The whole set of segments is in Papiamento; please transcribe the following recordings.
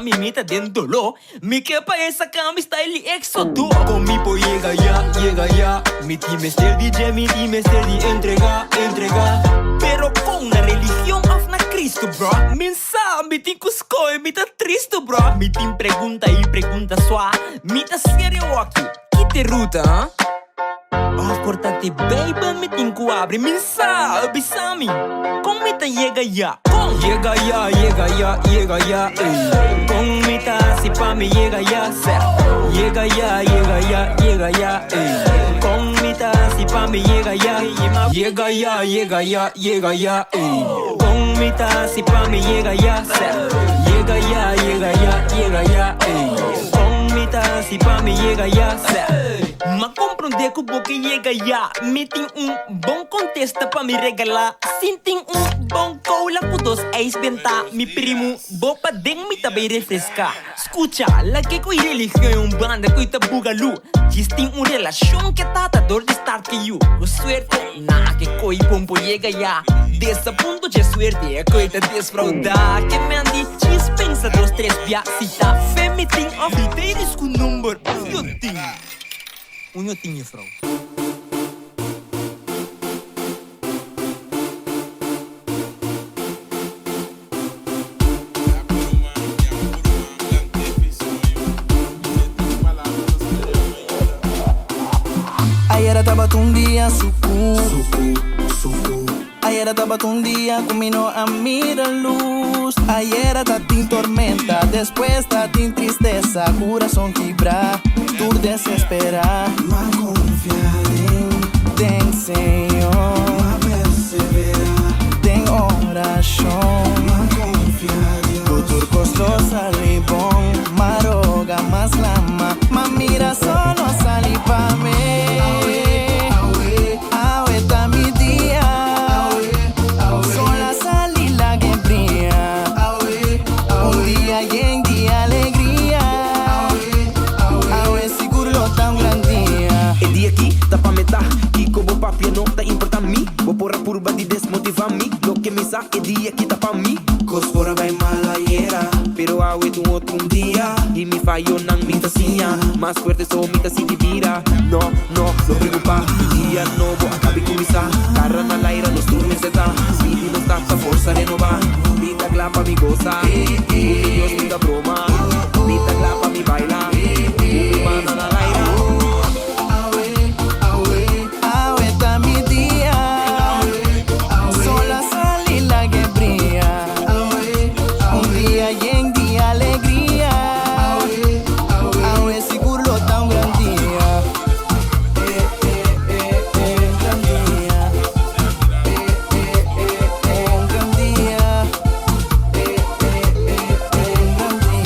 mi mi ta den doló. Mi ke pa e saka mi style di éxodo. Kon mi por yega ya, yega ya? Mi tin mester di dje, mi tin mester di entrega, entrega. Pero kon na religion òf na Cristo, bro? Mi sa, mi tin ku skohe, mi ta tristu, bro. Mi tin pregunta i pregunta swa. Mi ta serio aki, ki t'e ruta, huh? Òf por ta t'e Beibel mi tin ku abri? Mi sa, bisa mi, kon mi ta yega ya? Kon? Yega ya, yega ya, yega ya, ey. Kon mi ta hasi pa mi yega ya, sè? Yega ya, yega ya, yega ya, ey. Kon mi ta hasi pa mi yega ya? Yega ya, yega ya, yega ya, ey. Kon mi ta hasi pa mi yega ya, sè? Yega ya, yega ya, yega ya, ey. Kon mi ta hasi pa mi yega ya, sè? M'a komprondé ku bo ke yega ya. Mi tin un bon kontesta pa mi regalá. Sin tin un bon kola ku dos ijs bentá. Mi primu, bo paden mi ta bay refreská. Skucha, lag'é ku e religion e un banda ku e ta bugalú. Djis tin un relashon ke tata dor di start ke yu. Ku suerte, na ke koi bon por yega ya. Desapunto dje suerte e koi ta desfraudá. Ke men di djis pensa dos tres bia si ta fe mi tin òf mi ta iris ku number un yo tin. Un yo tin juffrouw. Ayera tabata un dia suku. Ayera tabata un dia ku mi no a mira lus. Ayera ta tin tormenta, despues ta tin tristesa. Kurason kibrá, tur desesperá. M'a konfia den. Den Señor. M'a perseverá. Den orashon. M'a konfia Dios. Ku tur kos lo sali bon. M'a roga, m'a slama, m'a mira sol lo sali pa mi. Awe, awe. Awe ta mi dia. Awe, awe. Sol a sali lag'e bria. Awe, awe. Un dia yen di alegria. Awe, awe. Awe sigur lo ta un gran dia. E dia aki ta pa meta. Kiko bo papia no ta importa mi. Bo por a purba di desmotiva mi. Loke mi sa e dia aki ta pa mi. Kos por a bai mal ayera. Pero awe ta un otro un dia. Di mi fayonan mi ta siña. Mas fuerte so mi ta sinti bira. No, no, no preocupa. Dia nobo a kabi kuminsá. Kara na laira nos tur mester ta. Spidi nos ta pa forsa renobá. Mi ta kla pa mi gosa. Ku mi Dios mi ta broma. Mi ta kla pa mi baila. Ku mi banda na laira. Awe, awe. Awe ta mi dia. Awe, awe. Sol a sali lag'e bria. Awe, awe. Un dia yen di alegria. Awe, awe. Awe sigur lo ta un gran dia. Eh, eh, eh, eh, gran dia. Eh, eh, eh, eh, gran dia. Eh, eh, eh, eh, gran dia.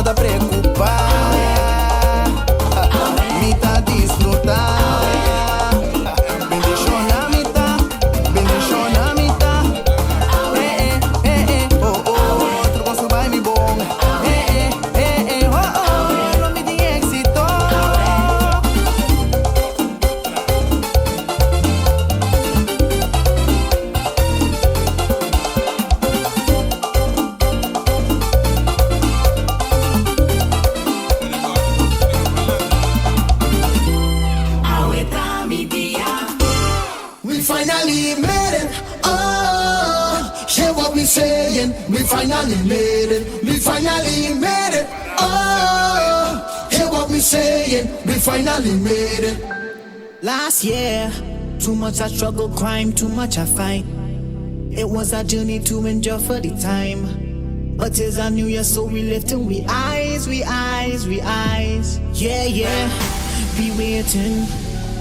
no ta preocupa. Mi ta disfruta. Bendiciona mi ta, bendiciona mi ta. Eh, eh, eh, eh, oh, oh, tur cos bay mi bon. Eh, eh, eh, eh, oh, oh, lo mi tin exito. We finally made it. Oh, hear what we saying. We finally made it. We finally made it. Oh, hear what we saying. We finally made it. Last year, too much I struggle, crime, too much I fight. It was a journey to endure for the time. But it's a new year, so we lifting we eyes, we eyes, we eyes. Yeah. Be waiting,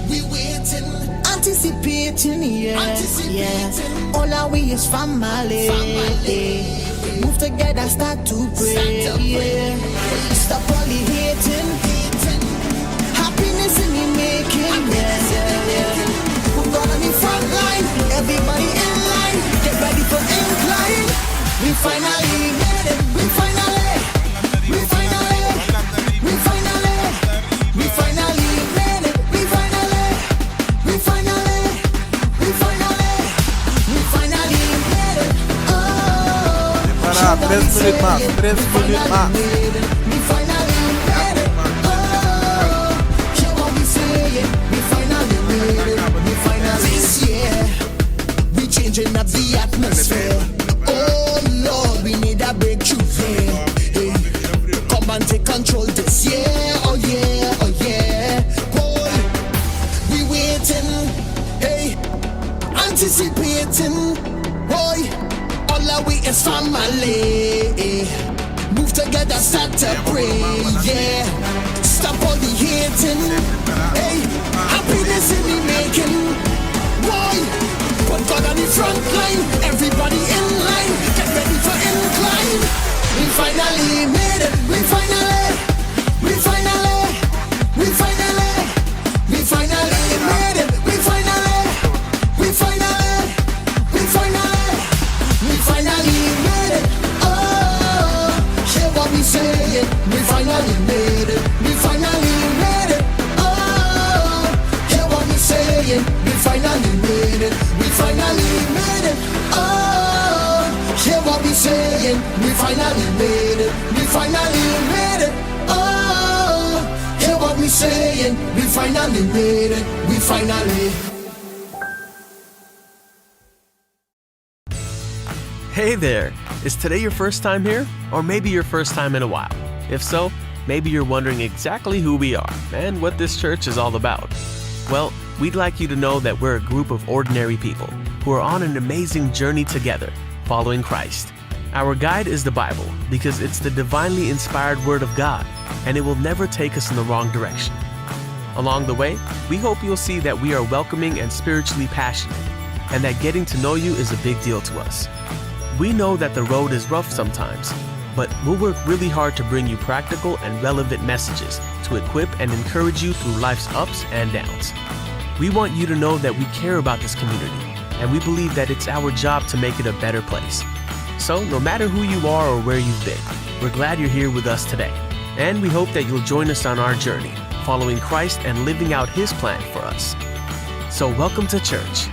We waiting. anticipating, yeah. Anticipating. Yeah. All our we is family. Family. Move together, start to pray. Start to pray. Yeah. Stop all the hating. Happiness in the making. Happiness in the yeah. making. Put God on the front line. Everybody in line. Get ready for incline. We finally made it. We finally. We finally. We finally. We finally made it. We finally. We finally. We finally. We finally made it. Oh. Para, 3 minuut mas, 3 minuut mas. We finally made it. Oh, hear what we saying. We finally made it. We finally This year, we changing up the atmosphere. Oh Lord, we need a breakthrough here. Hey, come and take control this year. Oh yeah, oh yeah. Boy, we waiting. Hey, anticipating. Boy, all our we is family. Move together, start to pray. Yeah, stop all the hating. Hey, happiness in the making. Boy, put God on the front line. Everybody in line. Get ready for incline. We finally made it. We finally, we finally, we finally, we finally made it. We finally, we finally, we finally, we finally made it. Oh, hear what we saying. We finally made it. We finally made it. Oh, hear what we saying. We finally made it. We finally made it. Oh, hear what we saying. We finally made it. We finally made it. Oh, hear what we saying. We finally made it. We finally. Hey there! Is today your first time here? Or maybe your first time in a while? If so, maybe you're wondering exactly who we are and what this church is all about. Well, we'd like you to know that we're a group of ordinary people who are on an amazing journey together, following Christ. Our guide is the Bible because it's the divinely inspired Word of God, and it will never take us in the wrong direction. Along the way, we hope you'll see that we are welcoming and spiritually passionate, and that getting to know you is a big deal to us. We know that the road is rough sometimes, but we'll work really hard to bring you practical and relevant messages to equip and encourage you through life's ups and downs. We want you to know that we care about this community, and we believe that it's our job to make it a better place. So, no matter who you are or where you've been, we're glad you're here with us today. And we hope that you'll join us on our journey, following Christ and living out His plan for us. So, welcome to church.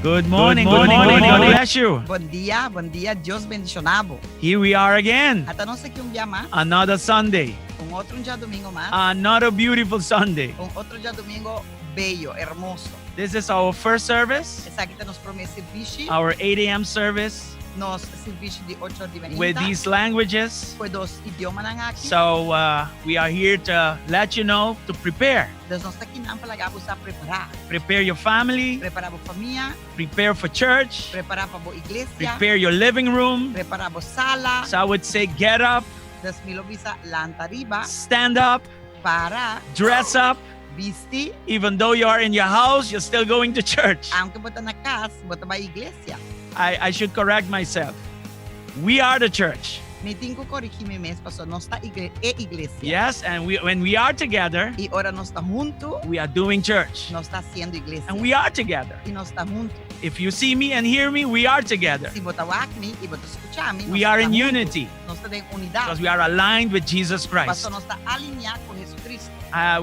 Good morning, good morning. God bless you. Bon dia, bon dia. Dios bendishoná bo. Here we are again. Ata nos aki un bia mas. Another Sunday. Un otro djadumingu mas. Another beautiful Sunday. Un otro djadumingu bello, hermoso. This is our first service. Esaki ta nos promé servisio. Our 8 a.m. service. Nos servisio di 8 or di mainta. With these languages. Ku e dos idiomanan aki. So we are here to let you know to prepare. Dus nos ta akinan pa laga bo sa prepará. Prepare your family. Prepará bo famia. Prepare for church. Prepará pa bo iglesia. Prepare your living room. Prepará bo sala. So I would say get up. Dus mi lo bisa lanta riba. Stand up. Para. Dress up. Bisti. Even though you are in your house, you're still going to church. Aunke bo ta na kas, bo ta bai iglesia. I, I should correct myself. We are the church. Mi tin ku korigí mi mes, pasobra nos ta igle e iglesia. Yes, and we, when we are together, I ora nos ta huntu, we are doing church. Nos ta hasiendo iglesia. And we are together. I nos ta huntu. If you see me and hear me, we are together. Si bo ta wak mi i bo ta skucha mi, We nos are ta in huntu. unity. Nos ta den unidat. Because we are aligned with Jesus Christ. Pasobra nos ta aliniá ku Jesucristo.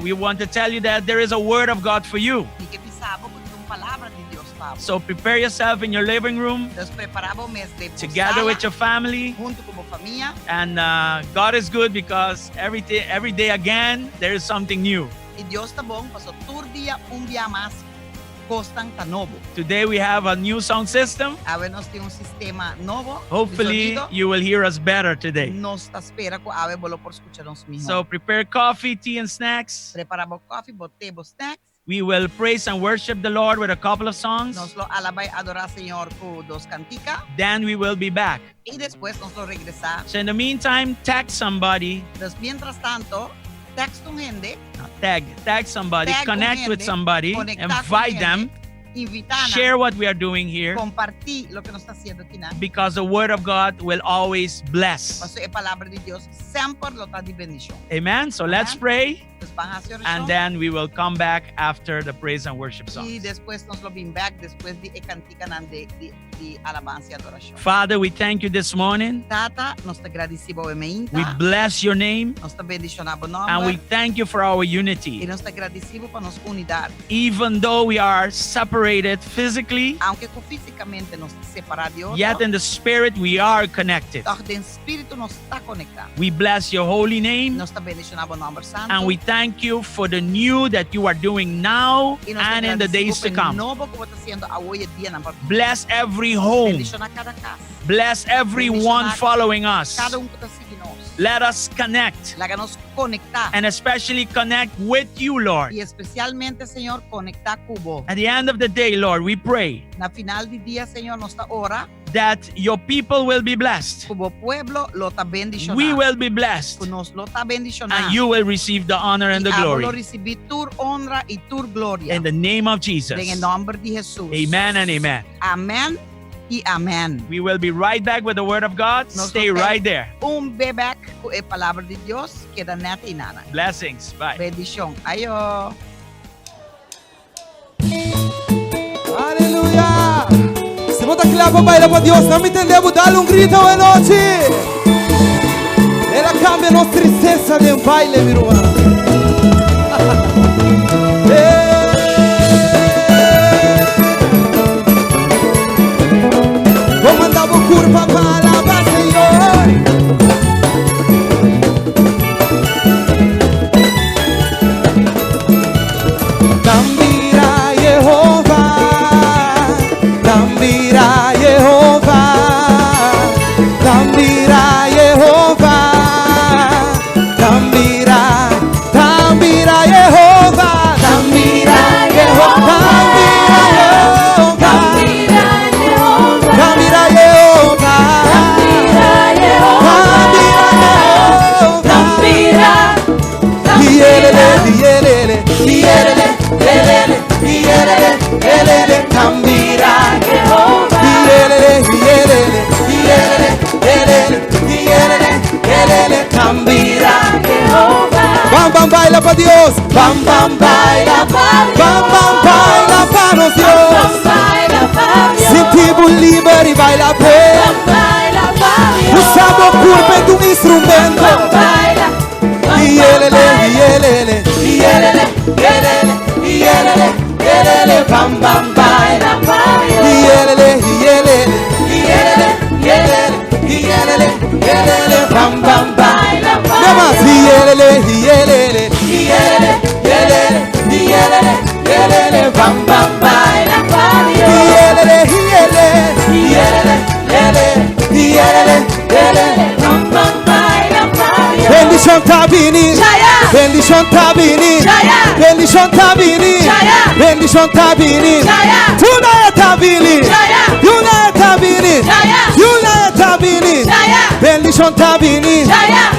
We want to tell you that there is a word of God for you. Mi ke bisa bo ku tin un palabra di Dios pa bo. So prepare yourself in your living room. Dus prepará bo mes den bo Together sala, with your family. Huntu ku bo famia. And God is good because every day, every day again, there is something new. I Dios ta bon paso tur dia un bia mas kosnan ta nobo. Today we have a new sound system. Awe nos tin un sistema nobo di Hopefully sonido. you will hear us better today. Nos ta spera ku awe bo lo por skucha nos mihó. So prepare coffee, tea and snacks. Prepará bo kòfi, bo te, bo snacks. We will praise and worship the Lord with a couple of songs. Nos lo alabá i adorá Señor ku dos kantika. Then we will be back. I despues nos lo regresá. So in the meantime, tag somebody. Dus mientras tanto, text un hende. Tag, tag somebody, Tag un connect with hende, somebody, konektá ku invite hende, them, invitá nan, share what we are doing here. Kompartí loke nos ta hasiendo akinan. Because the word of God will always bless. Pasobra e palabra di Dios semper lo ta di bendishon. Amen. So let's Amen. pray. Dus ban hasi orashon. And then we will come back after the praise and worship songs. I despues nos lo bin bèk despues di e kantikanan di, di, di alabansa i adorashon. Father, we thank you this morning. Tata, nos ta gradisí bo e mainta. We bless your name. Nos ta bendishoná bo nòmber. And we thank you for our unity. I nos ta gradisí bo pa nos unidat. Even though we are separated physically, Aunke ku físikamente nos ta separá di otro, yet in the spirit we are connected. Tòg den spiritu nos ta konektá. We bless your holy name. Nos ta bendishoná bo nòmber santu. And we thank you for the new that you are doing now I nos ta and in the gradisí days bo to pa e come. nobo ku bo ta hasiendo awor i e dianan pa bini. Bless every home. Bendishoná kada kas. Bless everyone Bendishoná following us. Kada un ku ta sigui nos. Let us connect. Laga nos konektá. And especially connect with you, Lord. I espesialmente, Señor, konektá ku bo. At the end of the day, Lord, we pray. Na final di dia, Señor, nos ta ora. That your people will be blessed. Ku bo pueblo lo ta bendishoná. We will be blessed. Ku nos lo ta bendishoná. And you will receive the honor and the I abo glory. lo risibí tur honra i tur gloria. In the name of Jesus. Den e nòmber di Hesus. Amen and amen. Amen i amen. We will be right back with the word of God. Nos Stay lo ta right there. Un be bèk ku e palabra di Dios. Keda nèt einana. Blessings. Bye. Bendishon. Ayo. Aleluya! Si bo ta kla pa baila pa Dios, nan mi tende bo dal un grito awe nochi. El a kambia nos tristesa den baile, mi ruman. Bo manda bo kurpa pa alaba Señor. Nan mira Yehova, nan mira Yehova, nan mira Yehova, nan mira, nan mira Yehova, nan mira Yehova, nan mira Yehova, nan mira Yehova, nan mira Yehova, Iyelele, iyelele, iyelele, elele, iyelele, elele, tambira. Iyelele, iyelele, iyelele, elele, iyelele, elele, tambira. Bam, bam, baila pa Dios. Bam, bam, baila. Bam, bam, baila pa nos Dios. Sinti bo liber i baila p'e. Usa bo kurpa e tu instrumento. Iyelele, iyelele, iyelele, elele, iyelele, elele, bam bam baila. Yelele, yelele, yelele, yelele, yelele, yelele, bam bam baila. Nada yelele, yelele, yelele, yelele, yelele, yelele, bam bam baila. Yelele, yelele, yelele, yelele, yelele, yelele, bam bam baila. Bendishon ta bini, bendishon ta bini, bendishon ta bini, bendishon ta bini, tuna ta bini, yuna ta bini, yuna ta bini, bendishon ta bini,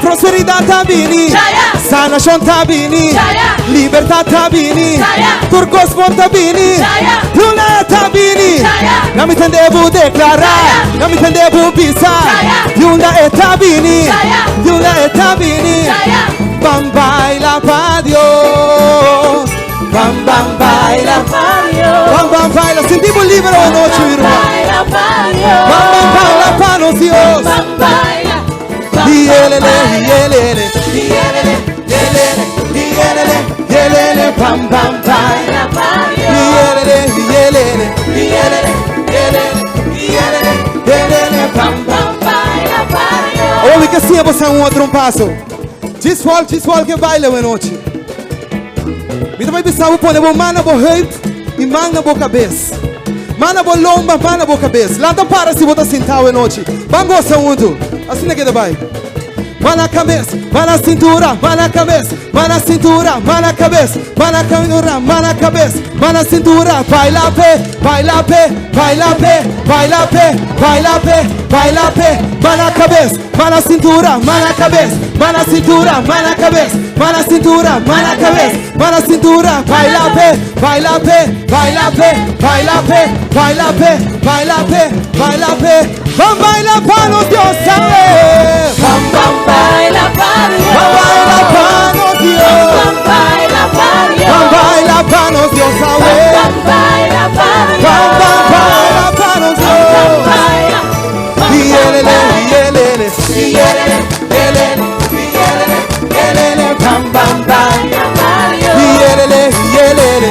prosperidad ta bini, sanashon ta bini, libertad ta bini, turcos ta bini, yuna ta bini, na mi tende bu declara, na mi tende bu bisa, yuna ta bini, yuna ta bini, bam baila pa Dios, bam bam baila pa Dios, bam bam baila, sentimos libre anoche, mi hermano, bam bam baila pa nos Dios, yelele, yelele, yelele, yelele, yelele, yelele, bam bam baila, yelele, yelele, yelele, yelele, yelele, yelele, bam bam Ouve que assim você é um outro um passo. Desfal, desfal que baila boa noite. Me também pensava pôr a mão na boa heup e mão na boa cabeça. Mão na boa lomba, mão na boa cabeça. Lá para se botar sentado a noite. Vamos gostar muito. Assim é que vai. Mão na cabeça, mão na cintura, mão na cabeça, mão na cintura, mão na cabeça, mão na cintura, mão na cabeça, mão na cintura, baila pé, baila pé, baila pé, baila pé, baila pé, baila pé, mão na cabeça, mão na cintura, mão na cabeça, mão na cintura, mão na cabeça, mão na cintura, mão na cabeça, mão na cintura, baila pé, baila pé, baila pé, baila pé, baila pé, baila pé, baila pé, vamos bailar para nos Dios sabe, bam bam baila pa Dios, bam baila pa nos Dios, bam baila pa Dios, bam baila pa nos Dios sabe, bam baila pa Dios, bam bam baila pa nos Dios, baila, yelele, yelele, yelele, yelele, yelele, yelele, bam bam baila pa Dios, yelele, yelele,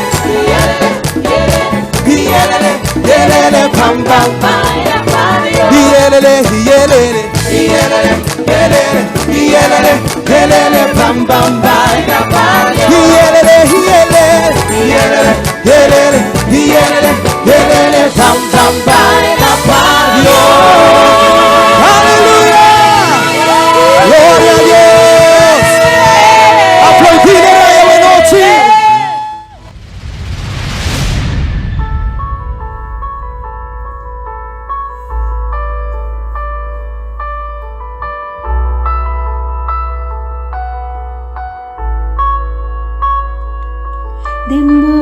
yelele, yelele, bam bam baila pa Dios, yelele, yelele, yelele, yelele, yelele, yelele, bam bam baila pa Dios, yelele, yelele, yelele, yelele, yelele, yelele, bam bam baila pa Dios. Aleluya. Gloria a Dios. Aplaudire buena noche. Dembo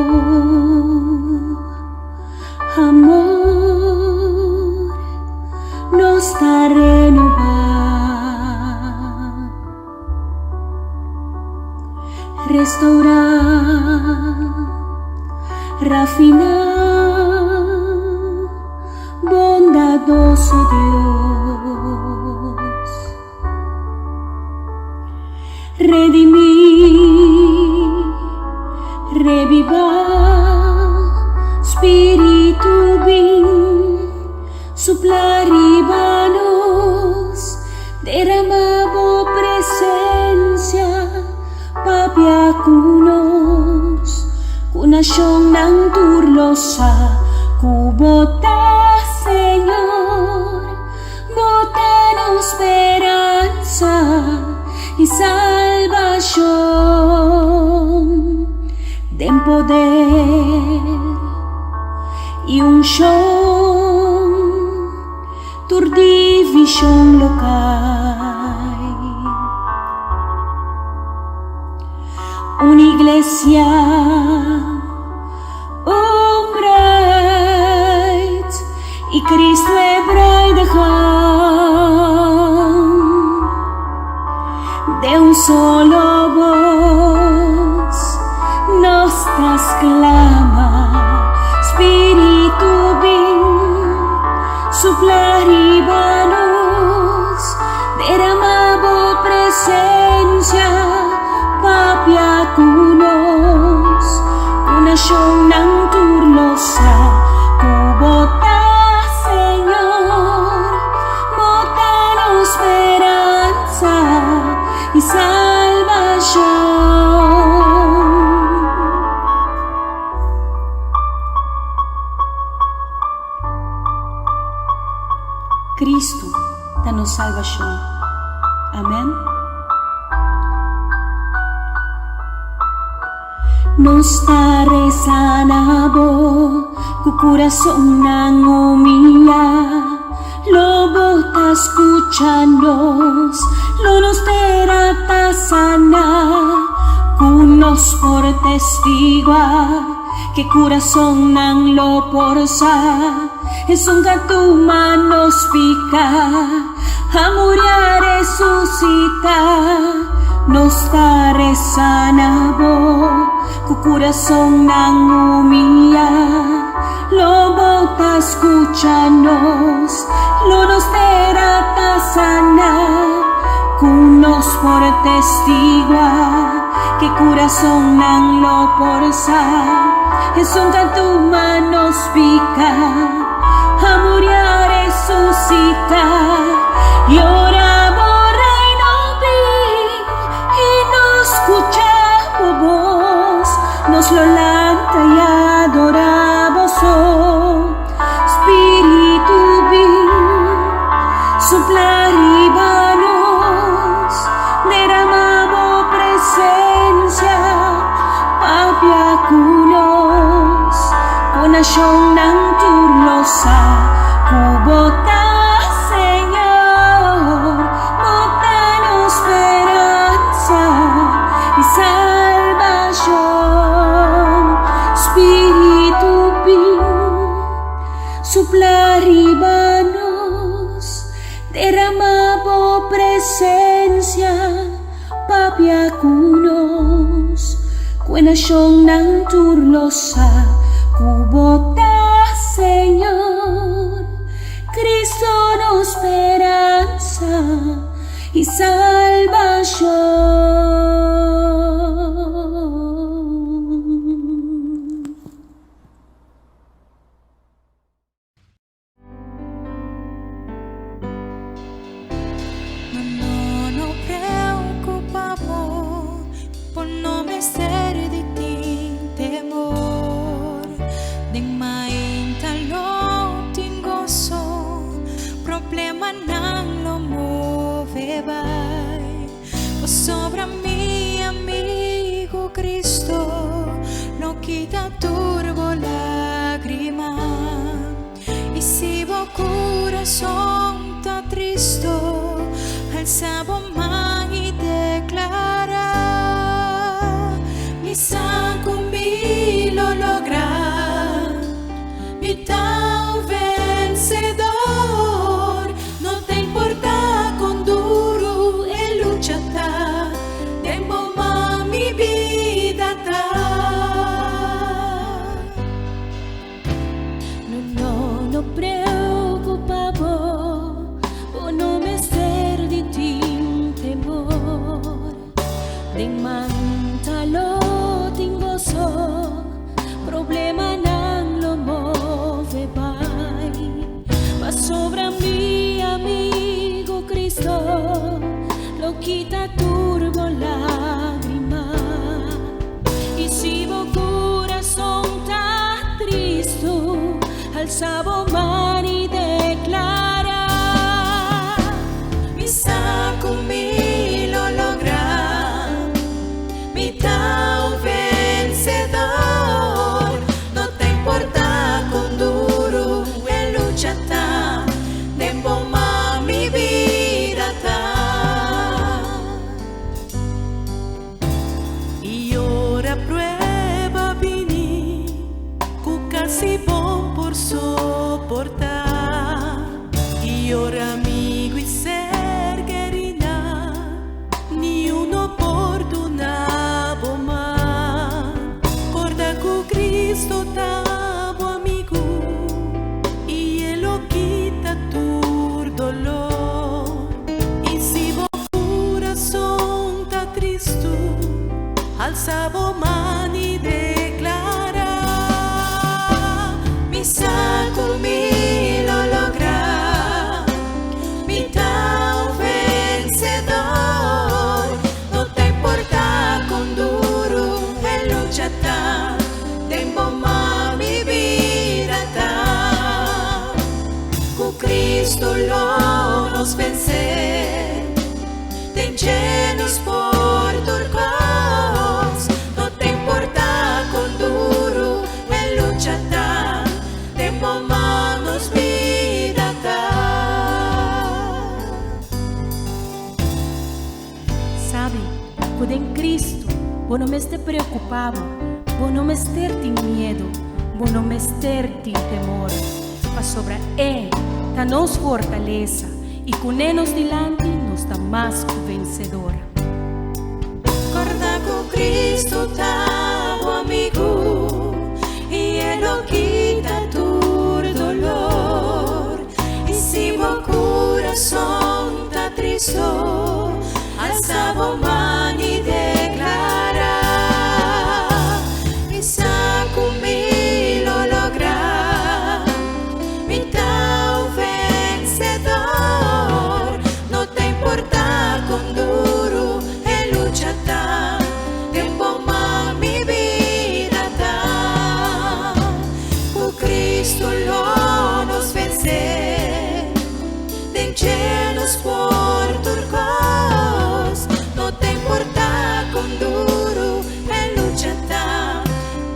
amor nos ta renovar, restaurar, rafinar, bondadoso Dios, redimir, revivar, Spiritu bin, suplar nos, derrama bo presencia, papia kunos, kunasyon ng turlosa, kubota, Señor, bota nos esperanza y salvación, den poder y unción, tur división local. Una iglesia, un bright, y Cristo e bruidegom. De un solo voz nos clama, Spiritu bin, suplaribanos, derrama bo presencia, papia kunos, kunasyon ng turlosa, kubota. Kristu ta nos salbashon. Amèn. Nos ta resa na bo ku kurasonnan humiliá. Lo bo ta skucha nos, lo nos tera ta sana. Ku nos por testiguá ke kurasonnan lo por sa. Esun ka tuma nos piká, a muri a resusitá. Nos ta resa na bo ku kurasonnan humiliá. Lo bo ta skucha nos, lo nos tera ta sana. Ku nos por testiguá ke kurasonnan lo por sa. Esun ka tuma nos piká, a muri a resusitá. I ora bo reino bin i nos skucha bo bos, nos lo lanta i adorá bo so. Spiritu bin, supla riba nos, derama bo presensia, papia ku nos. Ku nashonnan tur lo sa ku bo ta Señor, bo ta nos speransa i salbashon. Spiritu bin, supla riba nos, derama bo presensia, papia ku nos. Ku e nashonnan tur lo sa ku bo ta Señor, Cristo nos speransa i salbashon. No, no, no preocupa bo, bo no mester di tin temor. Den mainta lo tin goso, problemanan lo move bai. Pasobra mi amigu Cristo lo kita tur bo lagrima. I si bo kurason ta tristu, alsa bo man i deklará, Mi sa ku mi lo logra, mi ta un vensedor. No ta importá kon duru e lucha ta, den bo man mi bida ta. No, no, no preocupa bo, bo no mester di tin temor. Den manta lo tin goso, problemanan lo move bai. Pasobra mi amigo Cristo lo kita tur bo lagrima. I si bo kurason ta tristu, alsa bo man i deklará. Mi sa ku mi lo logra, mi ta un vensedor. No ta importá kon duru e lucha ta, den bo man mi bida ta. I ora prueba bini ku kasi bon por soportá. I ora amigu i ser kerinan niun no por duna bo man. Korda ku Cristo ta bo amigu i e lo kita tur dolor. I si bo Kurason ta tristu, alsa bo man i deklará. Mi sa ku mi. Den nos por tur kos. No ta importá kon duru e lucha ta, den bo man nos bida ta. Sabi ku den Kristu bo no mester preokupá bo, bo no mester tin miedu, bo no mester tin temor, pasobra E ta nos fortalesa i kuné nos dilanti nos ta mas ku vensedor. Kòrda ku Kristu ta bo amigu i E lo kita tur dolor. I si bo kurason ta tristu, alsa bo man i deklará, Mi sa ku mi lo logra, mi ta un vensedor. No ta importá kon duru e lucha ta, den bo man mi bida ta. Ku Cristo lo nos vensé, den dje nos por tur kos. No ta importá kon duru e lucha ta,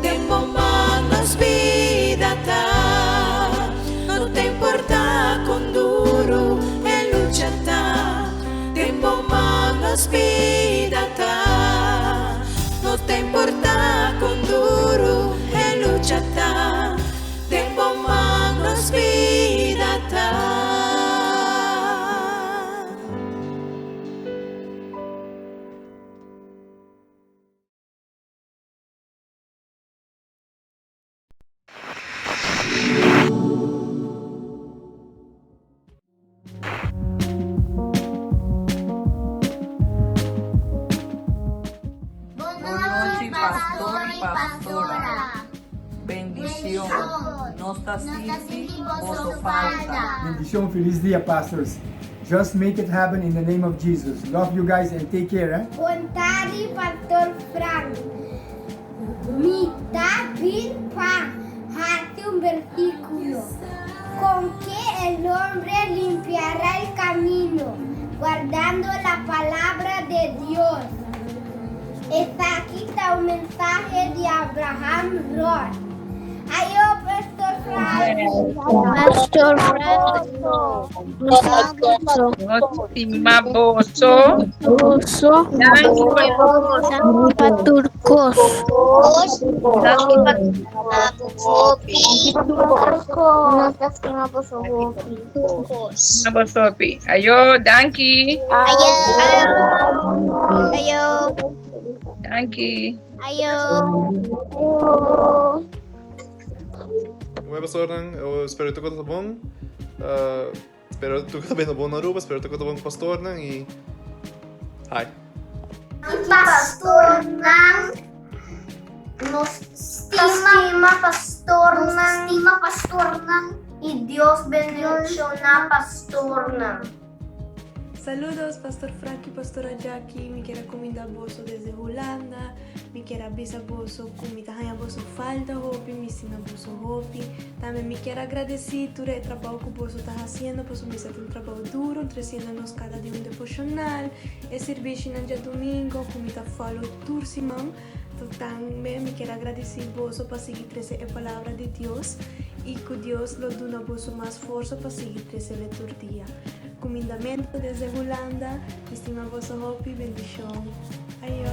den bo man nos bida ta. No ta importá kon duru e lucha ta, den bo man nos bida ta. No ta importá kon duru e lucha ta, den bo man nos bida ta. Bon nochi pastor y pastora. Bendicion. Nos ta sinti boso falta. Bendicion feliz dia pastors just make it happen in the name of Jesus love you guys and take care eh. Bon tardi Pastor Frank. Mi ta bin pa hasi un versículo. Con que el hombre limpiará el camino, guardando la palabra de Dios. Esaki ta un mensahe di Abraham Roth. Ayo, Pastor Frank. Pastor Frank. Nos stima boso. Boso. Danki pa tur kos. Danki pa Nos ta stima boso hopi. Stima boso hopi. Ayo, danki. Ayo. Ayo. Danki. Ayo. Mooi pastornan, eu espero que tudo bom. Espero tur ta beno bon na Aruba, espero tur ta bon ku pastornan i hi. Pastornan nos stima pastornan stima pastornan i Dios bendiciona pastornan. Saludos Pastor Frank y Pastora Jackie, mi kier a cuminda boso desde Hulanda, mi kier a bisa boso cu mi ta haña boso falta hopi, mi stima boso hopi, Tambe mi kier agradeci tur e trabou cu boso ta haciendo pasobra mi sa ta un trabou duro treciendo nos cada dia un devocional, e sirbishinan djadumingo cu mi ta follow tur siman. So tambe mi kier agradeci boso pa sigui trece e palabra di Dios y cu Dios lo duna boso mas forsa pa sigui trecele tur dia. Cumindamento desde Hulanda, mi stima boso hopi, bendicion. Ayo.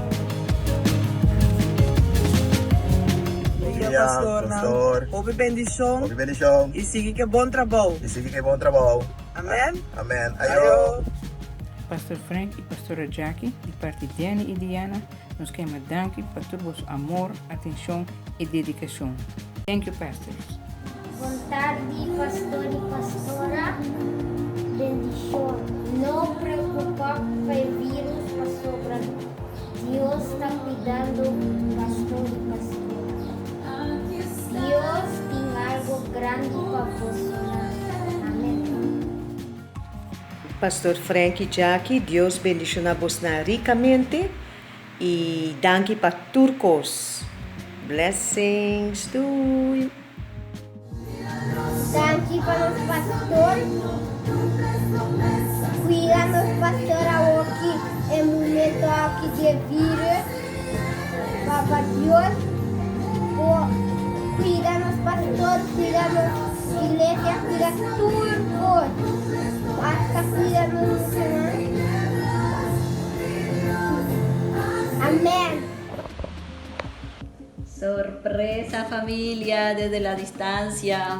Bon dia, pastornan. Hopi bendicion. Hopi bendicion. Y sigui ke bon trabou. Y sigui ke bon trabou. Amen. Amen. Ayo. Pastor Frank y Pastora Jackie, di parti Danny y Diana, nos ke yama danki pa tur boso amor, atencion y dedicacion. Thank you pastors. Bon tardi pastor y pastora bendicion no preocupa pa e virus pasobra Dios ta cuidando pastor y pastora Dios tin algo grandi pa bosonan amen. Pastor Frank y Jackie Dios bendiciona bosnan ricamente y danki pa tur cos. Blessings doei. Danki pa nos pastor. Cuida nos pastor awoki. Dios por cuida nos pastor, cuida nos iglesia, cuida tur cos. Hasta cuida nos muchanan. Amen. Sorpresa familia desde la distancia.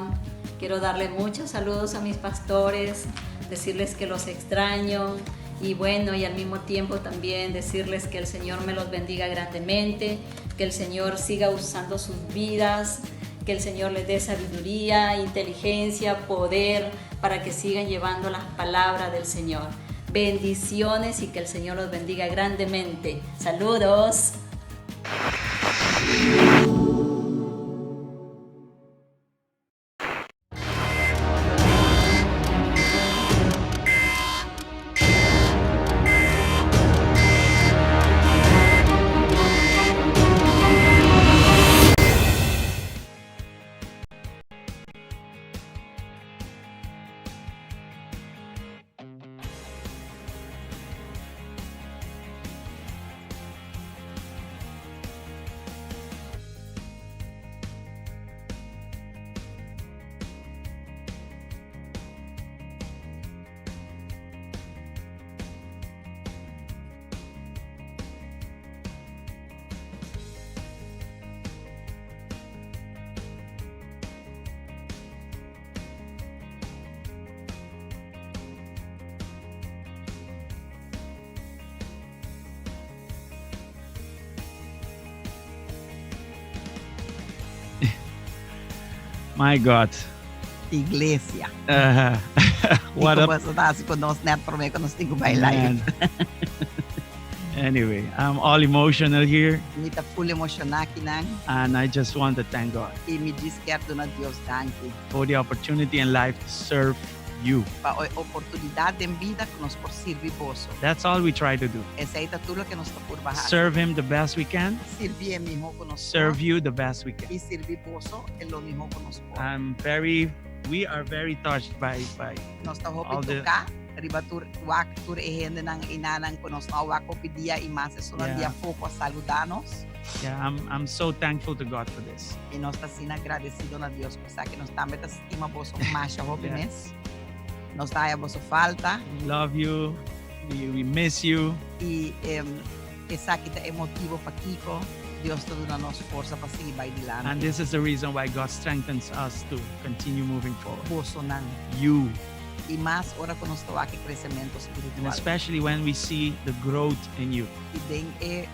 Quiero darle muchos saludos a mis pastores, decirles que los extraño y bueno, y al mismo tiempo también decirles que el Señor me los bendiga grandemente, que el Señor siga usando sus vidas, que el Señor les dé sabiduría, inteligencia, poder para que sigan llevando las palabras del Señor. Bendiciones y que el Señor los bendiga grandemente. Saludos. My God. Iglesia. What a Como ta ku nos net promé ku nos tin ku bai live. Man. Anyway, I'm all emotional here Mi ta full emoshoná akinan and I just want to thank God i mi djis ke duna Dios danki for the opportunity in life to serve you. Pa e oportunidat den bida ku nos por sirbi boso. That's all we try to do. Esei ta tur loke nos ta purba hasi. Serve him the best we can, Sirbié mihó ku nos serve por you the best we can. i sirbi boso e lo mihó ku nos por. I'm very we are very touched by Nos ta hopi all the toká riba tur wak tur e hendenan einan ku nos no a wak hopi dia i mas esunnan di afó ku a saludá nos. Yeah, I'm so thankful to God for this. I nos ta asina agradesido na Dios pa esaki. Nos tambe ta stima boso masha hopi mes. Nos ta haya boso falta. We love you. We miss you. I esaki ta e motibo pakiko Dios ta duna nos forsa pa sigui bai dilanti. And this is the reason why God strengthens us to continue moving forward. Bosonan. You. I mas ora ku nos ta wak e kresementu And spiritual. especially when we see the growth in you. I den e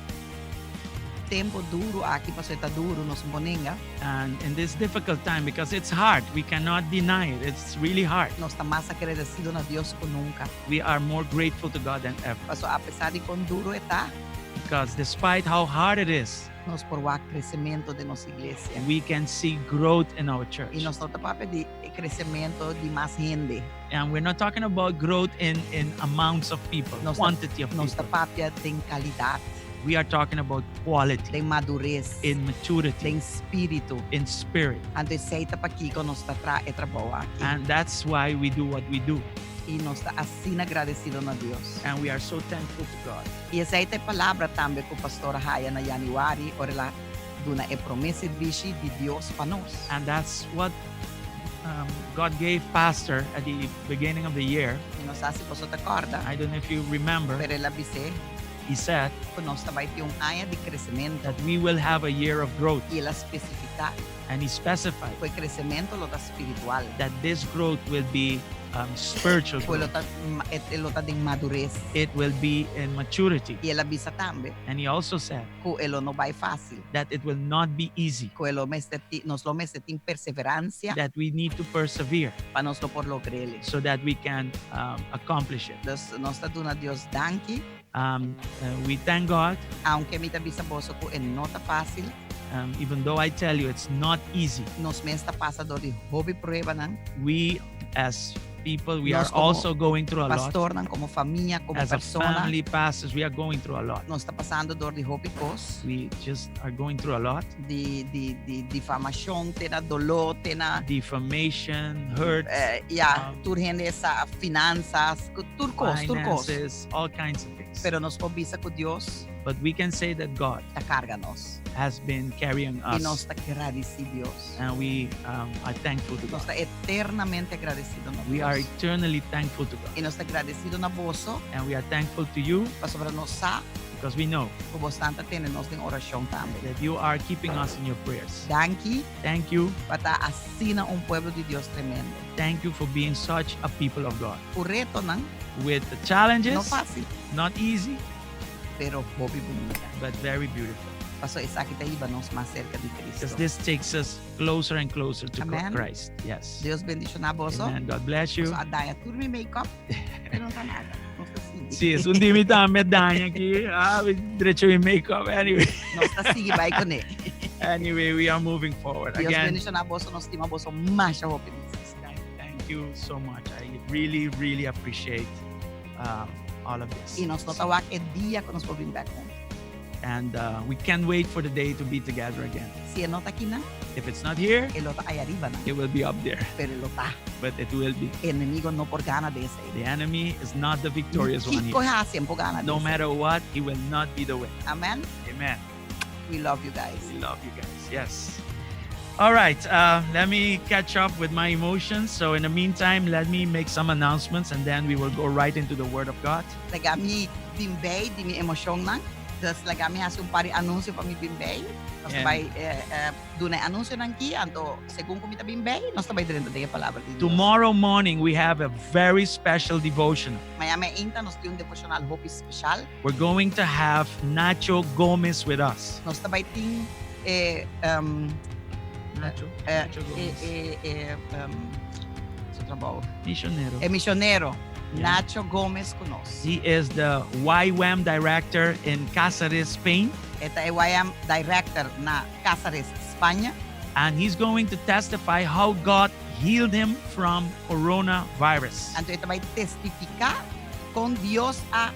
tempu duru aki, pasobra e ta duru, nos no por nenga. And in this difficult time, because it's hard, we cannot deny it, it's really hard. Nos ta mas agradesido na Dios ku nunka. We are more grateful to God than ever. Pasobra apesar di kon duru e ta, Because despite how hard it is, nos por wak kresementu den nos iglesia. we can see growth in our church. I nos no ta papia di e kresementu di mas hende. And we're not talking about growth in amounts of people, Nos ta, quantity of nos ta people. papia den kalidat. We are talking about quality. Den madures. In maturity. Den spiritu. In spirit. Anto esei ta pakiko nos ta traha e trabou aki. And that's why we do what we do. I nos ta asina agradesido na Dios. And we are so thankful to God. I esei ta e palabra tambe ku pastor a haya na yanüari ora el a duna e promé sirbishi di Dios pa nos. And that's what um, God gave Pastor at the beginning of the year. Mi no sa si boso ta kòrda. I don't know if you remember. Pero el a bis'é. He said Ku nos ta bai tin un aña di kresementu. that we will have a year of growth. I el a spesifiká. And he specified Ku e kresementu lo ta spiritual. that this growth will be um, spiritual Ku lo growth. ta, e lo ta den madures. It will be in maturity. I el a bisa tambe. And he also said Ku e lo no bai fásil. that it will not be easy. Ku e lo mester tin, nos lo mester tin perseveransia. That we need to persevere. Pa nos lo por logr'é. So that we can um, accomplish it. Dus nos ta duna Dios danki. Um, uh, we thank God. Aunke mi ta bisa boso ku e no ta fásil. Um, even though I tell you it's not easy. Nos mes ta pasa dor di hopi pruebanan. We as people, we are Nos komo also going through a lot. pastornan, komo famia, komo As a persona. family, pastors, we are going through a lot. Nos ta pasando dor di hopi kos. We just are going through a lot. Di, di, di difamashon, te na doló, te na Defamation, hurt, eh, ya, tur hende sa finansa, tur kos, tur kos. finances, all kinds of things. circumstances. Pero nos por bisa ku Dios But we can say that God ta karga nos. has been carrying I nos us, ta gradisí Dios. and we are thankful to Nos God. ta eternamente gradisido na We are Dios. eternally thankful to God, I nos ta gradisido na boso, and we are thankful to you pasobra nos sa because we know ku boso ta tene nos den orashon tambe. that you are keeping us in your prayers. Danki Thank you. pa ta asina un pueblo di Dios tremendo. Thank you for being such a people of God. Ku retonan, With the challenges, no fásil, not easy, pero hopi bunita. but very beautiful. Paso esaki ta hiba nos mas serka di Because Kristu. this takes us closer and closer to Amen. Christ. Yes. Dios bendishoná boso. Amen. God bless you. Boso a daña tur mi make-up, pero no ta nada. Nos ta sigui. Sí, es un dimi tambe daña aki. Ah, drecha mi make-up. Anyway. Nos ta sigui bai kuné. Anyway, we are moving forward. Dios Again, bendishoná boso, nos stima boso masha hopi. thank you so much. I really, really appreciate all of this. I nos no ta wak e dia ku nos por bin bèk huntu. And we can't wait for the day to be together again. Si e no ta akinan, If it's not here, e lo ta aya riba nan. it will be up there. Pero e lo ta. But it will be. Enemigu no por gana den esei. The enemy is not the victorious one Kiko here. hasi por gana No den esei. matter what, he will not be the winner. Amen. Amen. We love you guys. We love you guys. Yes. All right. Let me catch up with my emotions. So, in the meantime, let me make some announcements and then we will go right into the Word of God. Laga mi bin bei di mi emoshonnan. Dus laga mi hasi un par di anunsio pa mi bin bei. Nos And- bai duna e anunsionan aki, anto segun ku mi ta bin bei, nos ta bai drenta den e palabra di Dios. Tomorrow morning, we have a very special devotional. Mañan mainta nos tin un devoshonal hopi spesial. We're going to have Nacho Gomez with us. Nos ta bai tin eh, Nacho, Nacho Gomez. Su trabou. Misionero. E misionero. Yeah. Nacho Gomez ku nos. He is the YWAM director in Cáceres, Spain. E ta e YWAM director na Cáceres, Spaña. And he's going to testify how God healed him from coronavirus. Anto e ta bai testifiká kon Dios a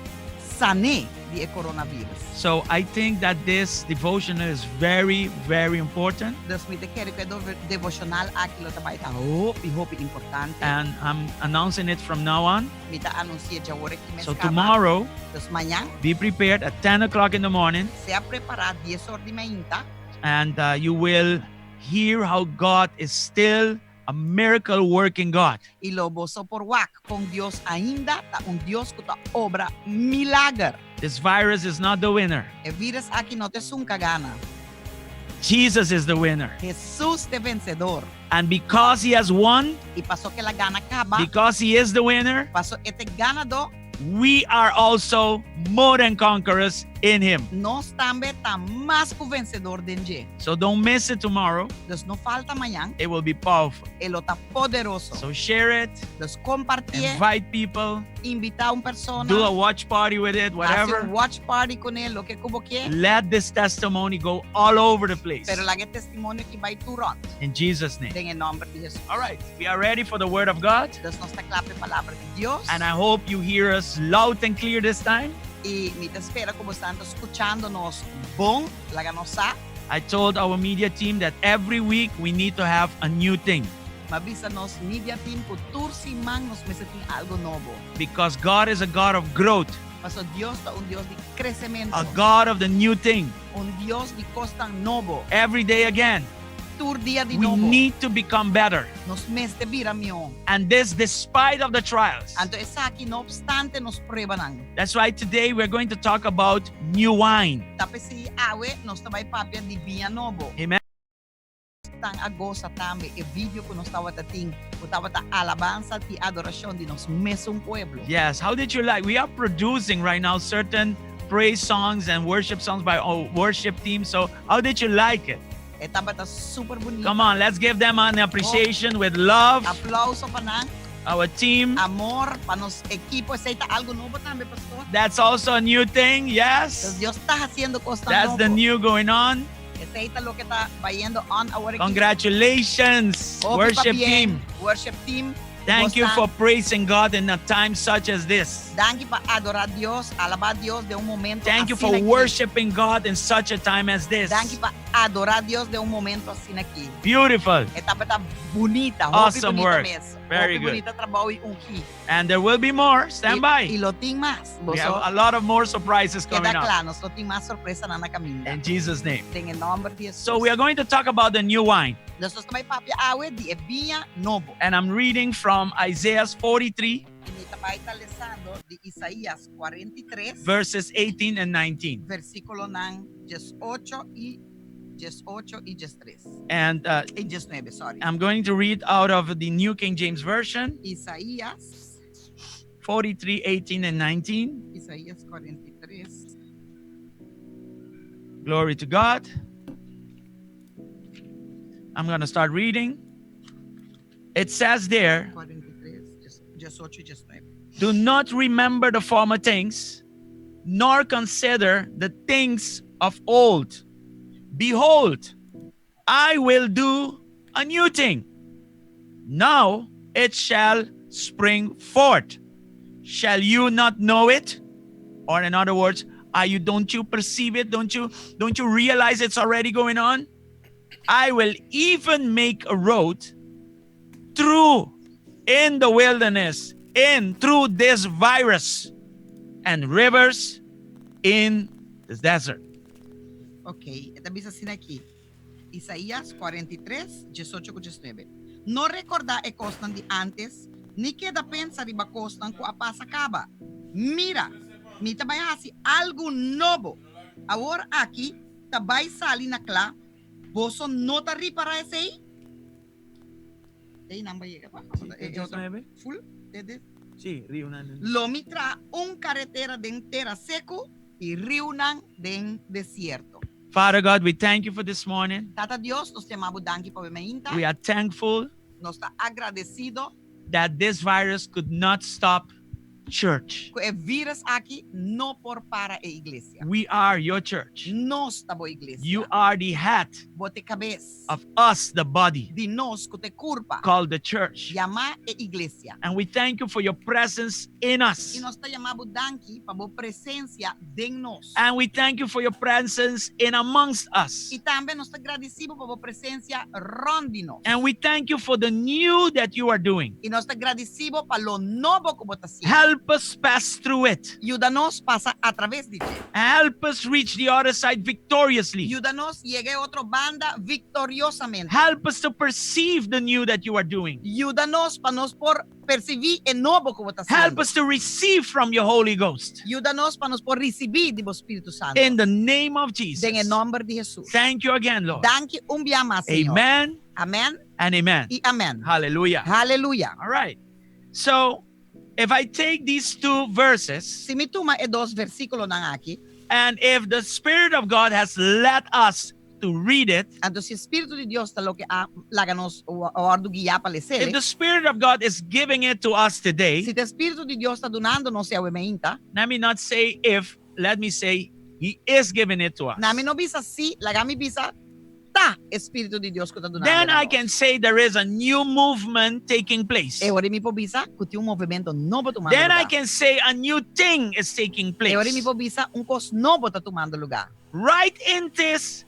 san'é di e coronavirus. So I think that this devotional is very, very important. Dus mi ta kere ku e devoshonal aki lo ta bai ta hopi, hopi importante. And I'm announcing it from now on. Mi ta anunsi'é djawor aki mes So kaba. tomorrow, Dus mañan, be prepared at 10 o'clock in the morning. sea prepará 10 or di mainta. And you will hear how God is still a miracle working God. I lo boso por wak kon Dios ainda ta un Dios ku ta obra milager. This virus is not the winner. E virus aki no ta esun ku a gana. Jesus is the winner. Jesus ta e vensedó. And because he has won, I paso ku el a gana kaba, because he is the winner, paso e ta e ganadó, we are also more than conquerors in him. Nos tambe ta mas ku vensedó den dje. So don't miss it tomorrow. Dus no falta mañan. It will be powerful. E lo ta poderoso. So share it. Dus kompartí. Invite people. Invitá un persona. Do a watch party with it, Hasi whatever. un watch party kuné, loke ku bo ke. Let this testimony go all over the place. Pero laga e testimonio aki bai tur rònt. In Jesus' name. Den e nòmber di Jesus. All right. We are ready for the word of God. Dus nos ta kla pa e palabra di Dios. And I hope you hear us loud and clear this time. I mi ta spera ku boso ta skuchando nos bon, laga nos sa. I told our media team that every week we need to have a new thing. M'a bisa nos media team ku tur siman nos mester tin algu nobo. Because God is a God of growth. Paso Dios ta un Dios di kresementu. A God of the new thing. Un Dios di kosnan nobo. Every day again. Tur dia di We nobo. need to become better. Nos mester bira mihó. And this despite of the trials. Anto esaki no opstante nos pruebanan. That's why today we're going to talk about new wine. Ta p'esei awe nos ta bai papia di biña nobo. Amen. Tan a gosa tambe e video ku nos tabata tin, ku tabata alabansa i adorashon di nos mesun pueblo. Yes, how did you like? We are producing right now certain praise songs and worship songs by our worship team. So, how did you like it? E tabata super bunita. Come on, let's give them an appreciation with love. Aplouso pa nan. Our team. Amor pa nos ekipo. Esei ta algu nobo tambe, pastor. That's also a new thing, yes. Dios ta hasiendo kos That's the nobo. new going on. Esei ta loke ta bayendo on awor aki. Congratulations, Hopi worship pabien, team. Worship team. Thank you Boso for praising God in a time such as this. Danki pa adorá Dios, alabá Dios den un momento Thank you asina for aki. worshiping God in such a time as this. Danki pa adorá Dios den un momento asina aki. Beautiful. E tabata bunita, hopi Awesome bunita work. mes. Very Hopi good. bunita trabou i ungí. And there will be more. Stand by. I lo tin mas. We Boso have a lot of more surprises coming keda up. kla, nos lo tin mas sorpresanan na kaminda. In Jesus' name. Den e nòmber di Hesus. So we are going to talk about the new wine. Nos ta bai papia awe di e biña nobo. And I'm reading from Isaiah 43, I mi ta bai ta lesando di Isaías 43, verses 18 and 19. versíkulonan 18 i 18 i 13. And I 19, sorry. I'm going to read out of the New King James Version, Isaías, 43, 18, and 19. Isaías 43. Glory to God. I'm going to start reading. It says there, 43, 18 i 19. Do not remember the former things, nor consider the things of old. Behold, I will do a new thing. Now it shall spring forth. Shall you not know it? Or in other words, are you don't you perceive it? Don't you don't you realize it's already going on? I will even make a road through in the wilderness, in through this virus and rivers in the desert. Ok, e ta bisa asina aki. Isaías 43, 18 ku 19. No rekordá e kosnan di ántes, ni keda pensa riba kosnan ku a pasa kaba. Mira, mi ta bai hasi algu nobo. Awor aki ta bai sali na kla, boso no ta ripará esei? Ei, nan bai yega pa. E otro. Full? Desde Sí, riunan. Lo mi traha un karetera den tera seku i riunan den desierto. Father God, we thank you for this morning. Tata Dios, nos ta yama bo danki pa awe mainta. We are thankful Nos ta agradesido that this virus could not stop church. ku e vírùs aki no por para e iglesia. We are your church. Nos ta bo iglesia. You are the head Bo ta e kabes of us, the body di nos ku ta e kurpa. called the church. Yamá e iglesia. And we thank you for your presence in us. I nos ta yama bo danki pa bo presensia den nos. And we thank you for your presence in amongst us. I tambe nos ta gradisí bo pa bo presensia rònt di nos. And we thank you for the new that you are doing. I nos ta gradisí bo pa lo nobo ku bo ta hasiendo. Help us pass through it. Yuda nos pasa atraves di dje. Help us reach the other side victoriously. Yuda nos yega e otro banda viktoriosamente. Help us to perceive the new that you are doing. Yuda nos pa nos por persibí e nobo ku bo ta Help hasiendo. us to receive from your Holy Ghost. Yuda nos pa nos por risibí di bo Spiritu Santu. In the name of Jesus. Den e nòmber di Hesus. Thank you again, Lord. Danki un bia mas, Señor. Amen Amèn and amen. i amèn. Hallelujah. Hallelujah. All right. So, if I take these two verses, Si mi tuma e dos versíkulonan aki, and if the Spirit of God has led us to read it, anto si Spiritu di Dios ta loke a laga nos wòrdu guiá pa if les'é, the Spirit of God is giving it to us today, si ta Spiritu di Dios ta dunando nos awe mainta, let me not say if, let me say He is giving it to us. laga mi no bisa si, laga mi bisa ta Spiritu di Dios ku ta dunando Then I nos. can say there is a new movement taking place. E ora mi por bisa ku tin un movementu nobo tumando Then I lugá. can say a new thing is taking E ora mi place. por bisa un kos nobo ta tumando lugá. Right in this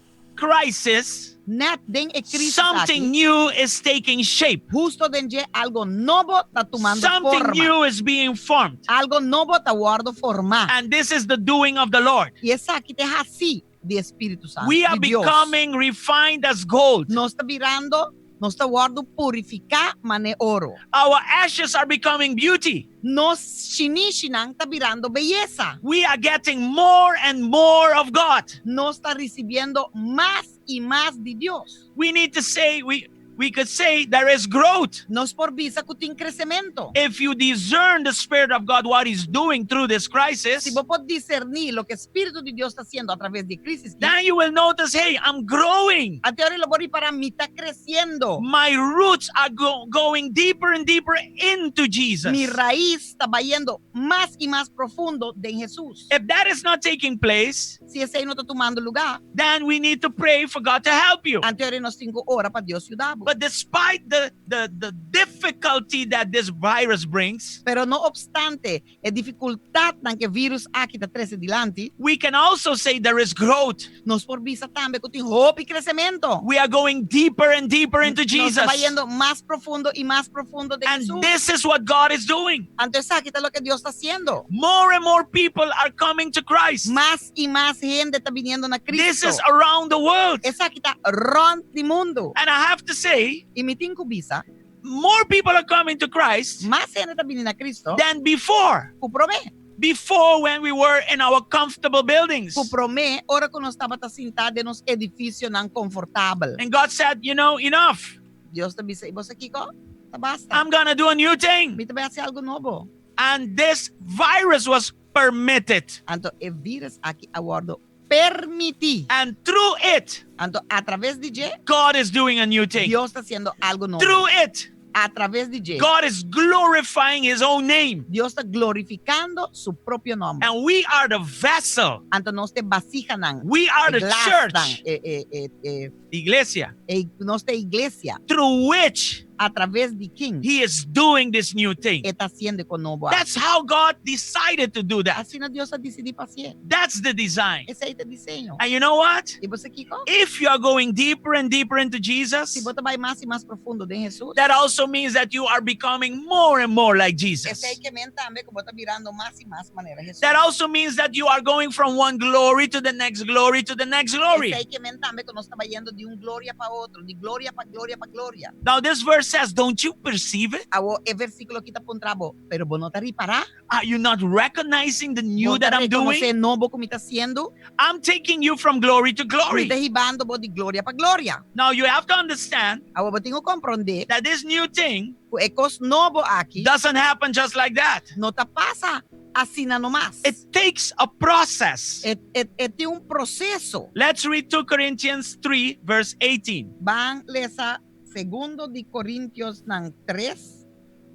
crisis, Nèt den e krísis something aki, new is taking shape. hustu den dje algu nobo ta tumando Something forma. new is being formed. Algu nobo ta wòrdu formá. And this is the doing of the Lord. I esaki ta hasi di Spiritu Santu. We are di Dios. becoming refined as gold. Nos ta birando, nos ta wòrdu purifiká manera oro. Our ashes are becoming beauty. Nos shinishinan ta birando beyesa. We are getting more and more of God. Nos ta risibiendo mas i mas di Dios. We need to say, we, we could say there is growth. Nos por bisa ku tin kresementu. If you discern the Spirit of God, what He's doing through this crisis, Si bo por diserní loke Spiritu di Dios ta hasiendo atraves di e krísis, then you will notice, hey, I'm growing. anto lo bo ripará mi ta kresiendo. My roots are going deeper and deeper into Jesus. Mi rais ta bayendo mas i mas profundo den Hesus. If that is not taking place, Si esei no ta tumando lugá, then we need to pray for God to help you. anto nos tin ku ora pa Dios yuda bo. But despite the, the, the difficulty difficulty that this virus brings, Pero no obstante, e difikultatnan ku e virus aki ta trese dilanti. We can also say there is growth. Nos por bisa tambe ku tin hopi kresementu. We are going deeper and deeper into Nos Jesus. ta bayendo mas profundo i mas profundo den And Jesus. this is what God is doing. Anto esaki ta loke Dios ta hasiendo. More and more people are coming to Christ. Mas i mas hende ta biniendo na Kristu. This is around the world. Esaki ta rònt di mundu. And I have to say, I mi tin ku bisa, more people are coming to Christ mas hende ta bini na Kristu than before. Ku promé. Before, when we were in our comfortable buildings. Ku promé, ora ku nos tabata sintá den nos edifisionan konfortabel. And God said, you know, enough. Dios ta bisa, i bo sa kiko? Ta basta. I'm going to do a new thing. Mi ta bai hasi algu nobo. And this virus was permitted. Anto e virus aki a wòrdu permití. And through it, Anto a traves di dje, God is doing a new thing. Dios ta hasiendo algu nobo. Through it, A traves di dje, God is glorifying his own name. Dios ta glorifikando su propio nòmber. And we are the vessel. Anto nos ta e basihanan. We are E the glasnan, church. E, e, e, e, Iglesia. E, nos ta iglesia. Through which A traves di ken he is doing this new thing. E ta hasiendo e kos nobo aki. That's how God decided to do that. Asina Dios a disidí pa hasié. That's the design. Esei ta e diseño. And you know what? I bo sa kiko? If you are going deeper and deeper into Jesus, Si bo ta bai mas i mas profundo den Jesus, that also means that you are becoming more and more like Jesus. esei ke men tambe ku bo ta birando mas i mas manera Jesus. That also means that you are going from one glory to the next glory to the next glory. Esei ke men tambe ku nos ta bayendo di un gloria pa otro, di gloria pa gloria pa gloria. Now, this verse says, Don't you perceive it? Awor e versíkulo aki ta puntra bo, pero bo no ta ripará? Are you not recognizing the new Bo ta that I'm rekonosé doing? nobo ku mi ta hasiendo? I'm taking you from glory to Mi glory. ta hibando bo di gloria pa gloria. Now, you have to understand Awor bo tin ku komprondé that this new thing ku e kos nobo aki doesn't happen just like that. no ta pasa asina nomás. It takes a process. E, e, e tin un proseso. Let's read 2 Corinthians 3, verse 18. Ban lesa segundo di Korintionan 3,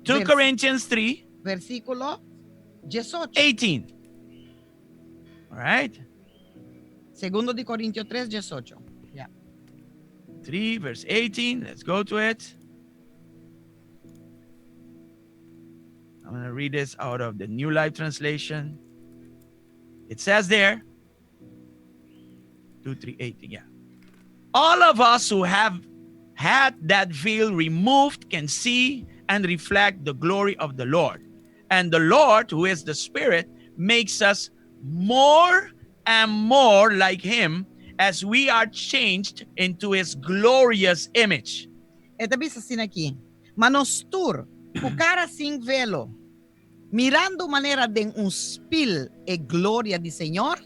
2 Corinthians 3, versíkulo 18. 18. All right. Segundo di Korintio 3, 18. Yeah. 3, verse 18. Let's go to it. I'm going to read this out of the New Life Translation. It says there, 2, 3, 18, yeah. All of us who have had that veil removed can see and reflect the glory of the Lord. And the Lord, who is the Spirit, makes us more and more like Him as we are changed into His glorious image. E ta bisa asina aki. Ma nos tur, ku kara sin velo, mirando manera den un spil e gloria di Señor,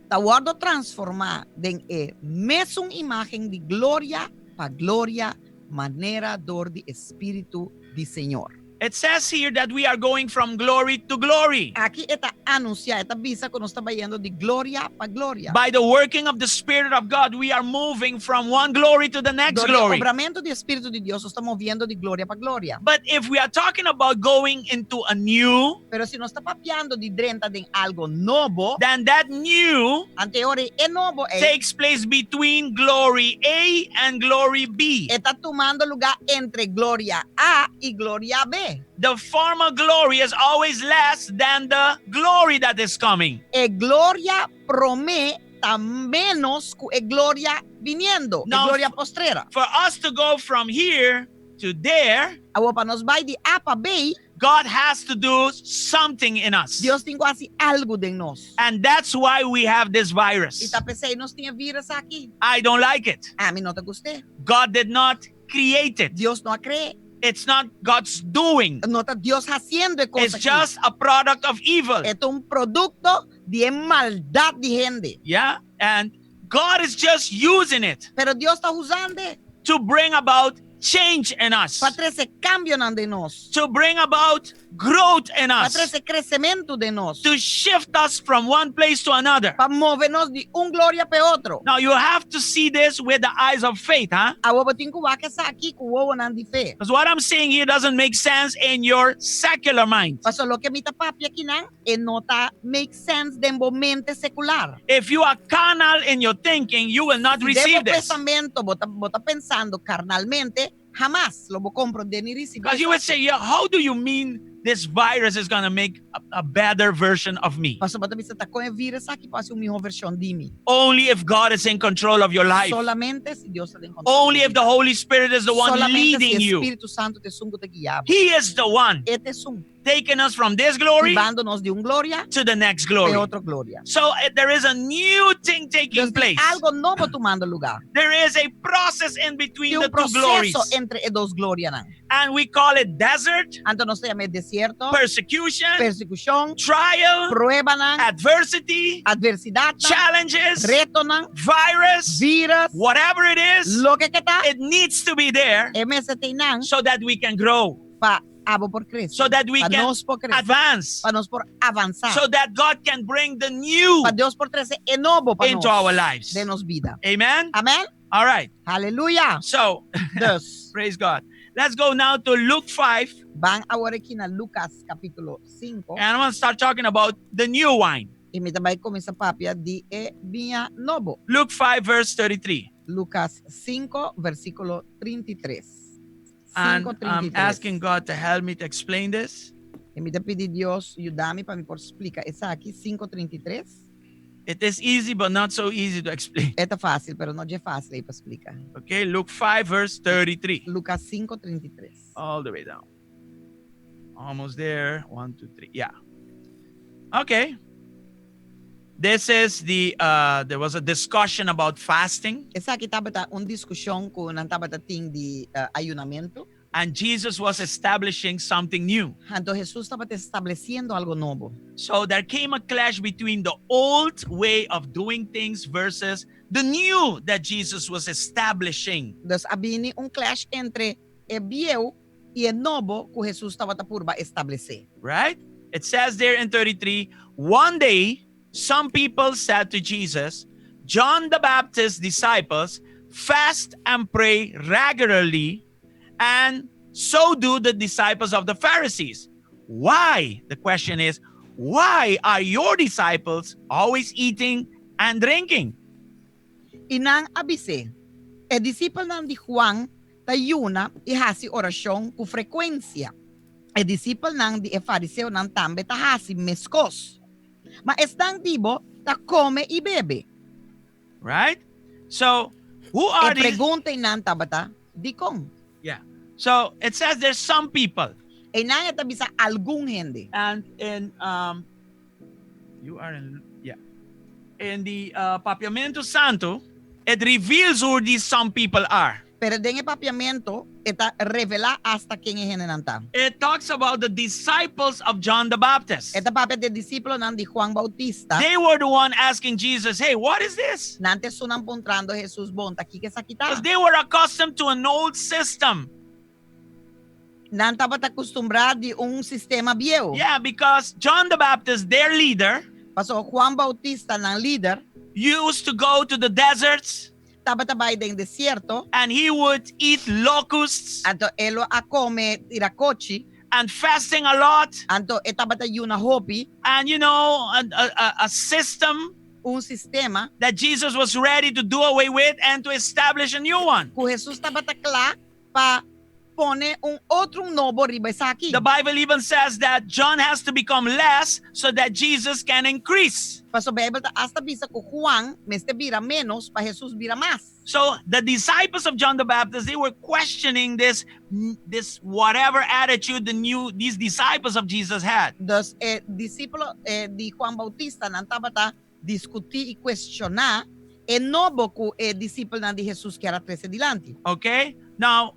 ta wòrdu transformá den e mesun imágen di gloria pa gloria, manera dor di Spiritu di Señor. It says here that we are going from glory to glory. Aki e ta anunsiá, e ta bisa ku nos ta bayendo di gloria pa gloria. By the working of the Spirit of God, we are moving from one glory to the next Dor di glory. obramentu di Spiritu di Dios, nos ta moviendo di gloria pa gloria. But if we are talking about going into a new, Pero si nos ta papiando di drenta den algu nobo, then that new anto e ora e nobo ei takes place between glory A and glory B. e ta tumando lugá entre gloria A i gloria B. The former glory is always less than the glory that is coming. E gloria promé ta ménos ku e gloria biniendo, e Now, gloria postrera. For us to go from here to there, Awor pa nos bai di A pa B, God has to do something in us. Dios tin ku hasi algu den nos. And that's why we have this I virus. ta p'esei nos tin e virus aki. I don't like it. Ami no ta gust'é. God did not create it. Dios no a kre'é. It's not God's doing. No ta Dios hasiendo e kos It's aki. just a product of evil. E ta un produkto di e maldat di hende. Yeah. And God is just using it Pero Dios ta usando to bring about change in us, pa trese kambionan den nos. to bring about growth in Pa us, trese kresementu den nos. to shift us from one place to another. Pa move nos di un gloria pa otro. Now you have to see this with the eyes of faith, huh? Awor bo tin ku wak esaki ku wowonan di fe. Because what I'm saying here doesn't make sense in your secular mind. Paso loke mi ta papia akinan, e no ta make sense den bo mente sekular. If you are carnal in your thinking, you will not Si den receive bo this. pensamentu, bo ta, bo ta pensando karnalmente, Hamas lo bo komprondé ni risibí. Because you would say, yeah, how do you mean this virus is going to make a better version of me? Paso bo ta bisa ta kon e vírùs aki por hasi un mihó vershon di mi. Only if God is in control of your life. Solamente si Dios ta den kontrol. Only if the Holy Spirit is the one Solamente leading si you. Spiritu Santu ta esun ku ta guia. He is the one E ta esun. taking us from this glory Hibando nos di un gloria to the next glory. pa otro gloria. So there is a new thing taking place. Algu nobo tumando lugá. There is a process in between Tin the un two glories. proseso entre e dos glorianan. And we call it desert, Anto nos ta yam'é desierto, persecution, persekushon, trial, pruebanan, adversity, atversidat, challenges, retonan, virus, vírùs, whatever it is, loke ku ta, it needs to be there e mester t'einan so that we can grow, pa abo por krese. so that we Pa can nos por krese. advance, Pa nos por avansá. so that God can bring the new Pa Dios por trese e nobo pa into nos. our lives. Den nos bida. Amen? Amèn? All right. Aleluya. So, Dus, praise God. Let's go now to Luke 5, ban awor aki na Lucas kapítulo 5. and I'm going to start talking about the new wine. I mi ta bai kuminsá papia di e biña nobo. Luke 5, verse 33. Lucas 5, versíkulo 33. And I'm 5:33. asking God to help me to explain this. I mi ta pidi Dios yuda mi pa mi por splika esaki 5:33. It is easy, but not so easy to explain. E ta fásil, pero no ta fásil ei pa splika. Okay, Luke 5, verse 33. Lucas 5:33. All the way down. Almost there. One, two, three. Yeah. Okay. This is the there was a discussion about fasting, Esaki tabata un diskushon ku nan tabata tin di ayunamentu. and Jesus was establishing something new. Anto Jesus tabata establesiendo algu nobo. So there came a clash between the old way of doing things versus the new that Jesus was establishing. Dus a bini un clash entre e bieu i e nobo ku Jesus tabata purba establesé. Right? It says there in 33 one day, some people said to Jesus, John the Baptist's disciples fast and pray regularly, and so do the disciples of the Pharisees. Why? The question is, why are your disciples always eating and drinking? I nan a bis'é, e disipelnan di Juan ta yuna i hasi orashon ku frekuensia. E disipelnan di e fariseonan tambe ta hasi meskos. Ma esnan di bo ta kome i bebe. Right? So, who are E these? pregunta einan tabata, dikon. Yeah. So it says there's some people. Einan e ta bisa algun hende. And in you are in, yeah. In the Papiamento Santo, it reveals who these some people are. Pero den e papiamento, e ta revelá asta ken e hendenan ta. It talks about the disciples of John the Baptist. E ta papia di disipelnan di Juan Bautista. They were the one asking Jesus, "Hey, what is this?" Nan ta esunnan puntrando Jesus bon, ta kiko esaki ta. Because they were accustomed to an old system. Nan tabata akustumbrá di un sistema bieu. Yeah, because John the Baptist, their leader, Paso Juan Bautista, nan lider, used to go to the deserts tabata bai den desierto and he would eat locusts Anto e lo a kome tirakochi and fasting a lot. Anto e tabata yuna hopi. And you know, a system un sistema that Jesus was ready to do away with and to establish a new one. Ku Jesus tabata kla pa pone un otro nobo riba esaki. The Bible even says that John has to become less so that Jesus can increase. Paso Beibel ta asta bisa ku Juan mester bira ménos pa Jesus bira mas. So the disciples of John the Baptist, they were questioning this whatever attitude the new these disciples of Jesus had. Dus e disipel di Juan Bautista nan tabata diskutí i kuestioná e nobo ku e disipelnan di Jesus ker a trese dilanti. Okay? Now,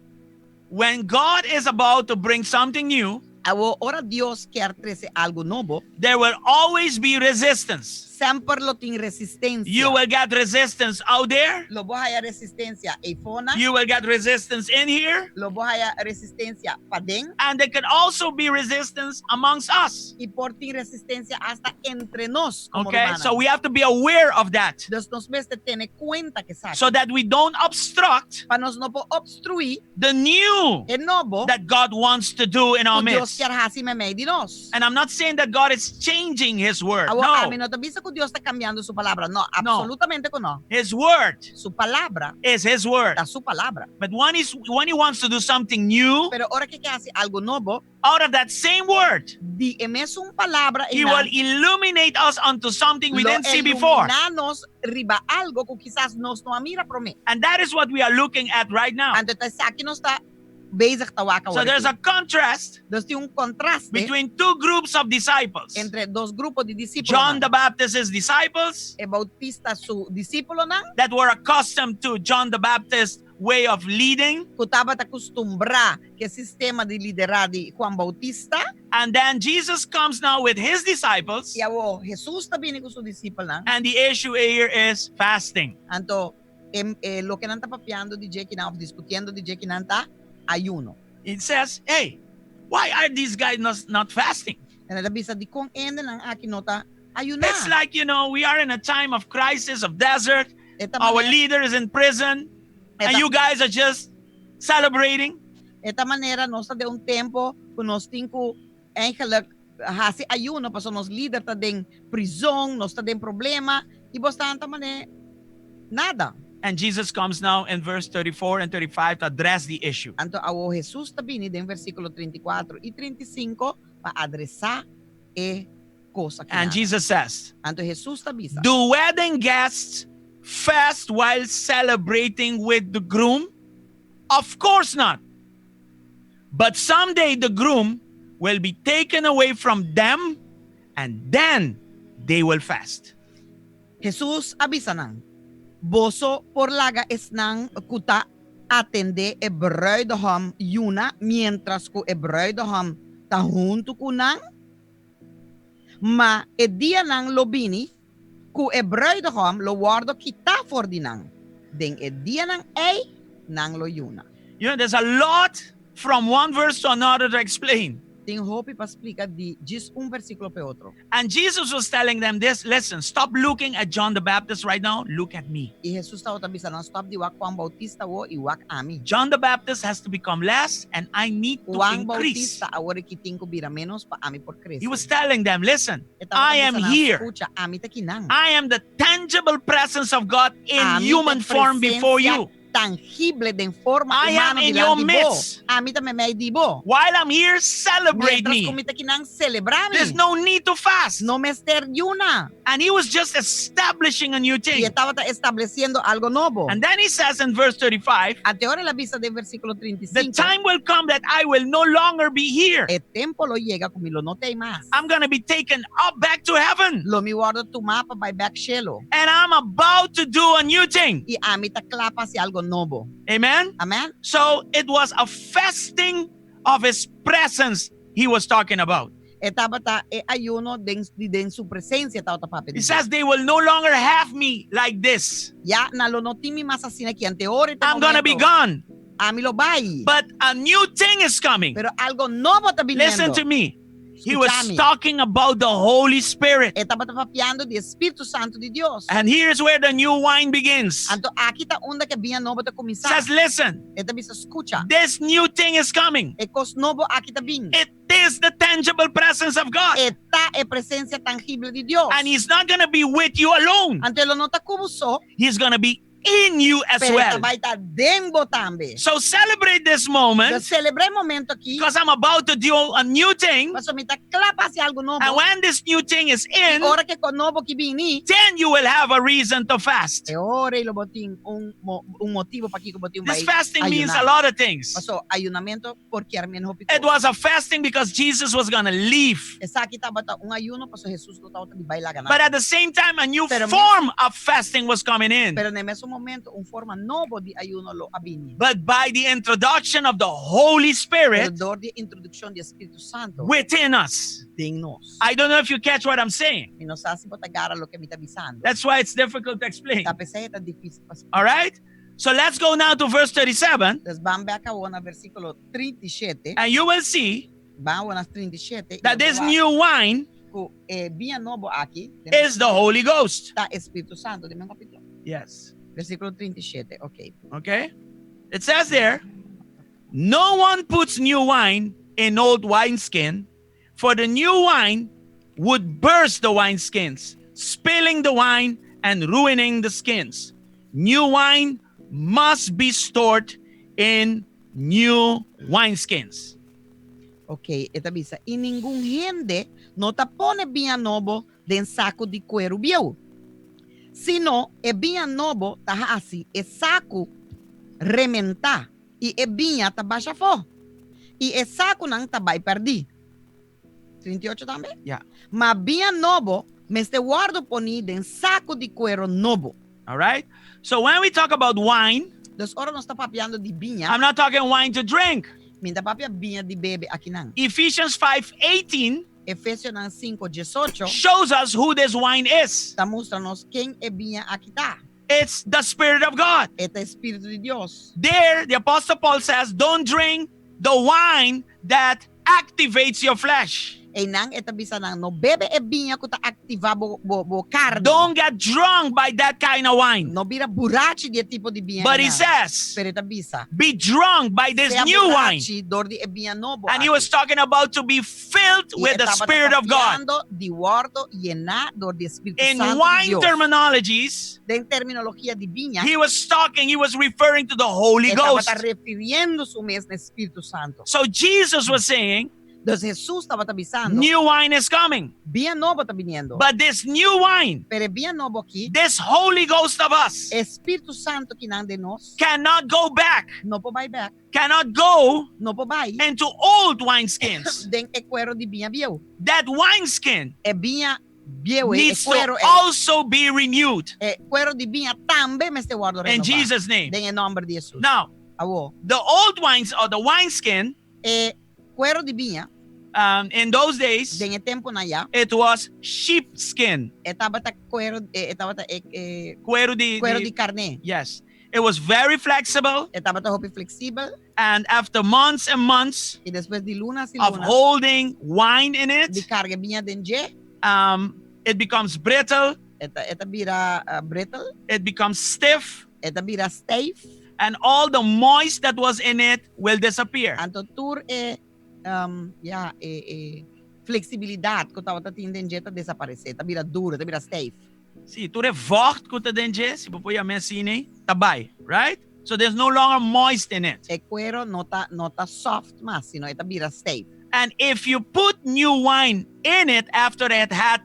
when God is about to bring something new, Awor ora Dios ke trese algu nobo, there will always be resistance. Semper lo tin resistensia. You will get resistance out there. Lo bo haya resistensia eifó. You will get resistance in here. Lo bo haya resistensia paden. And there can also be resistance amongst us. I por tin resistensia asta entre nos komo Okay, rumannan. so we have to be aware of that. Dus nos mester tene kuenta ku esaki. So that we don't obstruct Pa nos no por obstruí the new e nobo that God wants to do in our ku Dios midst. ke hasi meimei di nos. And I'm not saying that God is changing his word. Awor, No. ami no ta bisa ku ku Dios ta kambiando su palabra. No, absolutamente ku no. His word Su palabra is his word. ta su palabra. But when he wants to do something new, Pero ora ku e ke hasi algu nobo, out of that same word, di e mesun palabra he will illuminate us onto something we didn't see before. Iluminá nos riba algu ku kisas nos no a mira promé. And that is what we are looking at right now. Anto esaki nos ta bezig ta wak So there's a contrast Dus tin un kontraste between two groups of disciples. entre dos grupo di disipel. John the Baptist's disciples E Bautista su disipelnan that were accustomed to John the Baptist's way of leading. Ku tabata kustumbrá ku e sistema di liderazgo di Juan Bautista. And then Jesus comes now with his disciples. I awor Jesus ta bini ku su disipelnan. And the issue here is fasting. Anto, e, loke nan ta papiando di dje akinan, òf diskutiendo di dje akinan ta ayuno. It says, hey, why are these guys not fasting? I e ta bisa dikon e hendenan aki no ta ayuná. It's like, we are in a time of crisis, of desert. Our leader is in prison. And you guys are just celebrating. E ta manera nos ta den un tempu ku nos tin ku eigenlijk hasi ayuno, paso nos lider ta den prizòn, nos ta den problema i boso ta manera nada. And Jesus comes now in verse 34 and 35 to address the issue. Anto awor Jesus ta bini den versíkulo 34 i 35 pa adresá e kos aki. And Jesus says, Anto Jesus ta bisa. Do wedding guests fast while celebrating with the groom? Of course not. But someday the groom will be taken away from them, and then they will fast. Jesus a bisa nan. Boso por laga esnan ku ta atendé e bruidegom yuna mientras ku e bruidegom ta huntu ku nan. Ma e dianan lo bini ku e bruidegom lo wòrdu kitá for di nan. Den e dianan ei nan lo yuna. There's a lot from one verse to another to explain. Tin hopi pa splika di djis un versíkulo pa otro. And Jesus was telling them this: listen, stop looking at John the Baptist right now, look at me. I Jesus tabata bisa nan stòp di wak Juan Bautista awor i wak ami. John the Baptist has to become less, and I need to Juan increase. Bautista awor aki tin ku bira ménos pa ami por krese. He was telling them, listen, I am here. Skucha, ami ta akinan. I am the tangible presence of God in Ami human ta form before presensia you. Tangibel den forma I am humano in your dilanti bo. midst. Ami ta meimei di bo. While I'm here, celebrate Mientras me. ku mi ta akinan selebrá mi. There's no need to fast. No mester yuna. And he was just establishing a new thing. I e tabata establesiendo algu nobo. And then he says in verse 35, Anto ora el a bisa den versíkulo 35. the time will come that I will no longer be here. E tempu lo yega ku mi lo no t'ei mas. I'm going to be taken up back to heaven. Lo mi wòrdu tumá pa bai bèk shelu. And I'm about to do a new thing. I ami ta kla pa hasi algu nobo. Amen? Amen. So it was a fasting of his presence he was talking about. E tabata e ayuno den, den su presensia tabata papia. He says they will no longer have me like this. Ya nan lo no tin mi mas asina aki anto ora I'm going to be gone. Ami lo bai. But a new thing is coming. Pero algu nobo ta biniendo. Listen to me. He was Skucha mi. talking about the Holy Spirit. E tabata papiando di Spiritu Santu di Dios. And here's where the new wine begins. Anto aki ta unda ku e biña nobo ta kuminsá. Says, listen, E ta bisa skucha. this new thing is coming. E kos nobo aki ta bin. It is the tangible presence of God. E ta e presensia tangibel di Dios. And he's not going to be with you alone. Anto e lo no ta ku bo so. He's going to be in you as Pero well. e ta bai ta den bo tambe. So celebrate this moment Selebrá e momento aki. because I'm about to do a new thing. Paso mi ta kla pa hasi algu nobo. And when this new thing is in, Ora ku e kos nobo aki bini. then you will have a reason to fast. E ora ei lo bo tin un, un motibu pa kiko bo tin This fasting means a lot of things. Paso ayunamentu por kier men hopi. It was a fasting because Jesus was going to leave. Esaki tabata un ayuno paso Jesus lo tabata di bai laga nan. But at the same time, a new Pero form of fasting was coming in. Pero na mesun momento un forma nobo di ayuno lo a bini. But by the introduction of the Holy Pero Spirit dor di introdukshon di Spiritu Santu within us. den nos. I don't know if you catch what I'm saying. Mi no sa si bo ta gara loke mi ta bisando. That's why it's difficult to explain. Ta p'esei ta difísil pa All right? So let's go now to verse 37, Dus ban bèk na versíkulo 37. and you will see Ban na 37. that this new wine Ku e biña nobo aki is the Holy Ghost. Ta Spiritu Santu, den kapítulo. Yes. Versíkulo 37, ok. Okay? It says there, no one puts new wine in old wineskin, for the new wine would burst the wineskins, spilling the wine and ruining the skins. New wine must be stored in new wineskins. Ok, e ta bisa, I ningun hende no ta pone biña nobo den saku di kueru bieu, sino e biña nobo ta hasi e saku rementá i e biña ta basha afó, i e sakunan ta bai pèrdí. 38 tambe? Ya. Ma biña nobo mester wòrdu poní den saku di kuero nobo. All right? So when we talk about wine, Dus ora nos ta papiando di biña, I'm not talking wine to drink. Mi ta papia biña di bebe akinan. Ephesians 5:18 Efesionan 5, 18 shows us who this wine is. Ta mustra nos ken e biña aki ta. It's the Spirit of God. E ta e Spiritu di Dios. There, the Apostle Paul says, don't drink the wine that activates your flesh. Einan e ta bisa nan, no bebe e biña ku ta aktivá bo, bo, bo karni. Don't get drunk by that kind of wine. No bira burachi di e tipo di biña But he einan. says, Pero e ta bisa, be drunk by this sea new wine. burachi dor di e biña nobo And he aki. was talking about to be filled I with e the tabata Spirit of God. papiando di wòrdu yená dor di e Spiritu In Santu di wine Dios. terminologies, Den terminologia di biña, he was talking, he was referring to the Holy e Ghost. tabata refiriendo su mes na Spiritu Santu. So Jesus was saying, Dus Hesus tabata bisando, new wine is coming. Biña nobo ta biniendo. But this new wine, Pero e biña nobo aki, this Holy Ghost of us, e Spiritu Santu akinan den nos, cannot go back, no por bai bèk, cannot go no por bai into old wineskins. den e kuero di biña bieu. That wineskin E biña bieu, e needs to kuero, e, also be renewed e kuero di biña tambe mester wòrdu in renobá. Jesus' name. Den e nòmber di Hesus. Now, Awor, the old wines or the wineskin, e kuero di biña, in those days, den e tempunan ya, it was sheepskin. E tabata kuero, e tabata e, e Kuero di, kuero di karné. Yes. It was very flexible. E tabata hopi fleksibel. And after months and months I despues di luna i of luna holding wine in it, di karga biña den dje, it becomes brittle. E ta, e ta bira brittle. It becomes stiff. E ta bira stijf. And all the moist that was in it will disappear. Anto tur e ja, e, e fleksibilidat ku tabata tin den dje ta desaparesé, ta bira duro, ta bira stijf. Sí, tur e vocht ku ta den dje, si bo por yam'é asina, ta bai, right? So there's no longer moist in it. E kuero no ta, no ta soft mas, sino e ta bira stijf. And if you put new wine in it after it had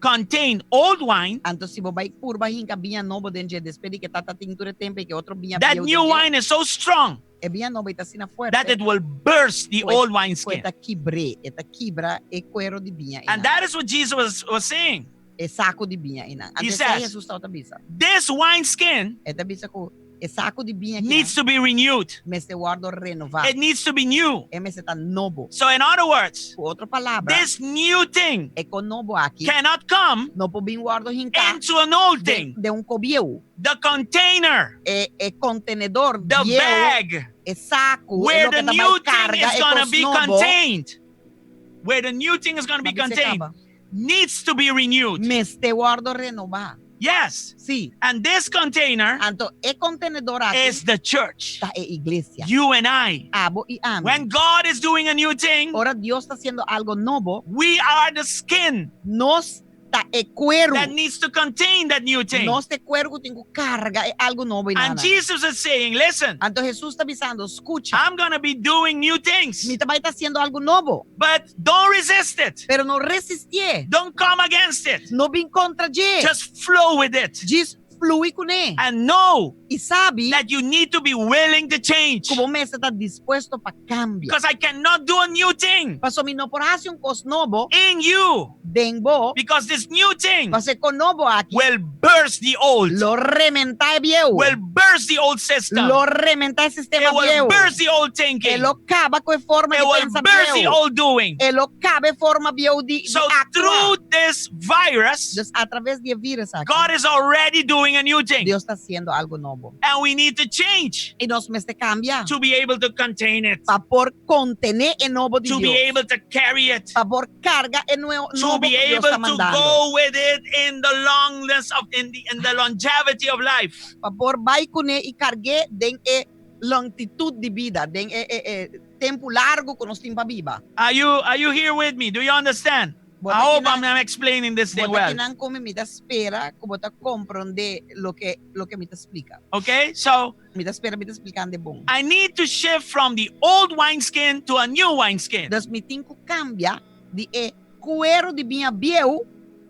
contained old wine, Anto si bo bai purba hinka biña nobo den dje, despues di ke tata tin tur e tempu i ke otro biña that bieu new den dje, wine is so strong e biña nobo e ta asina fuerte that it will burst the ku e- old ku e wineskin. ta kibr'é, e ta kibra e kuero di biña And einan. that is what Jesus was saying. E saku di biña einan. He Anto esei says, Hesus tabata bisa. This wineskin E ta bisa ku e saku di biña akinan needs to be renewed. mester wòrdu renová. It needs to be new. E mester ta nobo. So in other words, Ku otro palabra, this new thing e kos nobo aki cannot come no por bin wòrdu hinká into an old den, thing. den un kos bieu. The container, E, e kontenedor the bieu, bag, e saku, e where loke the ta new bai thing karga is e going to kos be nobo, contained, where the new thing is going to be M'a bis'é contained, kaba. needs to be renewed. Mester wòrdu renová. Yes. Sí. And this container Anto e kontenedor aki is the church. ta e iglesia. You and I. Abo i ami. When God is doing a new thing, Ora Dios ta hasiendo algu nobo, we are the skin nos ta e kueru. that needs to contain that new thing. Nos ta e kueru ku tin ku karga e algu nobo And einan. Jesus is saying, listen, Anto Hesus ta bisando, skucha, I'm going to be doing new things, mi ta bai ta hasiendo algu nobo, but don't resist it. pero no resistié. Don't come against it. No bin kontra dje. Just flow with it. Djis flui kuné. And know I sabi that you need to be willing to change. ku bo mester ta dispuesto pa kambia. Because I cannot do a new thing Paso mi no por hasi un kos nobo in you. den bo, Because this new thing paso e kos nobo aki will burst the old, lo rementá e bieu. will burst the old system. Lo rementá e sistema It will bieu. burst the old E thinking. lo kaba ku e forma It di will pensa burst the bieu. old doing. E lo kaba e forma bieu di, di So aktua. through this virus, Dus a traves di e virus aki, God is already doing a new thing. Dios ta hasiendo algu nobo. And we need to change I nos mester kambia to be able to contain it, pa por kontené e nobo di to be Dios. able to carry it, Pa por karga e nuevo, to nobo be ku Dios able ta to mandando. go with it in the longness of in the longevity of life. Pa por bai kuné i karg'é den e longitut di bida, den e, e, e tempu largu ku nos tin pa biba. Are you here with me? Do you understand? I hope I'm explaining this thing Bo ta well. akinan ku mi, mi ta spera ku bo ta komprondé loke mi ta splika. Okay, so Mi ta spera mi ta splikando bon. I need to shift from the old wineskin to a new wineskin. Dus mi tin ku kambia di e kueru di biña bieu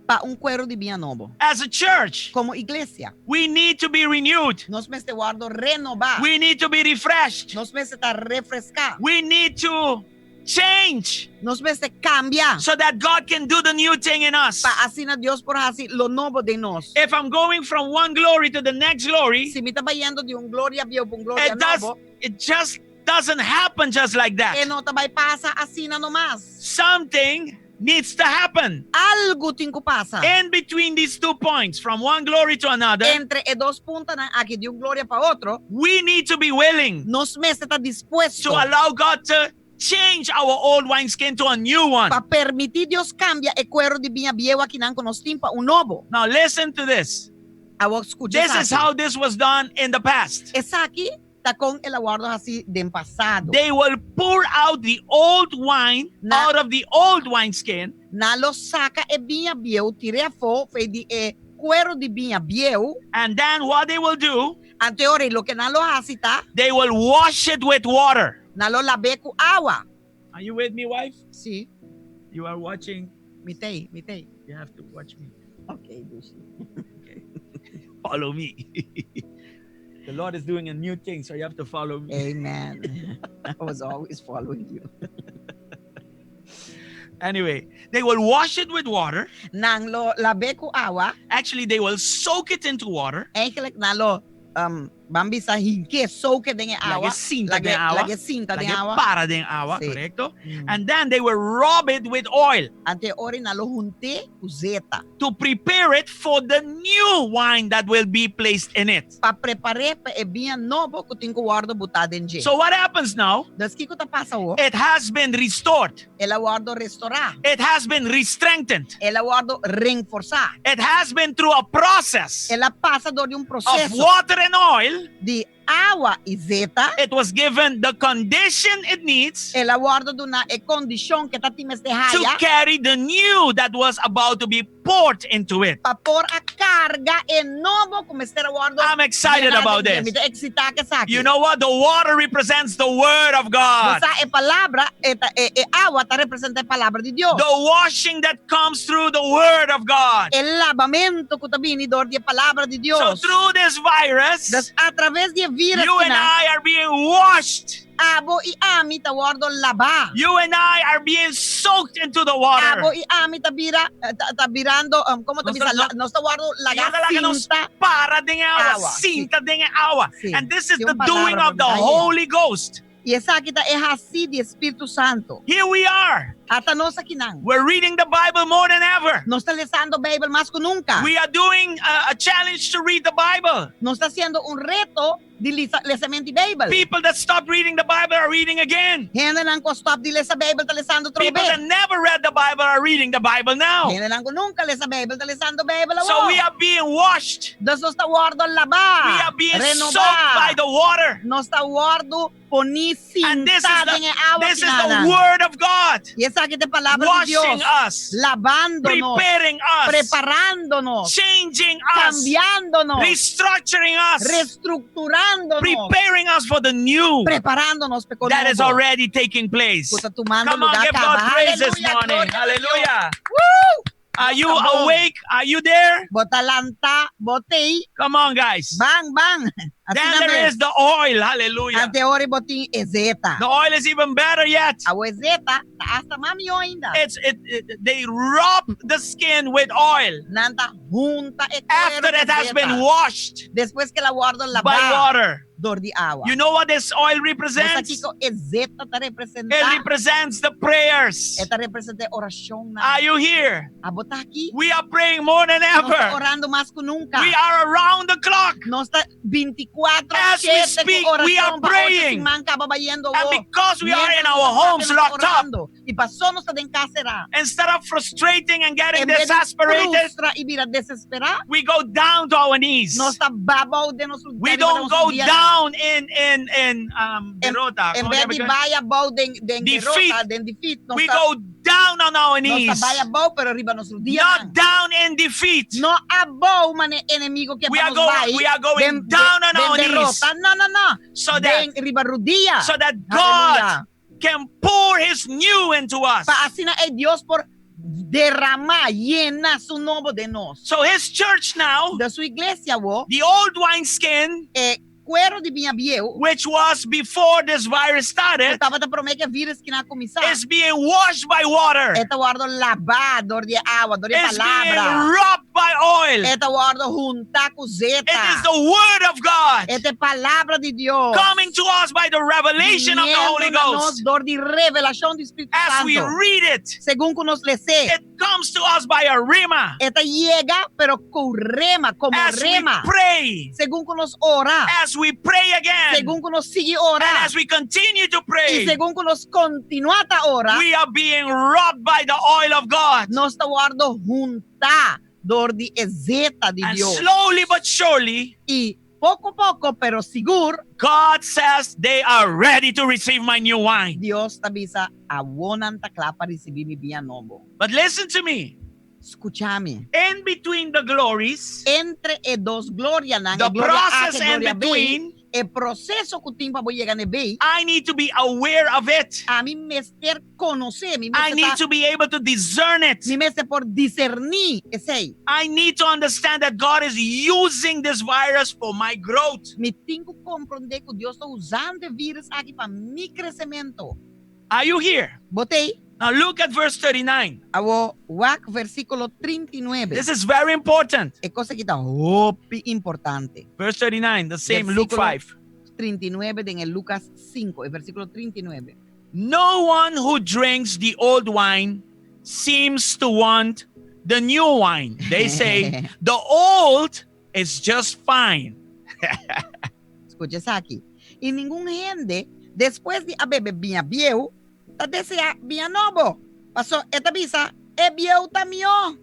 pa un kueru di biña nobo. As a church, Komo iglesia, we need to be renewed. Nos mester wòrdu renobá. We need to be refreshed. Nos mester ta refreská. We need to change Nos mester kambia. so that God can do the new thing in us. Pa asina Dios por hasi lo nobo den nos. If I'm going from one glory to the next glory, Si mi ta bayendo di un gloria bieu pa un gloria it does nobo, it just doesn't happen just like that. e no ta bai pasa asina nomas. Something needs to happen Algu tin ku pasa. in between these two points, from one glory to another. Entre e dos puntonan aki di un gloria pa otro, We need to be willing nos mester ta dispuesto to allow God to change our old wineskin to a new one. pa permití Dios kambia e kueru di biña bieu akinan ku nos tin pa un nobo. Now listen to this. Awor skucha This is esaki. how this was done in the past. Esaki ta kon el a wòrdu hasí den pasado. They will pour out the old wine out of the old wineskin Nan lo saka e biña bieu, tir'é afó, for di e kueru di biña bieu. And then what they will do, Anto ora, loke nan lo hasi ta, they will wash it with water. Nan lo lab'é ku awa. Are you with me, wife? Si. You are watching. Mi t'ei, mi t'ei. You have to watch me. Okay, dushi. Okay. Follow me. The Lord is doing a new thing, so you have to follow me. Amen. I was always following you. Anyway, they will wash it with water. Nan lo lab'é ku awa. Actually, they will soak it into water. Eigenlijk nan lo ban bisa hink'é, soak it den e awa. Lag'é sinta den awa. Lag'é sinta den Lag'é awa. para den awa, Si. korekto? And then they will rub it with oil. Anto ora nan lo hunt'é ku zeta. To prepare it for the new wine that will be placed in it. Pa prepar'é pa e biña nobo ku tin ku wòrdu botá den dje. So what happens now? Dus kiko ta pasa awor? It has been restored. El a wòrdu restourá. It has been re-strengthened. El a wòrdu reforsá. It has been through a process. El a pasa dor di un Of proseso. water and oil. Di awa i zeta. It was given the condition it needs. El a wòrdu duná e kondishon ku e ta tin mester To haya. carry the new that was about to be poured into it. Pa por a karga e nobo ku mester a wòrdu. I'm excited about this. Mi ta eksitá ku esaki. You know what? The water represents the word of God. Bo sa e palabra, e, ta, e, e awa ta representá e palabra di Dios. The washing that comes through the word of God. E labamentu ku ta bini dor di e palabra di Dios. So through this virus, Dus a traves di e virus you and I are being washed. Abo i ami ta wòrdu labá. You and I are being soaked into the water. Abo i ami ta bira ta, ta birando kon ta Nos bisa ta- nos ta wòrdu lagá Laga nos sinta para den awa, awa. sinta den awa. And this is Tin the un doing palabra of the pa mi. Holy Ghost. I esaki ta e hasi di Spiritu Santu. Here we are. Ata nos akinan. We're reading the Bible more than ever. Nos ta lesando Beibel mas ku nunka. We are doing a challenge to read the Bible. Nos ta hasiendo un reto di lesamentu di Beibel. People that stop reading the Bible are reading again. Hendenan ku a stòp di lesa Beibel ta lesando People trobe. that never read the Bible are reading the Bible now. Hendenan ku nunka a lesa Beibel ta lesando Beibel So awor. we are being washed. Dus nos ta wòrdu labá. We are being renobá. soaked by the water. Nos ta wòrdu poní And this is sintá den the, e awa this is the kinanan. word of God. I esaki ta e palabra di Washing Dios. us. Labando nos. Preparing us. Preparando nos. Changing us. Kambiando nos. Restructuring us. Restrukturando nos. Preparing us for the new Preparando nos pa e that is nobo. already taking place. Ku ta tumando Come on, lugar give God kaba. praise this Hallelujah, morning. gloria na Dios. Hallelujah. Woo! Are you Tá bon. awake? Are you there? Bo ta lantá, bo t'ei. Come on, guys. Ban, ban. Then there is the oil. Hallelujah. Anto ora bo tin e zeta. The oil is even better yet. E zeta ta asta mas mihó ainda. It's it, it they rub the skin with oil Nan ta hunta e after it has been washed Despues ku el a wòrdu labá. by water. Dor di awa. You know what this oil Bo sa represents? kiko e zeta ta representá. It represents the prayers. E ta representá orashon. Are you here? Abo ta aki. We are praying more than Nos ta ever. orando mas ku nunka. We are around the clock. Nos ta 24 24 As we 7 speak, we are praying. Siman kaba bayendo And because we are in our homes locked up, I pasó nos ta den kas será. instead of frustrating and getting En bes di exasperated, frustra i bira desesperá, we go down to our knees. nos ta bai abou den nos We don't go down in derota. En ¿Cómo bes se di llama? bai abou den den Defeat. derota, den defeat, nos We ta go down on our nos knees. ta bai abou pero riba nos rudia. Not down in defeat. No abou manera enemigu ke We pa are nos going- bai. we are going den, down on den our knees. derota. No, no, no. So that- den riba rudia. So that God can pour his new into us. Pa asina ei Dios por derramá, yena su nobo den nos. So his church now, Di su iglesia, awor, the old wineskin, e kueru di biña bieu, which was before this virus started, tabata promé ku e virus akí a kuminsá. is being washed by water. E ta wòrdu labá dor di awa, dor di Is being palabra. rubbed by oil. E ta wòrdu huntá ku zeta. It is the word of God E ta palabra di Dios. coming to us by the revelation of the Holy Biniendo na nos Ghost. dor di revelashon di Spiritu As we Santu. read it, Segun ku nos les'é. it comes to us by a rhema. E ta yega, pero ku rema, komo As we rema. pray, Segun ku nos ora. as we pray again, Segun ku nos sigui ora. and as we continue to I pray, segun ku nos kontinuá ta ora, we are being rubbed by the oil of God. nos ta wòrdu huntá dor di e zeta di And Dios. slowly but surely, I poko poko, pero sigur, God says they are ready to receive my new wine. Dios ta bisa awor nan ta kla pa risibí mi biña nobo. But listen to me. Skucha mi. In between the glories, Entre e dos glorianan, The e gloria A process ku in gloria B, between, e proseso ku tin pa yega na B, I need to be aware of it. ami mester konosé, mi I mester need ta, to be able to discern it. mi mester por diserní esei. I need to understand that God is using this virus for my growth. Mi tin ku komprondé ku Dios ta usando e virus akí pa mi kresementu. Are you here? Bo t'ei? Now look at verse 39. Awor, wak versíkulo 39. This is very important. E kos akí ta hopi importante. Verse 39, the same Luke Versíkulo 5. 39 den Lucas 5, e versíkulo 39. No one who drinks the old wine seems to want the new wine. They say the old is just fine. Skucha esaki. I ningun hende, despues di a bebe biña bieu, ta deseá biña nobo. Pasó e ta bisa, e bieu ta mihó.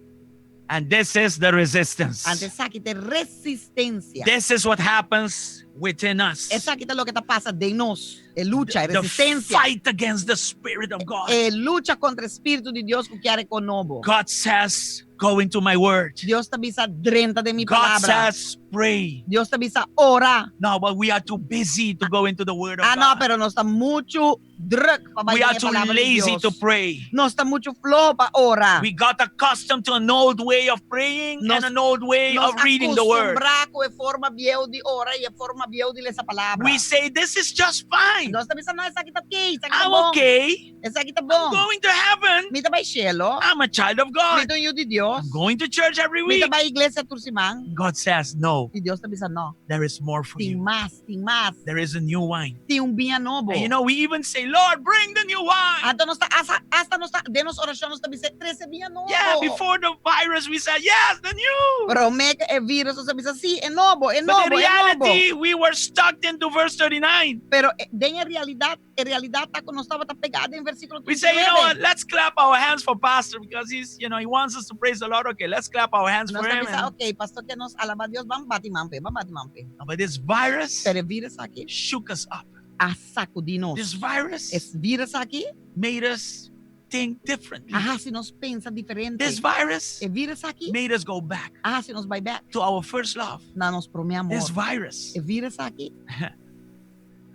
And this is the resistance. Anto esaki ta resistensia. This is what happens within us. Esaki ta loke ta pasa den nos. E lucha, e The resistensia. fight against the Spirit of God. E lucha kontra Spiritu di Dios ku ke kos nobo. God says, go into my word. Dios ta bisa drenta den mi God palabra. says, pray. Dios ta bisa ora. No, but we are too busy to go into the word of Ah, no, God. pero nos ta muchu drùk pa We are too palabra di lazy Dios. to pray. Nos ta muchu floho pa ora. We got accustomed to an old way of praying Nos- and an old way Nos of reading the word. akustumbrá ku e forma bieu di ora i e forma bieu di lesa palabra. We say, this is just fine. Nos ta bisa, no, esaki ta okay, esaki ta I'm bon. okay. Esaki ta bon. I'm going to heaven. Mi ta bai shelu. I'm a child of God. Mi ta un yu di Dios. I'm going to church every Mi week. ta bai iglesia tur siman. God says, no, I Dios ta bisa, no. there is more for Tin you. mas, tin mas. There is a new wine. Tin un biña nobo. And you know, we even say, Lord, bring the new wine. Anto nos ta, hasta, hasta nos ta, den nos orashon nos ta bisa, trese biña nobo. Yeah, before the virus, we said, yes, the new. Promé ku e virus, nos a bisa, sí, e nobo, e But nobo, in e nobo. reality, we were stuck into verse 39. Pero den realidat, e realidat ta ku nos tabata pegá den versíkulo We say, you know what, 39. let's clap our hands for Pastor because he's, you know, he wants us to praise the Lord. Okay, let's clap our hands Nos for ta him. bisa, And- ok, pastor ke nos alabá Dios, ban bati man p'e, ban bati man p'e. But this virus Pero e virus akí shook us up. a sakudí nos. This virus E virus akí made us think differently. a hasi nos pensa diferente. This virus E virus akí made us go back a hasi nos bai bèk to our first love. na nos promé amor. This virus, E virus akí,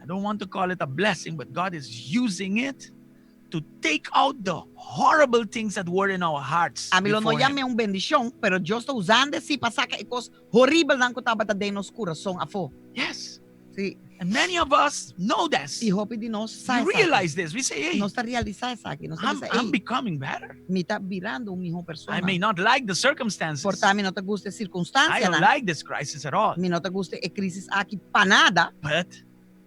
I don't want to call it a blessing, but God is using it to take out the horrible things that were in our hearts. Ami lo no before him. yam'é un bendishon, pero Dios ta usando sí pa saka e kos horibelnan ku tabata den nos kurason afó. Yes. Sí. And many of us know this. I hopi di nos We realize this. We say, hey, Nos ta realisá esaki. Nos ta I'm, bisa, I'm hey, becoming better. mi ta birando un mihó persona. I may not like the circumstances. Por ta mi no ta gusta I sirkunstansia don't nan. like this crisis at all. Mi no ta gusta e krísis akí pa nada. But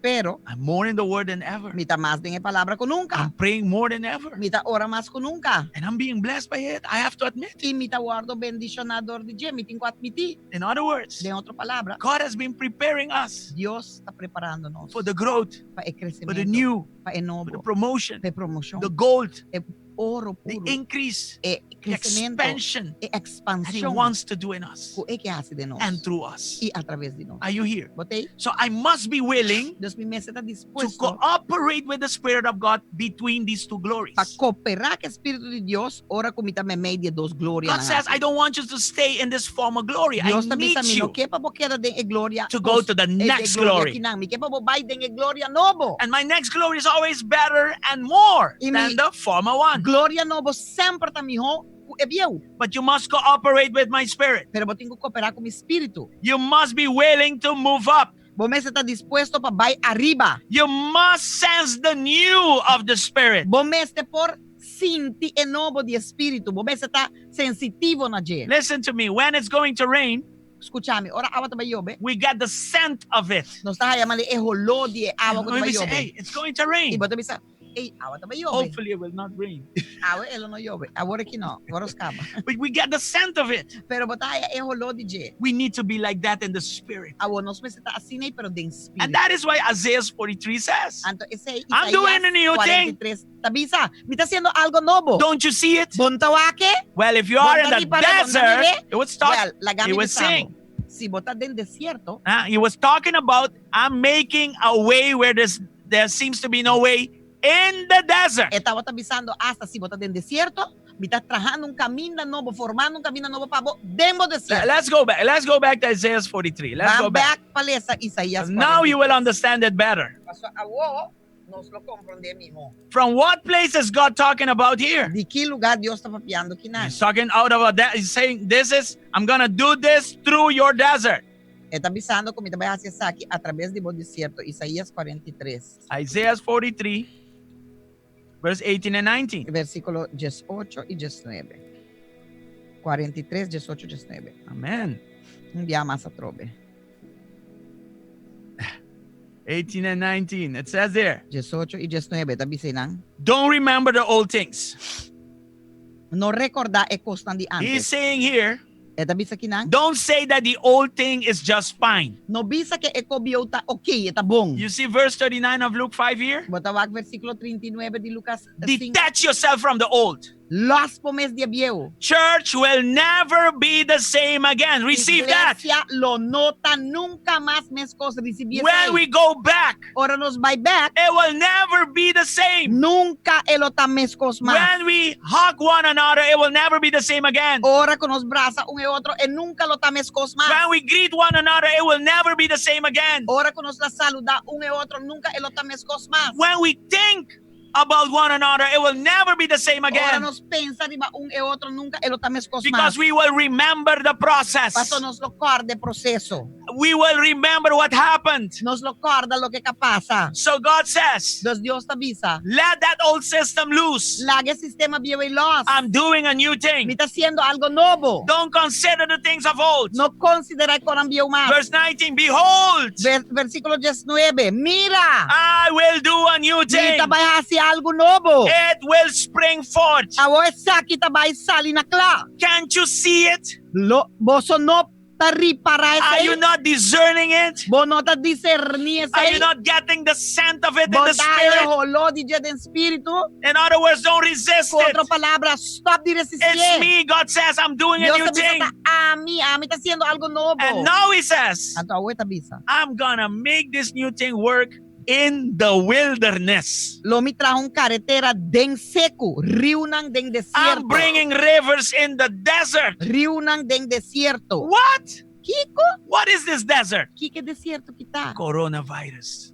Pero I'm more in the word than ever. Mi ta mas den e palabra ku nunka. I'm praying more than ever. Mi ta ora mas ku nunka. And I'm being blessed by it. I have to admit. I mi ta wòrdu bendishoná dor di dje. Mi tin ku atmití. In other words, Den otro palabra, God has been preparing us Dios ta preparando nos for the growth, pa e for the kresementu, new, pa e nobo, for the promotion, pa e promoshon, the gold, e oro the puro, increase, e the kresementu, expansion e that He ekspanshon wants to do in us ku e ke hasi den nos and through us. i a traves di nos. Are you here? Bo t'ei? So I must be willing Dus mi mester ta to dispuesto cooperate with the Spirit of God between these two glories. pa kooperá ku e Spiritu di Dios ora ku mi ta meimei di e dos gloria God says, I don't want you to stay in this form of glory. I Dios ta need bisa mi no you ke pa bo keda den e gloria to go to the e de next gloria glory. akinan. Mi ke pa bo bai den e gloria nobo. And my next glory is always better and more I than mi the former one. gloria nobo semper ta mihó ku e bieu. But you must cooperate with my spirit. Pero bo tin ku kooperá ku mi spiritu. You must be willing to move up. Bo mester ta dispuesto pa bai ariba. You must sense the new of the spirit. Bo mester por sinti e nobo di spiritu. Bo mester ta sensitivo na dje. Listen to me. When it's going to rain, Skucha mi, ora awa ta bai yobe. we get the scent of it. Nos ta haya mane e holó di e awa ku ta And bai we say, yobe. hey, it's going to I rain. bo ta bisa, ei, awa ta bai yobe. Hopefully it will not rain. Awe e lo no yobe. Awor aki no, awor kaba. But we get the scent of it. Pero bo ta haya e holó di dje. We need to be like that in the spirit. Awor nos mester ta asina ei, pero den spiritu. And that is why Isaiah 43 says, Anto esei I'm doing a new thing. 43 ta bisa, mi ta hasiendo algu nobo. Don't you see it? Bo n' ta wak e? Well, if you are in the Bo n' ta ripará, bo n' ta desert, mir'é? it would start, Well, laga he mi was bisa bo. saying, Si bo ta den desierto, he was talking about, I'm making a way where there seems to be no way in the desert. E tabata bisando hasta si bo ta den desierto, mi ta trahando un kaminda nobo, formando un kaminda nobo pa bo den bo desierto. Let's go back. Let's go back to Isaiah 43. Let's go Ban back. back pa lesa Isaías Now you will 43. understand it better. Paso awor nos lo komprondé mihó. From what place is God talking about here? Di ki lugá Dios ta papiando akinan? He's talking out of a desert. He's saying, "This is I'm gonna do this through your desert." E ta bisando ku mi ta bai hasi esaki a traves di bo desierto. Isaías 43. Isaiah 43, verse 18 and 19. Versíkulo 18 i 19. 43, 18, 19. Amen. Un dia mas atrobe. 18 and 19. It says there, 18 i 19, ta bisa einan. Don't remember the old things. No rekordá e kosnan di He's antes. saying here, E ta bisa akinan. don't say that the old thing is just fine. No bisa ku e kos bieu ta ok, ta bon. You see verse 39 of Luke 5 here? Bo ta wak versíkulo 39 di Lucas 5. Detach yourself from the old. Lòs bo mes di e bieu. Church will never be the same again. Receive that. Iglesia lo no ta nunka mas meskos. Risibí When esei. we go back, Ora nos bai bèk. it will never be the same. Nunka e lo ta meskos mas. When we hug one another, it will never be the same again. Ora ku nos brasa un e otro, e nunka lo ta meskos mas. When we greet one another, it will never be the same again. Ora ku nos ta saludá un e otro, nunka e lo ta meskos mas. When we think about one another, it will never be the same Ora again. nos pensa riba un e otro, nunka e lo ta meskos mas. Because we will remember the process. Paso nos lo kòrda e proseso. We will remember what happened. Nos lo kòrda loke a pasa. So God says, Dus Dios ta bisa. let that old system loose. Laga e sistema bieu ei lòs. I'm doing a new thing. Mi ta hasiendo algu nobo. Don't consider the things of old. No konsiderá e kosnan bieu mas. Verse 19, behold, Versíkulo 19. Mira. I will do a new Mi thing. ta bai hasi algu nobo. It will spring forth. Awor esaki ta bai sali na kla. Can't you see it? Lo, boso no ta ripará Are you esei. not discerning it? Bo no ta diserní Are you esei. not getting the scent of it in Bo the ta e spirit? holó di dje den spiritu. In other words, don't resist Ku it. otro palabra, stòp di It's resistí. me. God says, I'm doing a Dios new ta bisa thing. ta ami ta hasiendo algu nobo. And now he says, Anto awor e ta bisa. I'm gonna make this new thing work in the wilderness. Lo mi traha un karetera den seku, riunan den I'm desierto. bringing rivers in the desert. Riunan den desierto. What? Kiko? What is this desert? Kiko e desierto aki ta? Coronavirus.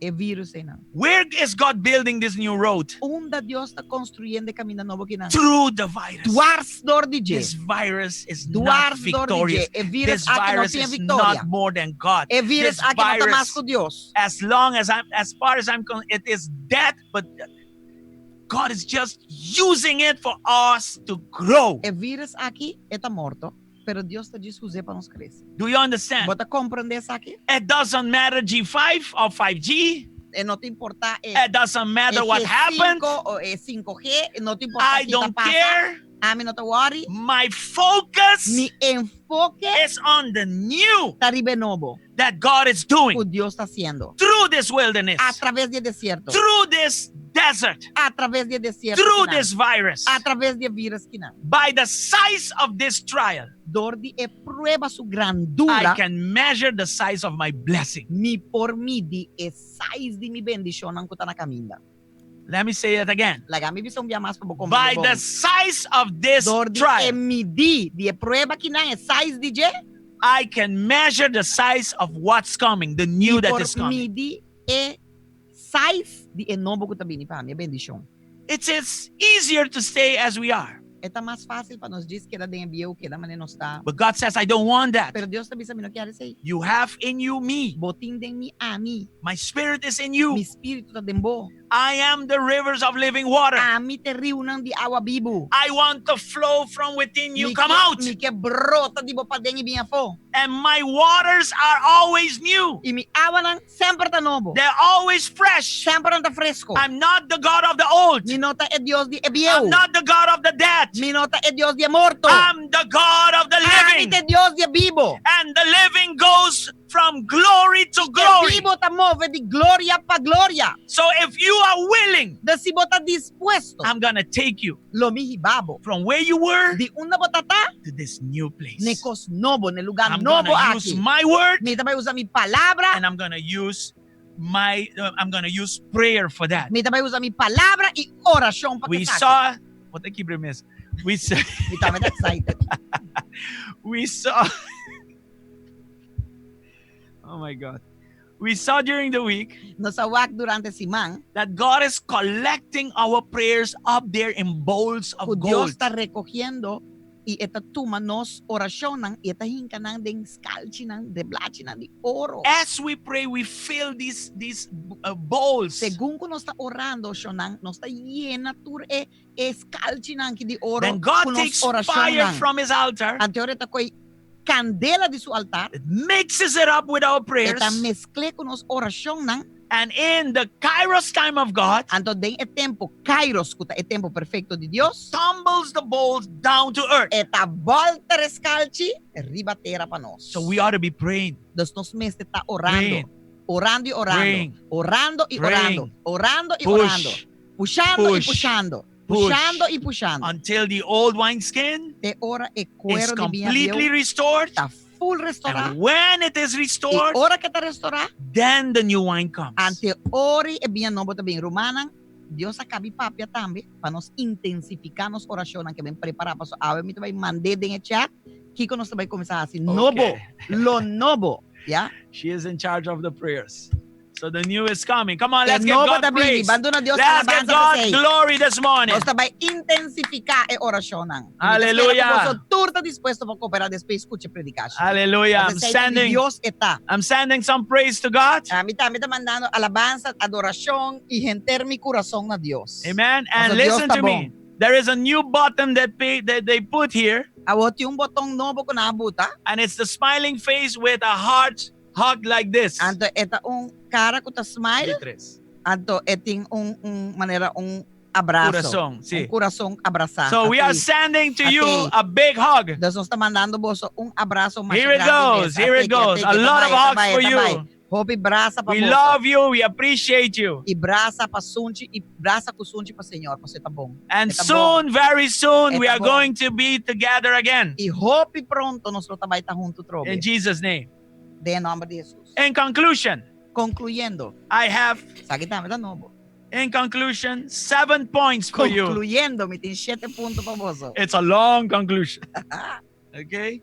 E virus einan. Where is God building this new road? Unda Dios ta konstruyendo e kaminda nobo akinan? Through the virus. Dwars dor di dje. This virus is not Dwars dor di dje. victorious. E virus This aki no virus tin is viktoria. not more than God. E virus This aki no ta mas virus, ku Dios. as long as I'm, as far as I'm, it is death, but God is just using it for us to grow. E virus aki e ta morto. Pero Dios ta djis us'é pa nos krese. Do you understand? Bo ta komprondé esaki? It doesn't matter G5 or 5G. E no ta importá e It doesn't matter e what G5 happened. o e 5G, no ta importá I ki ta don't pasa. care. Ami no ta worry. My focus Mi enfoke is on the new ta riba e nobo that God is doing ku Dios ta hasiendo. through this wilderness, A traves di e desierto. through this desert, A traves di e desierto. through kinan. this virus. A traves di e virus kinan. By the size of this trial, Dor di e prueba su I grandura, can measure the size of my blessing. mi por midi e size di mi bendishonnan ku ta na kaminda. Let me say it again. Laga mi bisa un bia mas pa bo By komprondé the bon. size of this Dor di e trial, midi di e prueba kinan, e size di dje, I can measure the size of what's coming, the new mi that por is coming. midi e size di e nobo ku ta bini pa mi, e bendishon. It is easier to stay as we are. E ta mas fásil pa nos djis keda den e bieu, keda manera nos ta. But God says, I don't want that. Pero Dios ta bisa, mi no kier esei. You have in you me. Bo tin den mi ami. My spirit is in you. Mi spiritu ta den bo. I am the rivers of living water. Ami ta e riunan di awa bibu. I want to flow from within you. Mi Come ke- out. Mi ke brota di bo paden i bin afó. And my waters are always new. I mi awanan semper ta nobo. They're always fresh. Semper nan ta fresku. I'm not the God of the old. Mi no ta e Dios di e bieu. I'm not the God of the dead. Mi no ta e Dios di e morto. I'm the God of the Ami living. ta e Dios di e bibu. And the living goes from glory to E glory. bibu ta move di gloria pa gloria. So if you are willing, Dus si bo ta dispuesto, I'm going to take you lo mi hiba bo. from where you were Di unda bo tabata, to this new place. na e kos nobo, na e lugá I'm nobo gonna use aki. my word Mi ta bai usa mi palabra, and I'm gonna use my I'm gonna use prayer for that. mi ta bai usa mi palabra i orashon pa We esaki. saw what the keep miss. We saw Mi tambe ta excited. we saw Oh my God. We saw during the week Nos a wak durante siman that God is collecting our prayers up there in bowls of ku Dios gold. ta rekohiendo i e ta tuma nos orashonnan i e ta hinka nan den skalchinan, den blachinan di oro. As we pray, we fill these bowls. Segun ku nos ta orando, shonnan, nos ta yena tur e e skalchinan aki di oro Then God ku nos takes fire orashonnan. from his altar, Anto e ta koi kandela di su altar, mixes it up with our prayers, e ta meskl'é ku nos orashonnan. and in the Kairos time of God, Anto den e tempu Kairos, ku ta e tempu perfekto di Dios, tumbles the bowls down to earth. E ta bòlter e skalchi riba tera pa nos. So we ought to be praying. Dus nos mester ta orando. Praying. Orando i orando. Praying. Orando i Praying. orando. Orando i Push. orando. Pushando i Push. pushando. Push. Pushando i pushando. Until the old wineskin Te ora e is kueru di biña completely bieu restored. ta full restourá. And when it is I restored, ora ku e ta restourá, then the new wine comes. anto ora e biña nobo ta bin. Rumannan, Dios a kaba di papia tambe pa nos intensifiká nos orashonnan ke men prepará paso awe mi ta bai mand'é den e chat kiko nos ta bai kuminsá hasi nobo, lo nobo, ya? She is in charge of the prayers. So the new is coming. Come on, E let's give nobo God ta bini, praise. ban duna Dios Let's give alabansa God p'esei. glory this morning. Nos ta bai intensifiká e orashonnan. Hallelujah. Boso tur ta dispuesto pa kooperá despues skucha predikashon. Hallelujah. I'm Esei ta di sending Dios e ta. I'm sending some praise to God. Ami tambe ta mandando alabansa, adorashon i henter mi kurason na Dios. Amen. And Paso Dios listen ta to me. There is a new button that they put here. Awor tin un boton nobo ku nan a buta. And it's the smiling face with a heart hug like this. Anto e ta un kara ku ta smile. Di tres. Anto e tin un manera un abraso. Kurason, si. Un kurason abrasá. So we are Asina. sending to you Asina. a big hug. Dus nos ta mandando boso un abraso mas Here it grandi goes. mes. Here it Ateke, goes. ateke, A lot of ta bai, ta hugs bai, for ta you. bai. Hopi brasa pa We boso. love you. We appreciate you. I brasa pa sunchi, i brasa ku sunchi pa Señor, paso e ta bon. And E ta bon. soon, very soon, we E ta are bon. going to be together again. I hopi pronto nos lo ta bai ta huntu trobe. In Jesus' name. Den nòmber di Hesus. In conclusion, Konkluyendo. I have, Esaki tambe ta nobo. in conclusion, 7 points for you. Konkluyendo, mi tin shete punto pa boso. It's a long conclusion. Okay?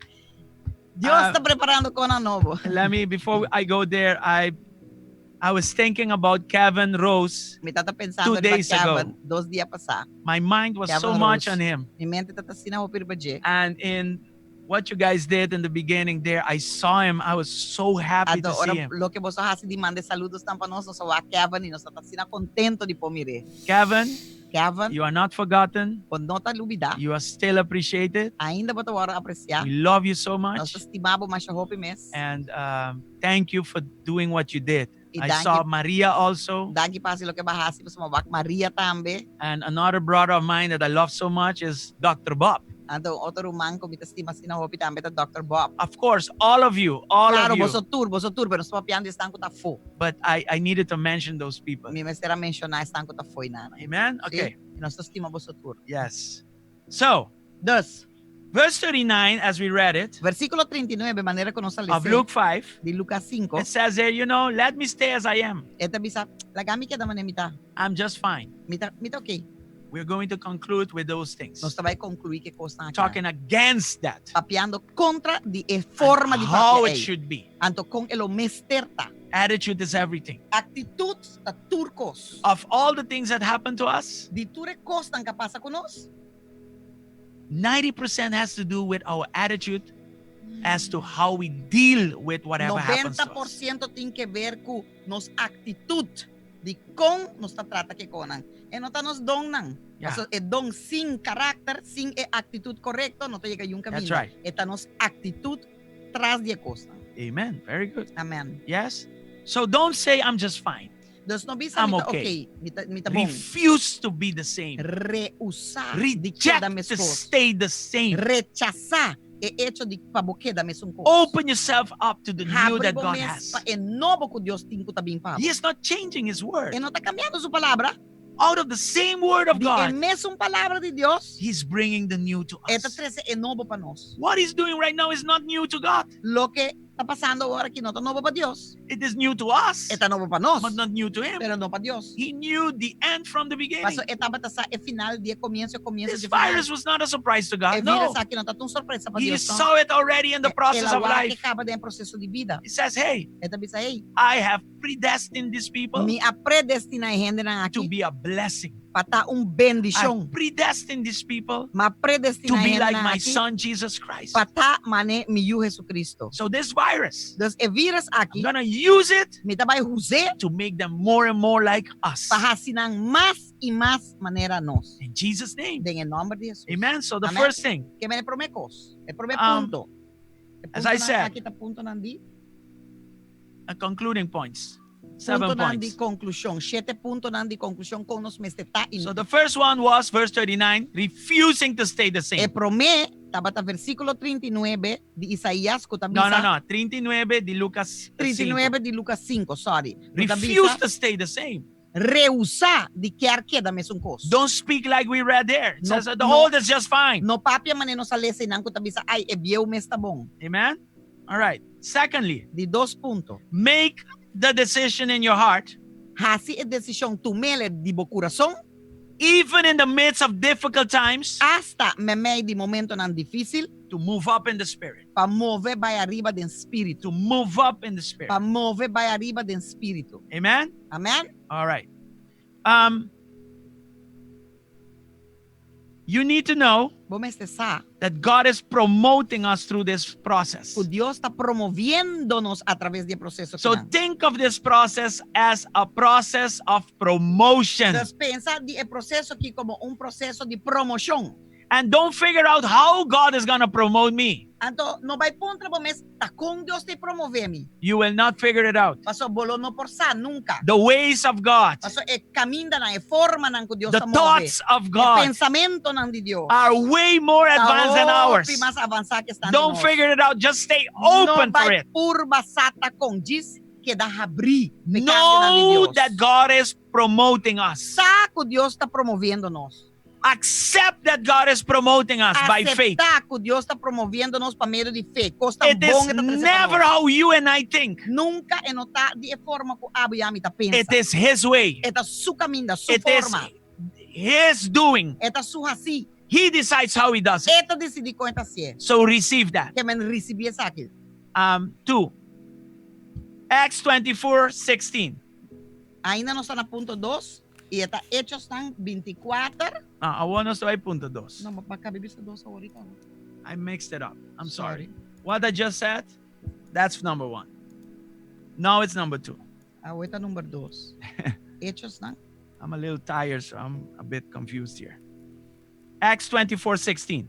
Dios ta preparando kos nobo. Let me, before I go there, I was thinking about Kevin Rose Mi tabata pensando 2 riba days ago. Kevin, 2 dia pasá. My mind was so Kevin much Rose. on him. Mi mente tabata asina hopi riba dje. And in what you guys did in the beginning there, I saw him. I was so happy Anto to see ora him. loke boso a hasi di manda saludonan pa nos, nos a wak Kevin i nos tabata asina kontentu di por mir'é. Kevin, Kevin. You are not forgotten. Bo no ta lubidá. You are still appreciated. Ainda bo ta wòrdu apresiá. We love you so Nos much. ta stima bo masha hopi mes. And thank you for doing what you did. I I danki- saw Maria also. Danki pa hasi loke bo a hasi, pasobra m'a wak Maria tambe. And another brother of mine that I love so much is Dr. Bob. Anto otro ruman ku mi ta stima asina hopi tambe ta Dr. Bob. Of course, all of you, all Claro, of you. boso tur, boso tur, pero nos ta papiando esnan ku ta afó. But I needed to mention those people. Mi mester a menshoná esnan ku ta afó einan. Amen? Okay. Sí? Nos ta stima boso tur. Yes. So, Dus, verse 39, as we read it, versíkulo 39, manera ku nos a of lesa Luke 5, di Lucas 5, it says there, let me stay as I am. e ta bisa, laga mi keda manera mi ta. I'm just fine. Mi ta, mi ta okay. We're going to conclude with those things. Nos ta bai konkluí ku e kosnan aki. Talking against that. Papiando kontra di e forma di How papia it ei. should be. Anto kon e lo mester ta. Attitude is everything. Aktitut ta tur kos. Of all the things that happen to us, Di tur e kosnan ku a pasa ku nos, 90% has to do with our attitude as to how we deal with whatever happens to us. 90% tin ke ber ku nos aktitut di kon nos ta trata ku e kosnan. E no ta nos donnan. Yeah. Paso, e don sin karakter, sin e aktitut korekto, no ta yega niun That's kaminda. right. E ta nos aktitut tras di e kosnan. Amen. Very good. Amen. Yes. So don't say I'm just fine. Dus no bisa I'm mi ta okay. okay, mi ta, mi ta bon. Refuse to be the same. Rehusá di Reject keda to meskos. stay the same. Rechasá e echo di pa bo keda mesun kos. Open yourself up to the new Habri that bo God mes has. pa e nobo ku Dios tin ku ta bin pa bo. He is not changing his word. E no ta kambiando su palabra. Out of the same word of Di e God, mesun palabra di Dios, he's bringing the new to e ta us. trese e nobo pa nos. What he's doing right now is not new to God. Loke ta pasando awor aki no ta nobo pa Dios. It is new to us, E ta nobo pa nos, but not new to him. pero no pa Dios. He knew the end from the beginning. Paso e tabata sa e final di e komienso, e komienso This di final. virus was not a surprise to E God. No. virus aki no ta un sorpresa pa He Dios. no. saw it already in the process El a of wak e life. kaba den proseso di bida. He says, Hey, E ta bisa, hey, I have predestined these people mi a predestiná e hendenan to aki be a blessing. pa ta un I bendishon. predestined these people Mi a to predestiná be like hendenan my aki son Jesus Christ. pa ta mane mi yu Jesucristo. So this virus, Dus e virus I'm aki, gonna use it mi ta bai us'é to make them more and more like us. pa hasi nan mas i mas manera nos. In Jesus' name. Den e nòmber di Jesus. Amen. So the Amen. first thing, Ke men e promé kos, e promé punto. E as I puntonan said, aki ta puntonan di concluding points. Seven puntonan di points. konklushon, shete puntonan di konklushon kon nos mester ta i So the first one was verse 39, refusing to stay the E same. promé tabata versíkulo 39 di Isaías ku ta No, bisa no, no. 39 di Lucas 5. 39 di Lucas 5, sorry. Ku ta Refuse bisa to stay the same. rehusá di kier keda mesun kos. Don't speak like we read there. It No, says that the no. old is just fine. No papia manera nos a lesa einan ku ta bisa ai e bieu mes ta bon. Amen. All right. Secondly, Di dos punto. make the decision in your heart, Hasi e desishon tum'é di bo kurason even in the midst of difficult times, asta meimei di momentonan difísil to move up in the spirit. pa move bai ariba den spiritu. To move up in the spirit. Pa move bai ariba den spiritu. Amen. Amen. All right. You need to know Bo mester sa that God is promoting us through this process. ku Dios ta promoviendo nos a traves di e proseso So akinan. think of this process as a process of promotion. Dus pensa di e proseso aki komo un proseso di promoshon. And don't figure out how God is going to promote me. Anto, no bai puntra bo mes ta kon Dios ta promové mi. You will not figure it out. Paso bo lo no por sa nunka. The ways of God, Paso e kamindanan, e formanan ku Dios the ta move. thoughts of E God pensamentonan di Dios. are way more Ta advanced than ours. hopi mas avansá ku esnan di Don't nos. figure it out. Just stay No open for bai it. purba sa ta kon djis keda habrí pa e kambionan di Know Dios. that God is promoting us. Sa ku Dios ta promoviendo nos. Accept that God is promoting us by faith. Aseptá ku Dios ta promoviendo nos pa medio di fe. Kos ta It is bon e ta trese pa never nos. how you and I think. Nunka e no ta di e forma ku abo i ami ta pensa. It is His way. E ta su kaminda, su It is forma. His doing. E ta su hasí. He decides how He does it. E ta disidí kon e ta hasié. So receive that. Ke men risibí esaki. 2. Acts 24, 16. Ainda nos ta na punto 2 i e ta Echonan 24. Ah, I want us to write punto dos. No, pa kaba di bisa 2 awor no. I mixed it up. I'm sorry. What I just said, that's number 1. Now it's number 2. Awor ta number 2. Echonan. I'm a little tired, so I'm a bit confused here. Acts 24 16.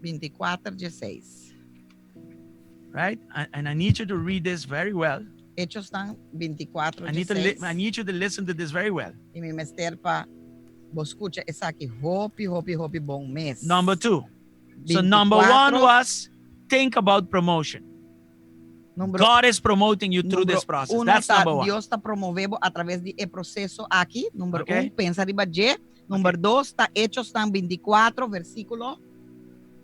24, 16. Right? And I need you to read this very well. Echonan 24, 16. I need you to listen to this very well. I mi mester pa bo skucha esaki hopi, hopi, hopi bon mes. Number two. So number one 24. was think about promotion. God is promoting you through this process. Uno That's ta, number one. Dios ta promové bo atraves di e proseso aki. Number Okay. 1, pensa riba dje. Number 2, ta Echonan 24, versíkulo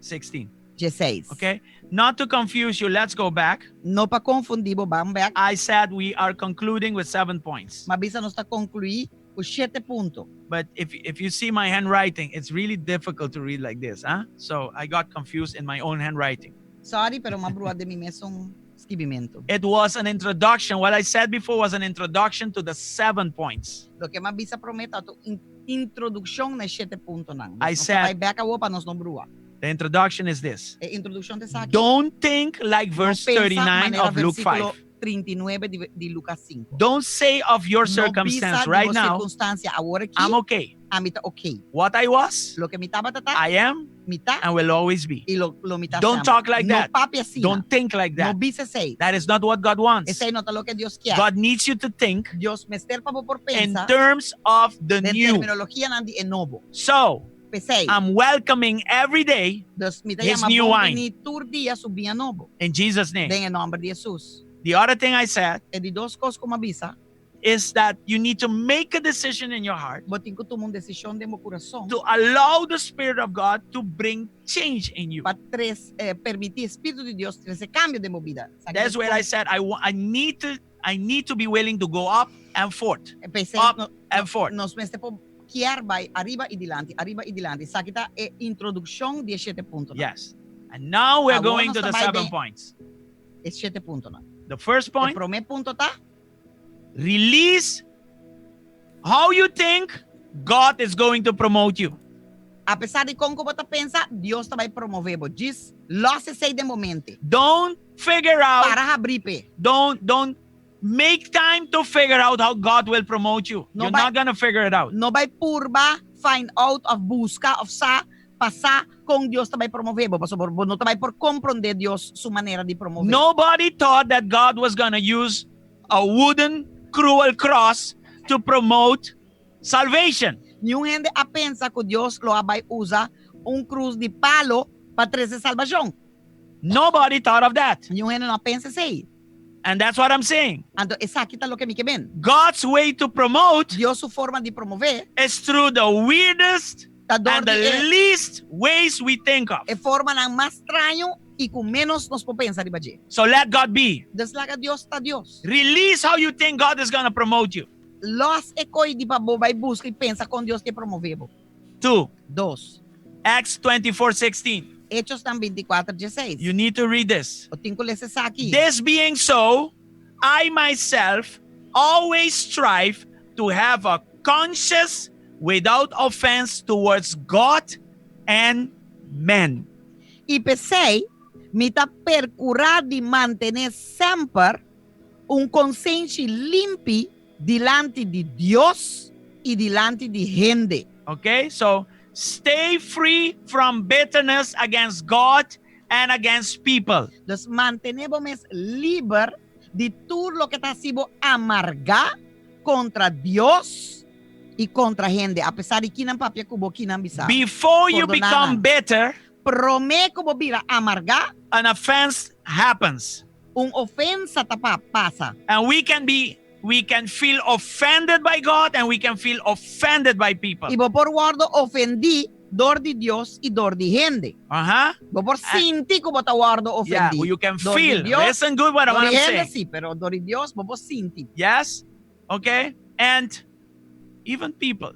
16. 16. Okay. Not to confuse you, let's go back. No pa konfundí bo, ban bèk. I said we are concluding with 7 points. M'a bisa nos ta konkluí ku 7 punto. But if you see my handwriting, it's really difficult to read like this, huh? So I got confused in my own handwriting. Sorry, pero m'a brua den mi mesun skirbimentu. It was an introduction. What I said before was an introduction to the 7 points. Loke m'a bisa promé ta un introdukshon na 7 puntonan. I said- Bai bèk pa nos no brua. The introduction is this. E introdukshon ta esaki. Don't think like verse Pensa 39 manera of Luke versíkulo 5. 39 di Lucas 5. Don't say of your No bisa circumstance di right bo now, sirkunstansia awor aki. I'm okay. Ami ta okay. What I was, Loke mi tabata. I am, Mi ta. and will always be. I lo, lo mi ta Don't semper. talk like No that. papia asina. Don't think like No that. bisa esei. That is not what God wants. Esei no ta loke Dios ke. God needs you to think Dios mester pa bo por in pensa terms of the den new. terminologianan di e nobo. So, P'esei. I'm welcoming every day Dus mi ta his yama new bon wine bini tur dia su biña nobo. in Jesus' name. Den nòmber di Jesus. The other thing I said E di dos kos ku m'a bisa, is that you need to make a decision in your heart bo tin ku tuma un desishon den bo kurason to allow the Spirit of God to bring change in you. pa trese, permití Spiritu di Dios trese kambio den bo bida. Sabe That's where I said I need to be willing to go up and forth. P'esei Up no, and forth. nos mester por kier bai ariba i dilanti, ariba i dilanti. Esaki ta e introdukshon di 7 puntonan. Yes. And now we're Awor going nos to the ta bai 7 den points. E 7 puntonan. The first point, E promé punto ta release how you think God is going to promote you. Apesar di kon ku bo ta pensa, Dios ta bai promové bo. Djis lòs esei den bo mente. Don't figure out Para habri p'e. Don't make time to figure out how God will promote you. No You're bai- not gonna figure it out. No bai purba find out òf buska òf sa pa sa kon Dios ta bai promové bo. Pasobra bo no ta bai por komprondé Dios su manera di promové. Nobody thought that God was gonna use a wooden cruel cross to promote salvation. Ningun hende a pensa ku Dios lo a bai usa un krus di palu pa trese salbashon. Nobody thought of that. Ningun hende no a pensa esei. And that's what I'm saying. Anto, esaki ta loke mi ke men. God's way to promote Dios su forma di promové is through the weirdest ta dor and the di e, least ways we think of. e formanan mas straño i ku ménos nos por pensa riba dje. So let God be. Dus laga Dios ta Dios. Release how you think God is gonna promote you. Lòs e kos di pa bo bai buska i pensa kon Dios ke promové bo. 2. 2. Acts 24:16. Echonan 24, 16. You need to read this. Bo tin ku lesa esaki. This being so, I myself always strive to have a conscience without offense towards God and men. I p'esei, mi ta perkurá di mantené semper un konsenshi limpi dilanti di Dios i dilanti di hende. Okay, so stay free from bitterness against God and against people. Dus mantené bo mes liber di tur loke ta hasi bo amargá kontra Dios i kontra hende. Apesar di ku nan papia ku bo ku nan bisa. Before you Pordoná become nan. bitter, Promé ku bo bira amargá, an offense happens. Un ofensa ta pa pasa. And we can feel offended by God and we can feel offended by people. I bo por wòrdu ofendí dor di Dios i dor di hende. Bo por sinti ku bo ta wòrdu Yeah, ofendí. well, you can Dor di feel. Dios, Listen good what dor I'm di hende saying. sí, pero dor di Dios bo por sinti. Yes? Okay? And even people,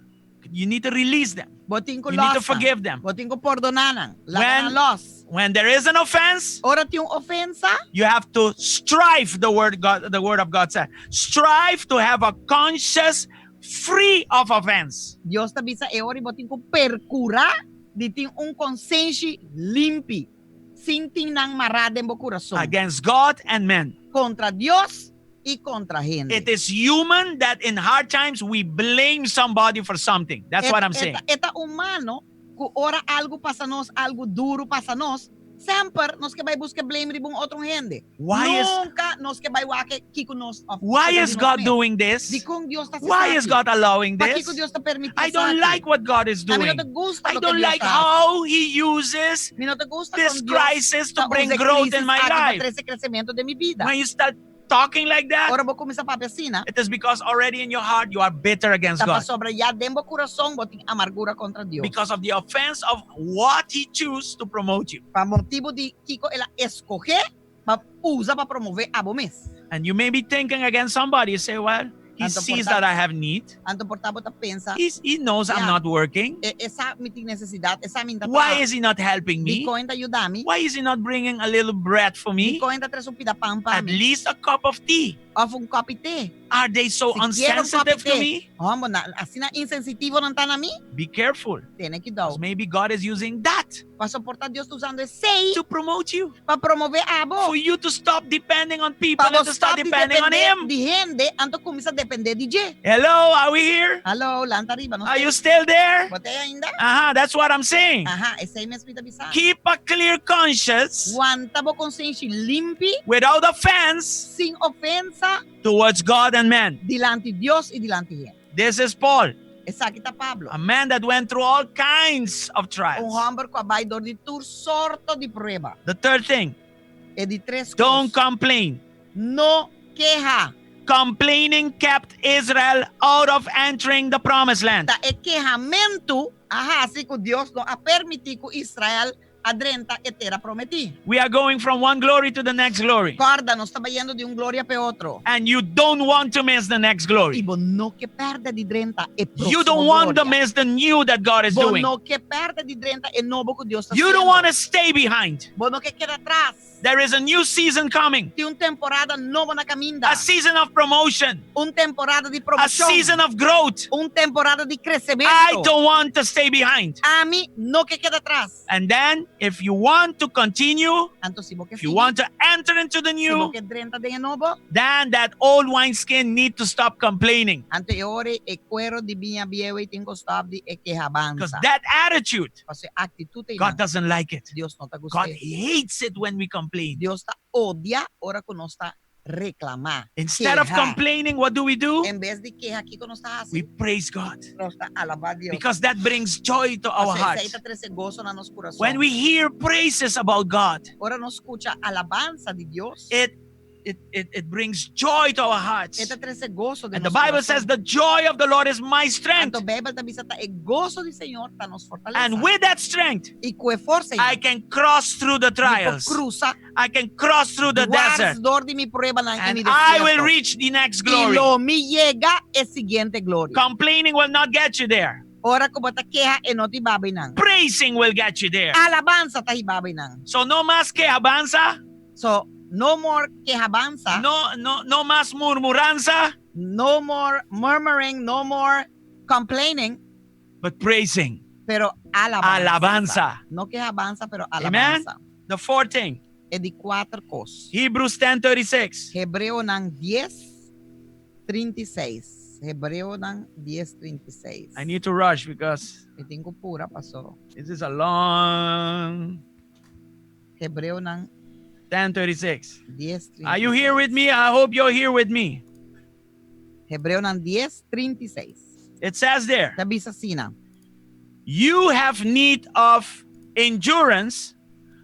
you need to release them. Bo tin ku You need to lòs nan. forgive them. Bo tin ku pordoná nan. Laga When, nan lòs. when there is an offense, Ora tin un ofensa, you have to strive, the word of God said. Strive to have a conscience free of offense. Dios ta bisa e ora bo tin ku perkurá di tin un konsenshi limpi. Sin tin nan mará den bo kurason. Against God and men. Kontra Dios I kontra hende. It is human that in hard times we blame somebody for something. That's what I'm saying. E ta humano ku ora algu pasa nos, algu duru pasa nos, semper nos ke bai buska blame riba un otro hende. Why is- Nunka nos ke bai wak kiko nos of Why kiko is di nos God mes. doing this? Dikon Dios ta Why is God allowing this? Pakiko Dios ta permití I don't esaki? like what God is A mi no doing. ta gusta I loke don't Dios like ta hasi. how He uses Mi no ta gusta this kon Dios crisis to ta bring usa e growth crisis in my aki pa life. trese kresementu den mi bida. When you start talking like that, Ora bo kuminsá papia asina, it is because already in your heart you are bitter against ta God pasobra ya den bo kurason bo tin amargura kontra Dios. because of the offense of what He chose to promote you. Pa motibu di kiko el a eskohé pa usa pa promové abo mes. And you may be thinking against somebody. You say, well, he Anto sees por ta that I have need. Anto por ta bo ta pensa. He's, he knows I'm Ya. not working. E, e sa mi tin nesesidat, e sa mi n' ta Why traha. is he not helping me? Dikon e n' ta yuda mi. Why is he not bringing a little bread for me? Dikon e n' ta trese un pida pan pa At mi. least a cup of tea. Òf un kòpi te. Are they so Sikiera un kòpi unsensitive to te. me? Hòmber, na, asina insensitivo nan ta na mi? Be careful. Tene kuidou. Because maybe God is using that Paso por ta Dios ta usando esei to promote you. pa promové abo. For you to stop depending on people Pa and to start stop di depending on dependé Him. di hende, anto kuminsá dependé di dje. Hello, are we here? Hello, lanta riba. No Are you still there? Bo t'ei ainda? Uh-huh, that's what I'm saying. Aha, esei mes mi ta bisa. Keep a clear conscience Wanta bo konsenshi limpi, without offense sin ofensa, towards God and man. dilanti Dios i dilanti hende. This is Paul, Esaki ta Pablo. a man that went through all kinds of Un trials. hòmber ku a bai dor di tur sorto di prueba. The third thing, E di tres don't kos. complain. No keha. Complaining kept Israel out of entering the promised land. Ta e kehamentu a hasi ku Dios no a permití ku Israel a drenta e tera prometí. We are going from one glory to the next glory. Kòrda, nos ta bayendo di un gloria pa otro. And you don't want to miss the next I glory. bo no ke pèrdè di drenta e You próksimo don't want to gloria. miss the new that God is Bo doing. no ke pèrdè di drenta e nobo ku Dios ta You don't hasiendo. want to stay behind. Bo no ke keda atras. There is a new season coming, Tin un temporada nobo na kaminda. a season of promotion, Un temporada di a promoshon. season of growth. Un temporada di kresementu. I don't want to stay behind. Ami no ke keda atras. And then, if you want to continue, Anto si bo ke if you sigui, want to enter into the si bo new, ke drenta den e nobo, then that old wineskin need to stop complaining. anto e ora e kueru di biña bieu ei tin ku stòp di e Because kehabansa. that attitude, Paso e aktitut ei God doesn't like it. Dios no ta God gust'é. hates it when we complain. Dios ta odia ora ku nos ta reklamá. Instead of Keha. complaining, what do we do? En bes di keha, kiko nos ta We hasi? praise God. Nos ta alabá Dios. Because that brings joy to our Paso esei hearts. ta trese goso na nos kurason. When we hear praises about God, Ora nos skucha alabansa di Dios, it it, it, it brings joy to our hearts. e ta trese goso den And the nos Bible kurason. says the joy of the Lord is my strength. Anto Beibel ta bisa ta e goso di Señor ta nos fortalesa. And with that strength, I ku e forsa I can cross through the mi por trials. krusa I can cross through the dwars desert. dor di mi pruebanan i And mi I will desierto. reach the next I glory. lo mi yega e siguiente gloria. Complaining will not get you there. Ora ku bo ta keha e no ta hiba bo einan. Praising will get you there. Alabansa ta hiba bo einan. So no más kehabansa, So no more kehabansa, no no no más murmuranza, no more murmuring, no more complaining, but praising. pero alabansa. Alabansa. No kehabansa, pero Amen. alabansa. The fourth thing, E di kuater kos. Hebrews 10:36. Hebreonan 10, 36. Hebreonan 10, 36. I need to rush because Mi tin ku pura paso. this is a long Hebreonan 10:36. 10, 36. Are you here with me? I hope you're here with me. Hebreonan 10, 36. It says there, Ta bisa asina. you have need of endurance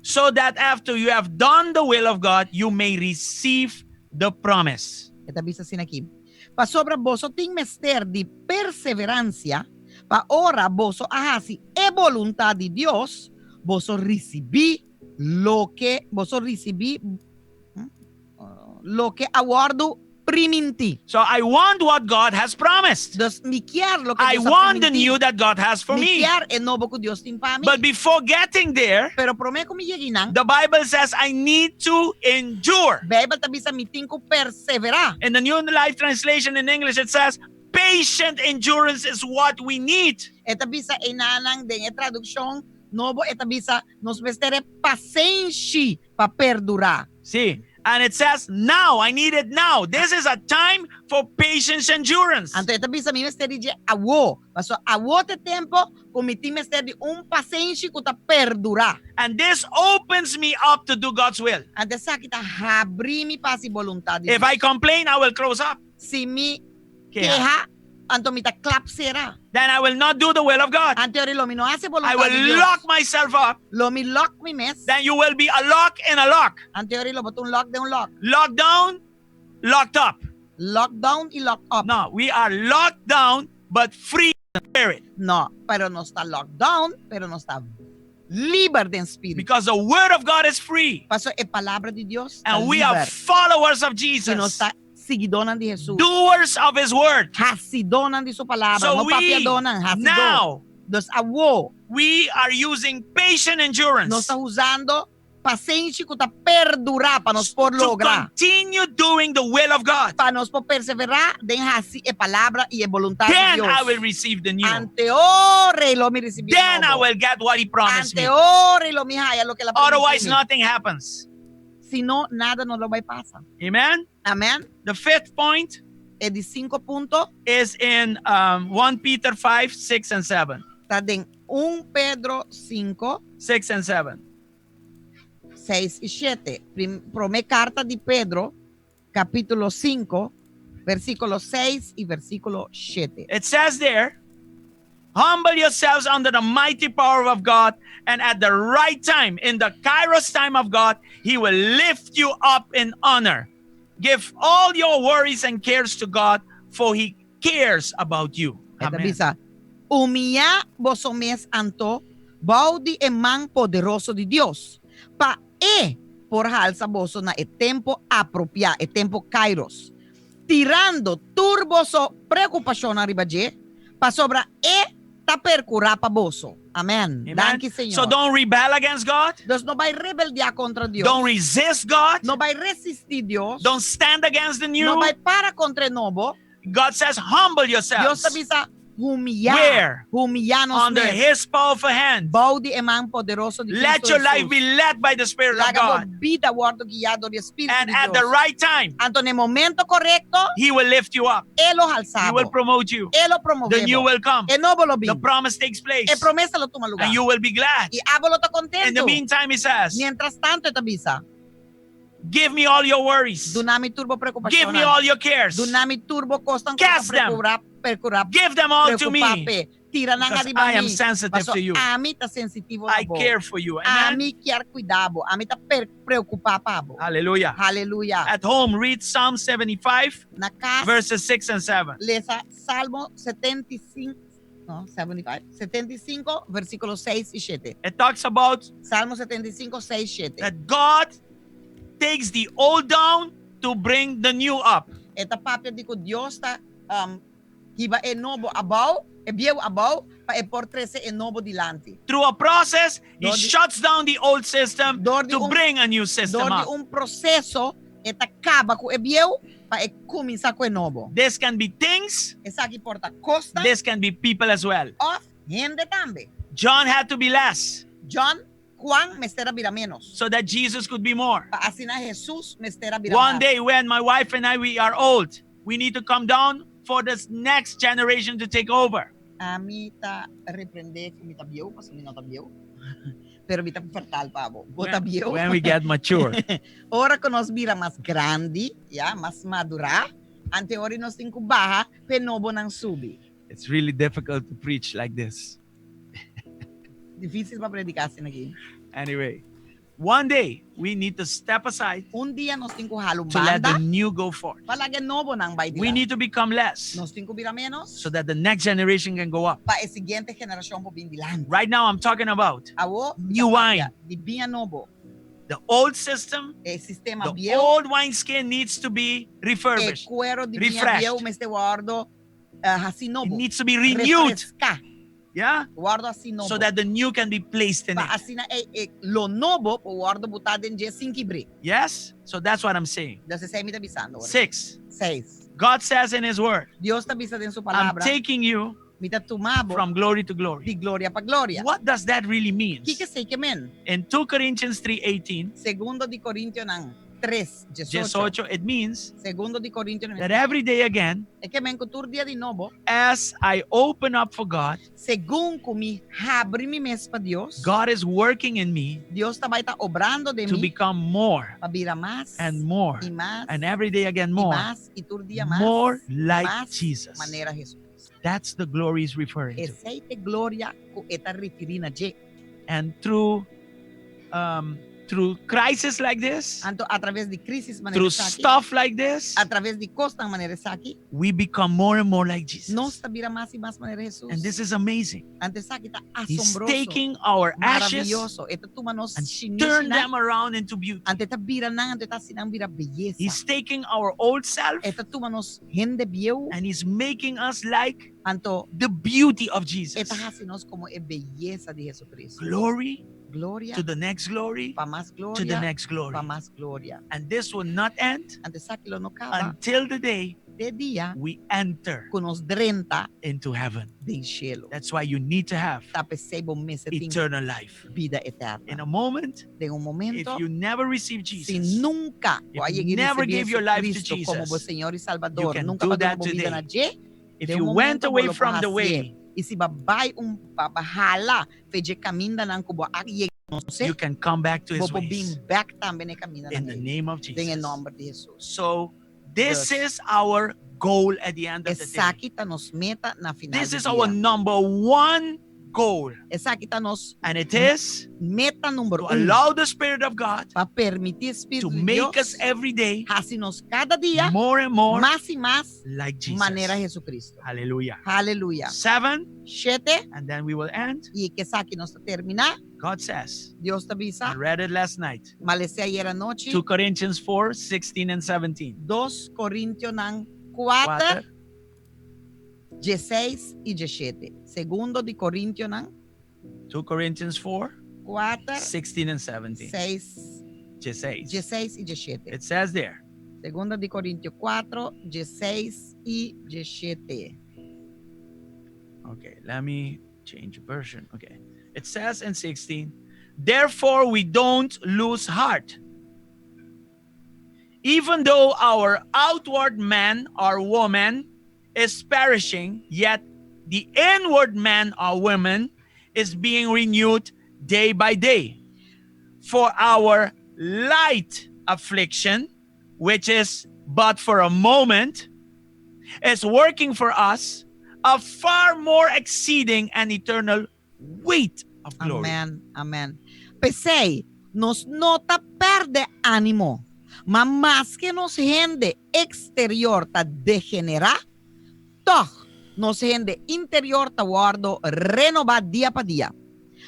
so that after you have done the will of God, you may receive the promise. E ta bisa asina aki. Pasobra boso tin mester di perseveransia, pa ora boso a hasi e boluntat di Dios, boso risibí loke boso risibí loke a wòrdu primintí. So I want what God has promised. Dus mi ke loke I Dios a want the primintí. new that God has for Mi me. ke e nobo ku Dios tin pa mi. But before getting there, Pero promé ku mi yega einan, the Bible says I need to endure. Beibel ta bisa mi tin ku perseverá. In the New Life Translation in English, it says, patient endurance is what we need. E ta bisa einan den e tradukshon nobo e ta bisa nos mester pasenshi pa perdurá. See, And it says, now, I need it now. This is a time for patience endurance. Anto e ta bisa mi mester di dje awo. Paso awo ta e tempu ku mi tin mester di un pasenshi ku ta perdurá. And this opens me up to do God's will. Anto esaki ta habri mi pa hasi boluntat di If Dios. I complain, I will close up. Si mi Keha. keha, anto mi ta klap sera. Then I will not do the will of God. Anto ora lo mi no hasi I boluntat will di Dios. lock myself up. Lo mi lock mi mes. Then you will be a lock in a lock. Anto ora lo bo ta un lock den un lock. Locked down, locked up. Lockdown i locked up. No, we are locked down, but free in the spirit. No, pero nos ta lockdown, pero nos ta liber den spiritu. Because the word of God is free. Paso e palabra di Dios ta And we are liber. followers of I nos Jesus, ta siguidónan di Jesus. doers of his word. Hasidónan di su palabra, So no we papiadónan, hasidó. now Dus awo, we are using patient endurance nos ta usando pasenshi ku ta perdurá pa nos por to logra. continue doing the will of God. Pa nos por perseverá den hasi e palabra i e boluntat di Then Dios. I will receive the new. Anto e ora lo mi risibí e Then I nobo. will get what he promised Anto e me. ora lo mi haña loke el a Otherwise, primintí mi. nothing happens. Si no, nada no lo bai pasa. Amen. Amen. The fifth point E di sinku punto is in 1 Peter 5, 6, and 7. ta den 1 Pedro 5, 6 and 7. 6 i 7. Prim, promé karta di Pedro, kapítulo 5, versíkulo 6 i versíkulo 7. It says there, Humble yourselves under the mighty power of God, and at the right time, in the kairos time of God, He will lift you up in honor. Give all your worries and cares to God, for He cares about you. E ta Amen. bisa, Humiliá boso mes anto, bou di e man poderoso di Dios, pa E por halsa boso na e tempu apropiá, e tempu kairos. Tirando tur boso preokupashonnan riba dje, pasobra E ta perkurá pa boso. Amen. Amen. Danki, Señor. So don't rebel against God. Dus no bai rebeldiá kontra Dios. Don't resist God. No bai resistí Dios. Don't stand against the new. No bai para kontra e nobo. God says, humble Dios yourselves ta bisa humiliá. Where? Humiliá nos under mes. His powerful hand. Bou di e man poderoso di Let Cristo your life Jesus. be led by the Spirit of Laga bo God. bida wòrdu guiá dor di Spiritu And di at the Dios. right time, Anto na momento korekto, He will lift you up. E lo He halsa bo. will promote you. E lo promové The new bo. will come. E nobo lo The bin. promise takes place. E promesa lo tuma lugá. And you will be glad. I abo lo ta kontentu. In the meantime, he says, Mientras tanto, e ta bisa. Give me all your worries. Duna mi tur bo preokupashon. Give me all your cares. Duna mi tur bo kosnan Cast them. perkurá, perkurá. Give them all to me. Preokupá p'e. Tira nan Because ariba I am mi. sensitive Paso to you. Ami ta sensitivo na I bo. care for you. Amen. Ami ke kuida bo. Ami ta per, preokupá pa bo. Hallelujah. Hallelujah. At home, read Psalm 75, Na kas, verses 6 and 7. lesa Salmo 75, no, 75, 75, versíkulo 6 i 7. It talks about Salmo 75, 6, 7. that God takes the old down to bring the new up. E ta papia di ku Dios ta hiba e nobo abou, e bieu abou, pa e por trese e nobo dilanti. Through a process, he Door di- shuts down the old system Door di to un- bring a new system Dor di up. un proseso, e ta kaba ku e bieu, pa e kuminsá ku e nobo. This can be things, Esaki por ta kosnan, this can be people as well. òf hende tambe. John had to be less John, Juan mester a bira ménos. so that Jesus could be more. Pa asina Jesus mester a bira One mas. day when my wife and I we are old, we need to come down for this next generation to take over. Ami ta reprendé ku mi ta bieu, pasobra mi no ta bieu. Pero mi ta fertal pa bo. Bo ta bieu. When we get mature. Ora ku nos bira mas grandi, ya, mas madurá, anto ora nos tin ku baha, p'e nobonan subi. It's really difficult to preach like this. Difísil pa prediká asina aki. Anyway, one day we need to step aside Un dia nos tin ku hala to let banda, the new go forth. pa laga e nobonan bai We dilanti. need to become less Nos tin ku bira ménos, so that the next generation can go up. pa e siguiente generashon por bin dilanti. Right now, I'm talking about Awo, new wine. di biña nobo. The old system, E sistema the bieu, old wineskin needs to be e refurbished, kueru di biña refreshed. bieu mester wòrdu hasí nobo. It needs to be renewed. Refreská. Yeah? Wòrdu hasí nobo. So that the new can be placed in Pa it. asina e, e lo nobo por wòrdu botá den dje sin kibr'é. Yes? So that's what I'm saying. Entonses esei mi ta bisando. Six. 6. God says in His Word, Dios ta bisa den su I'm palabra. taking you Mi ta tuma bo from glory to glory. di gloria pa gloria. What does that really mean? Kiko esei ke men? In 2 Corinthians 3:18, Segundo di Korintionan, 3, 18. 18. It means Segundo di Korintio that every day again, E ke men ku tur dia di nobo, as I open up for God, segun ku mi habri mi mes pa Dios, God is working in me Dios ta bai ta obrando den to mi become more pa bira mas and more i mas and every day again i more, mas i tur dia mas more like mas Jesus. manera Jesus. That's the glory he's referring to. Esei ta e gloria ku e ta referí na dje. And through crisis like this, Anto a traves di krísis manera through esaki, stuff like this, a traves di kosnan manera esaki, we become more and more like Jesus. nos ta bira mas i mas manera Jesus. And this is amazing. Anto esaki ta He's asombroso. taking our ashes Maravioso. E ta tuma nos and shinishi turn nan, them around into beauty. Anto e ta bira nan, anto e ta hasi nan bira beyesa. He's taking our old self E ta tuma nos hende bieu, and he's making us like anto the beauty of e Jesus. ta hasi nos komo e beyesa di Jesucristo. Glory Gloria to the next glory, pa mas to the gloria, next glory. pa mas gloria. And this will not end Anto esaki lo no kaba until the day te dia we enter ku nos drenta into heaven. den shelu. That's why you need to have Ta p'esei bo mester tin eternal life. bida eterno. In a moment, Den un if momento, you never receive si Jesus, nunca if bo a you yega di never risibí gave your life to Jesucristo komo bo Jesus, Señor i you Salbador, can nunca do bo a duna that bo bida today. na dje, If den you un went momento bo away lo por from the hasié. way, I si bo a bai un bo a hala for di e kamindanan ku bo a yega konosé, you can come back to bo his por bin ways. bèk tambe na e kamindanan In the ei. name of Den e Jesus. nòmber di Jesus. So this Dus, is our goal at the end of the day. esaki ta nos meta na final This di is our dia. number one goal. Esaki ta nos And it is meta number to 1. allow the Spirit of God Pa permití Spiritu to di make Dios us every day hasi nos kada dia more and more mas i mas like Jesus. manera Jesucristo. Hallelujah. Aleluya. 7, 7, and then we will end. i ku esaki nos ta terminá. God says, Dios ta bisa, I read it last night. M'a les'é ayera nochi, 2 Corinthians 4, 16 and 17. 2 Korintionan 4, 4, 16 i 17. Segundo di Korintionan 2 Corinthians 4, 4, 16 and 17. 6, 16. 16 i 17. It says there, Segundo di Korintio 4, 16 i 17. Okay, let me change version. Okay. It says in 16, therefore we don't lose heart. Even though our outward man or woman is perishing, yet the inward man or woman is being renewed day by day. For our light affliction, which is but for a moment, is working for us a far more exceeding and eternal weight of glory. Amèn, amèn. P'esei, nos no ta pèrdè ánimo, ma maske nos hende eksterior ta degenerá, tòg nos hende interior ta wòrdu renobá dia pa dia.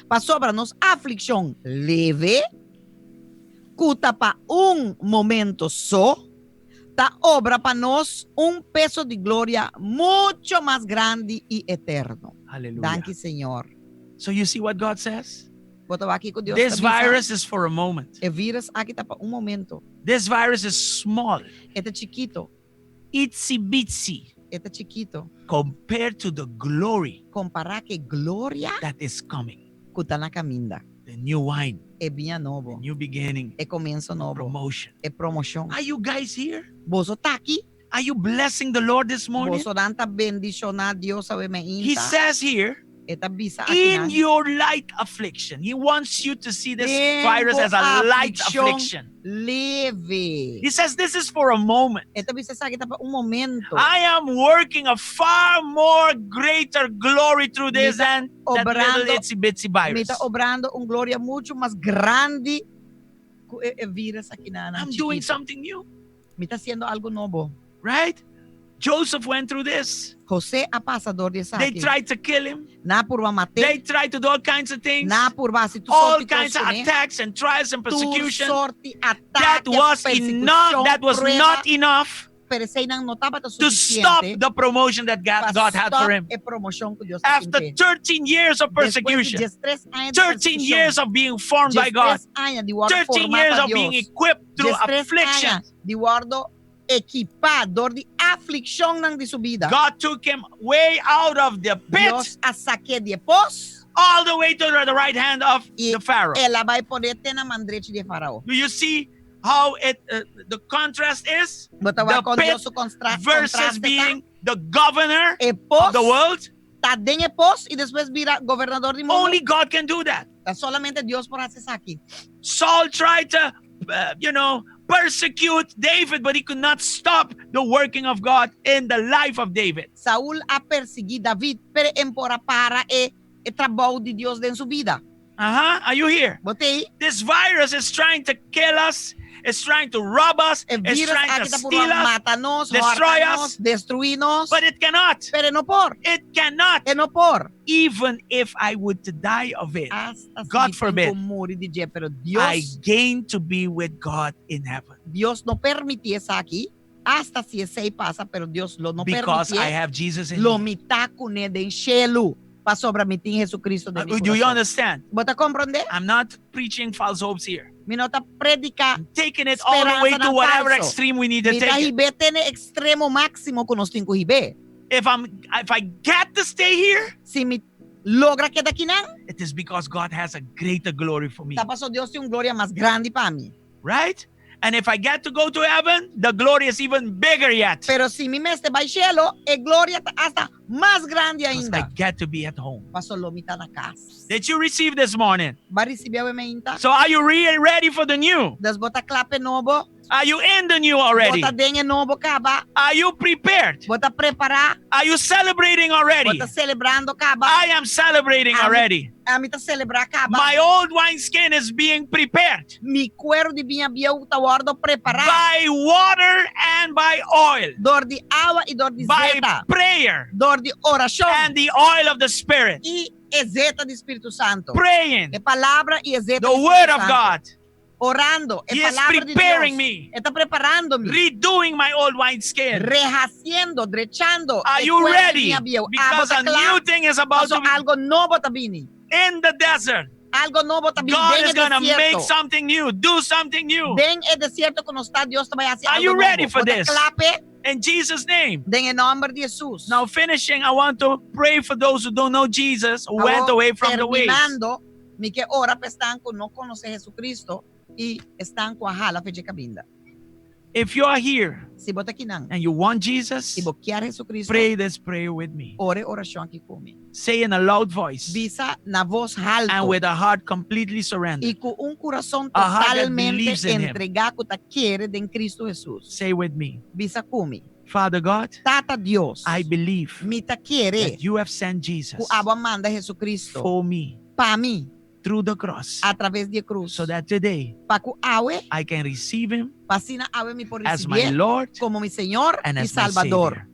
Pasobra nos aflikshon leve, ku ta pa un momento so, ta obra pa nos un peso di gloria muchu mas grandi i eterno. Hallelujah. Danki, Señor. So you see what God says? Bo ta wak kiko Dios This ta bisa. virus is for a moment. E virus aki ta pa un momento. This virus is small. E ta chikitu. Itsy bitsy. E ta chikitu. Compared to the glory Kompará ku e gloria that is coming. ku ta na kaminda. The new wine. E biña nobo. The new beginning. E komienso nobo. Promotion. E promoshon. Are you guys here? Boso ta aki. Are you blessing the Lord this morning? Bosonan ta bendishoná Dios awe mainta. He says here, E ta bisa aki in nan. your light affliction. He wants you to see this Den virus bo as a light aflikshon affliction. Leve. He says this is for a moment. E ta bisa esaki ta pa un momento. I am working a far more greater glory through this Mi ta than that little obrando- itsy bitsy Mi virus. ta obrando un gloria muchu mas grandi ku e, e virus aki nan. I'm doing something new, Mi ta hasiendo algu nobo. right? Joseph went through this. José a pasa dor di They esaki. tried to kill him. Nan a purba mat'é. They tried to do all kinds of things. Nan a purba hasi tur All sorti kinds of kos kuné. attacks and trials and Tur persecution. sorti That atake, was enough. That was prueba. not enough Pero eseinan no tabata to stop sufisiente the promotion that pa God, God had stop for him. e promoshon ku Dios After tabatin. 13 years of Despues di persecution, 13 aña di 13 years of being formed by God, 13 aña di wòrdu 13 formá years pa of being Dios. equipped through 13 affliction, aña di wòrdu ekipá dor di aflikshonnan di su bida. God took him way out of the pit, Dios a sak'é di e pos all the way to the right hand of i the Pharaoh. el a bai pon'é te na man drechi di Farao. Do you see how it the contrast is? Bo ta The wak kon pit Dios su versus kontraste ta. being the governor E pos of the world. Ta den e pos i despues bira gobernador di mundu. Only God can do that. Ta solamente Dios por hasi esaki. Saul tried to, persecute David, but he could not stop the working of God in the life of David. Saul a persiguí David, pero e n' por a para e e trabou di Dios den su bida. Are you here? Bo t'ei? This virus is trying to kill us. It's trying to rob us. E It's virus trying aki to ta steal purba us, mata nos, destroy hòrta us. nos, destruí nos. But it cannot. Pero no por. It cannot. E no por. Even if I would to die of it, Asta si God mi tin forbid, ku muri di dje, pero Dios, I gain to be with God in heaven Dios no permití esaki. Asta si esei pasa, pero Dios lo no because permití. I have Jesus in Lo me. mi ta kuné den shelu. Pasobra mi tin Jesucristo den mi Do you kurason. understand? Bo ta komprondé? I'm not preaching false hopes here. Mi no ta prediká Taking it all the way to speransanan whatever falso. extreme we need to Mi ta take it. hib'é te na ekstremo máksimo ku nos tin ku hib'é. If I get to stay here, Si mi logra keda akinan, it is because God has a greater glory for me. ta paso Dios tin un gloria mas grandi pa mi. Right? And if I get to go to heaven, the glory is even bigger yet. Pero si mi mester bai shelu, e gloria ta asta mas grandi Because I ainda. get to be at home. Paso lo mi ta na kas. Did you receive this morning? B'a risibí awe mainta. So are you really ready for the new? Dus bo ta kla p'e nobo. Are you in the new already? Bo ta den e nobo kaba. Are you prepared? Bo ta prepará. Are you celebrating already? Bo ta selebrando kaba. I am celebrating already. Ami ta selebrá kaba. My old wineskin is being prepared Mi kueru di biña bieu ta wòrdu prepará. by water and by oil, Dor di awa i dor di by zeta. prayer Dor di orashon. and the oil of the Spirit. I e zeta di Spiritu Santu. Praying E palabra i e zeta the di word Spiritu of Santu. God. Orando. E He is palabra di preparing Dios. me. E ta preparando mi. Redoing my old wineskin. Rehasiendo, drechando. Are e you kueru di ready? biña bieu. Because Abo a ta kla. new thing is about Paso to be algu nobo ta bini. in the desert. Algu nobo ta bini God den is e gonna make desierto. something new. Do something new. Den e desierto ku nos ta, Dios ta bai hasi Are algu you nobo. ready for Bo ta this? kla p'e? In Jesus' name. Den e nòmber di Jesus. Now, finishing, I want to pray for those who don't know Jesus, who went Awor, away from the ways. terminando, mi ke ora pa esnan ku no konosé Jesucristo i esnan ku a hala for di kaminda. If you are here Si bo ta akinan, and you want Jesus, i bo ke Jesucristo, pray this prayer with me. ora e orashon aki ku mi. Say in a loud voice Bisa na bos haltu and with a heart completely surrendered. i ku un kurason A heart that totalmente believes in him. entregá ku ta kere den Cristo Jesus. Say with me, Bisa ku mi. Father God, Tata Dios, I believe mi ta kere that you have sent Jesus ku abo a manda Jesucristo for me pa mi through the cross a traves di krus. so that today Pa ku awe, I can receive him p'asina awe mi por as my risibié Lord komo mi Señor and i as my Salbador. Savior.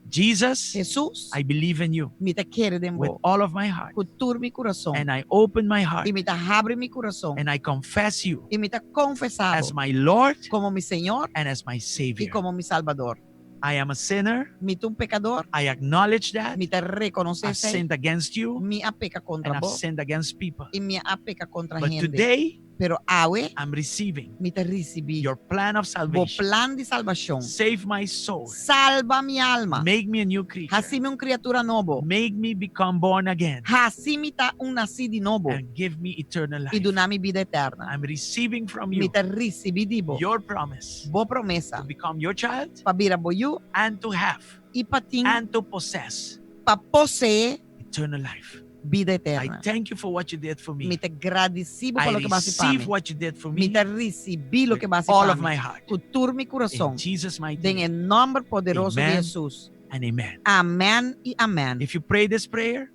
Jesus, Jesus, I believe in you mi ta kere den with bo. all of my heart. Ku tur mi kurason. And I open my heart I mi ta habri mi kurason. and I confess you I mi ta konfesá as my Lord komo mi Señor and as my i Savior. komo mi Salbador. I am a sinner. Mi ta un pekadó. I acknowledge that. Mi ta rekonosé I've sinned against you Mi a peka and kontra I've bo. sinned against people. I mi a peka kontra But hende. today, Pero awe, I'm receiving mi ta risibí your plan of bo salvation. plan di salbashon. Save my soul. Salba mi alma. Make me a new creature. Hasi mi un kriatura nobo. Make me become born again Hasi mi ta un nasí di nobo. and give me eternal I life. duna mi bida eterno. I'm receiving from Mi you ta risibí di bo. your promise Bo promesa. to become your child Pa bira bo yu and to have i pa tin and to possess pa poseé eternal life. bida I eterno. thank you for what you did for Mi me. ta gradisí bo I pa loke bo a hasi pa receive mi. what you did for Mi me ta risibí loke with bo a hasi all pa of mi. my heart. Ku tur mi In kurason. Jesus' mighty Den e name. nòmber poderoso di Amen. Jesus. And amen. Amèn i amèn. If you pray this prayer,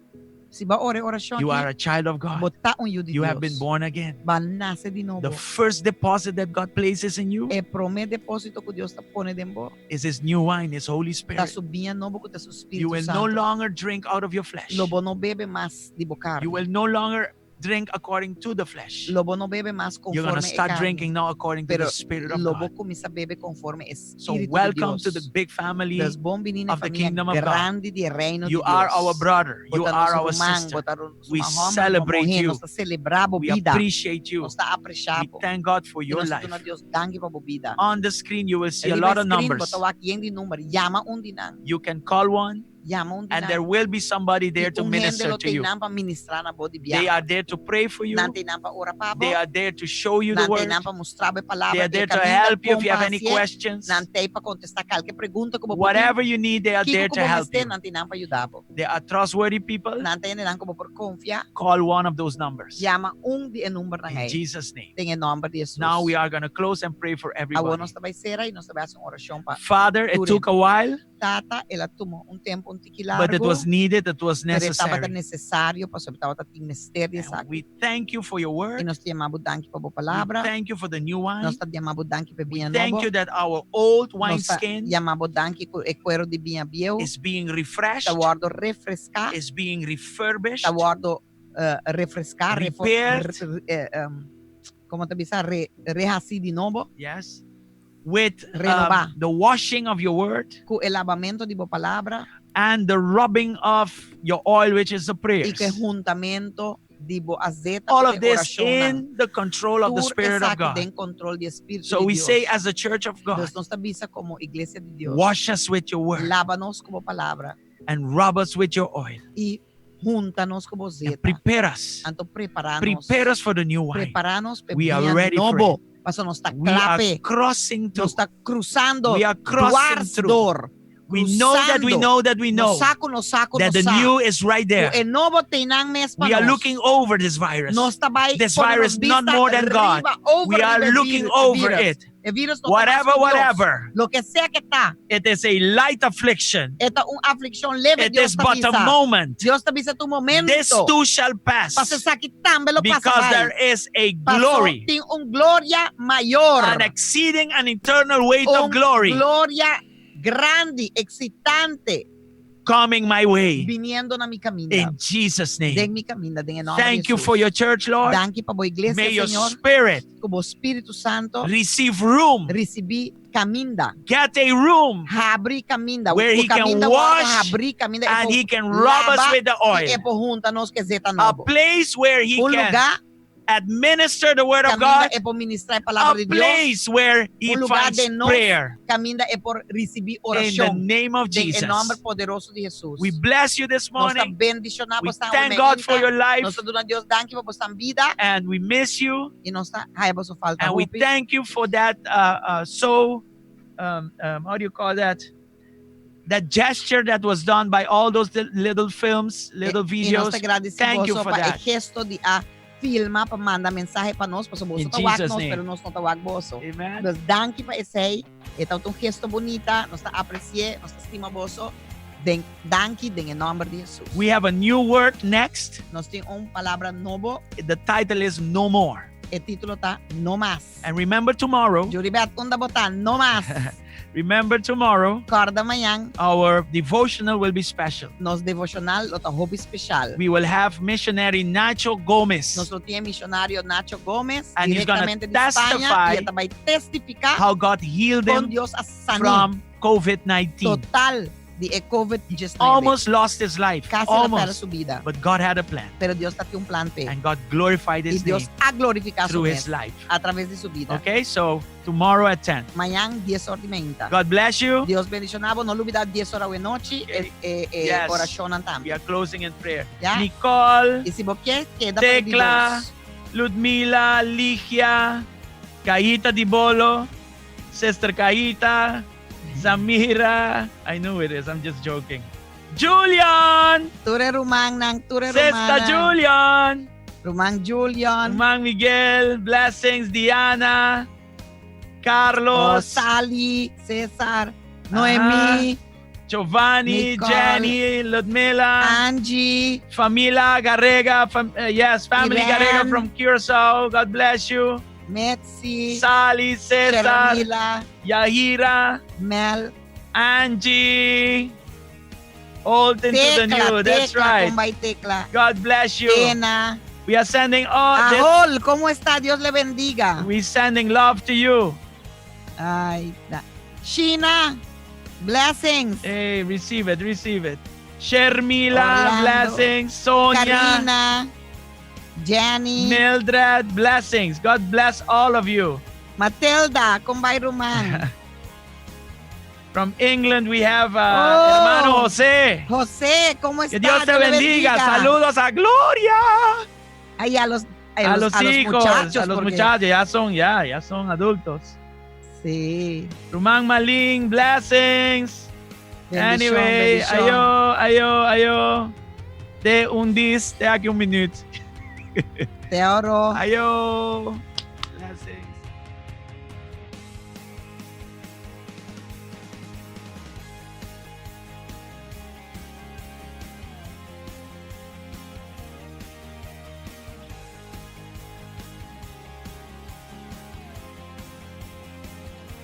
Si bo a ora e orashon you are aki, a child of God. bo ta un yu di You have been Dios. born again. B'a nase di nobo. The first deposit that God places in you E promé depósito ku Dios ta pone den bo, is His new wine, His Holy ta Spirit. su biña nobo ku ta su You Spiritu will no Santu. longer drink out of your flesh. Lo bo no bebe mas di bo You karni. will no longer drink according to the flesh. Lo bo no bebe mas You're going konforme to e start karni. drinking now according to Pero the Spirit of lo bo God. kuminsá bebe konforme e So Spiritu di welcome to Dios. the big family Dus bon biní na of the famia kingdom of God. grandi di reino You di are Dios. our brother. Bo You ta are nos our ruman, sister. bo ta nos We ruman hòmber, ruman celebrate muhé. you. Nos ta selebrá bo We bida. appreciate you. Nos ta apresiá We bo. thank God for I your nos ta life. duna Dios danki pa bo bida. On the screen, you will see a Riba lot of screen, numbers. bo ta wak yen di number. Yama un di nan. You can call one. Yama un And there will be somebody there to Un hende minister lo to you. t'ei nan pa ministrá na bo di They biaha. are there to pray for you. Nan t'ei nan pa ora pa bo. They are there to show you the Nan t'ei word. nan pa mustra bo e palabra. They are e there to kaminda help you if kon you have pa any hasié. questions. Nan t'ei pa kontestá kualke pregunta ku bo por tin. Whatever you need, they are Kiko there ku to bo help mester, you. nan t'ei nan pa yuda bo. They are trustworthy people. Nan ta hendenan ku bo por konfia. Call one of those numbers. Yama un di e numbernan In ei. Jesus' name. Den e nòmber di Jesus. Now we are going to close and pray for Awor everybody. nos ta bai sera i nos ta bai hasi un orashon pa Father, it tur took a while, Tata, el a tuma un tempu un tiki but it largu, was needed, it was pero e tabata necessary. nesesario pasobra tabata tin mester di esaki. We thank you for your word. I nos ta yama bo danki pa bo We palabra. thank you for the new wine. Nos ta yama bo danki pa e biña Thank nobo. you that our old Nos ta wineskin yama bo danki ku e kuero di biña bieu is being refreshed, ta wòrdu refreská, is being refurbished, ta wòrdu refreská, Repaired. kon ta bisa, re, rehasí di nobo. Yes. With Renobá. the washing of your word Ku e labamentu di bo palabra and the rubbing of your oil, which is the i ku prayers. e huntamentu di bo azeta All ku of e this orashonnan. in the control of the Tur Spirit of esaki God. den kontrol di Spiritu So di we Dios. say, as the church of God, Dus nos ta bisa komo iglesia di Dios. wash us with your word Laba nos ku bo palabra and rub us with your oil. i hunta nos ku bo azeta. Prepare us. Anto prepará nos. Prepare us for the new wine. Prepará nos pa We are biña ready for nobo. Paso nos ta We are kla p'e. crossing through. Nos ta krusando. We are crossing Dwars through. door. We know that we Krusando. know that we know Nos sa ku nos sa ku that nos the sa. new is right there. Ku e nobo t'einan mes pa We are nos. looking over this virus. Nos ta bai This pone virus, nos not bista more than God. riba, over We are riba e looking virus, e over virus. it. E virus no ta mas Whatever, ku Dios. whatever. Loke sea ku ta. It is a light affliction. E ta un aflikshon leve. It Dios is ta but a bisa. moment. Dios ta bisa ta un momento. This too shall pass. Paso esaki tambe lo pasa Because bai. there is a Paso glory, tin un gloria mayor. an exceeding and eternal weight of Un glory gloria grandi, eksitante, coming my way. biniendo na mi kaminda. In Jesus' name. Den mi kaminda, den nòmber di Thank you Jesus. for your church, Lord. Danki pa bo iglesia, May your Señor. spirit Ku bo Spiritu Santu receive room, risibí kaminda. get a room Habri kaminda. Where Ku he can kaminda wash habri kaminda. e and por he can rub us laba with the oil. I e por hunta nos ku zeta a nobo. place where he Un can lugá administer the word of kaminda God, e por ministrá e a palabra di Dios. place where he Un lugá finds den nos prayer. kaminda e por risibí In the orashon. name of Den e Jesus. nòmber poderoso di Jesus. We bless you this Nos ta morning bendishoná We bo thank God for your life. Nos ta duna Dios danki pa bo bida. and we miss you. I nos ta haña bo falta And we hopi. thank you for that. How do you call that? That gesture that was done by all those little films, little I nos videos. ta gradisí Thank you boso for pa e that. gesto di a filma pa manda mensahe pa nos, paso boso In ta wak Jesus' nos, name. pero nos no ta wak boso. Amen. Dus danki pa esei. E ta un gesto bunita, nos ta apresiá, nos ta stima boso. Den, danki den nòmber di Jesus. We have a new word next. Nos tin un palabra nobo. The title is No More. E título ta No Mas. And remember tomorrow. Juribert, unda bo ta? No mas. Remember tomorrow. Kòrda mañan. Our devotional will be special. Nos devoshonal lo ta hopi spesial. We will have missionary Nacho Gomez. Nos lo tin mishonario Nacho Gomez And he's gonna direktamente di Spaña testify i e ta bai testifiká how God healed kon him Dios a san'é from COVID-19. total di e COVID-19. Almost lost his life. Kasi el a pèrdè Almost. su bida. But God had a plan. Pero Dios tabatin un plan p'e. And God glorified I his Dios name a glorifiká su through mes his life. a traves di su bida. Okay, so tomorrow at 10. Mañan 10 or di mainta. God bless you. Dios bendishoná bo. No lubidá 10 or anochi. E, Yes. orashon tambe. We are closing in prayer. Ya. Nicole, I si bo ke, keda pa e Tecla, Dios. Ludmila, Ligia, Caíta Di Bolo, Sister Caíta, Samira. I know it is. I'm just joking. Julian! Tur e rumannan, tur e Sister rumannan. Julian! Ruman Julian. Ruman Miguel, blessings, Diana, Carlos, Oh, Sally, Cesar, Noemi, Giovanni, Nicole, Jenny, Ludmila, Angie, Familia Garrega, yes, family Irene. Garrega from Curacao. God bless you. Metzi, Sally, Cesar, Shermila, Yahira, Mel, Angie, Old into the Tecla, new. That's Tecla, right. Kon bai Tecla. God bless you. Ena. We are sending all this. Ahol, ¿cómo está? Dios le bendiga. We sending love to you. Ay, da. Sheena, blessings. Hey, receive it, receive it. Shermila, Orlando. blessings. Sonia, Karina, Jenny, Mildred, blessings. God bless all of you. Matilda, kon bai ruman. From England we have Oh. hermano José. José, ¿cómo está? Que Dios te le bendiga. Saludos a Gloria. Ay, a los, A los hijos, muchachos. a los muchachos, ya son, ya, ya son adultos. Sí. Rumán Malín, blessings. Bendición, anyway, bendición. ayo, ayo, ayo. De un dis, te aquí un minuto. Te oro. Ayo. Blessings.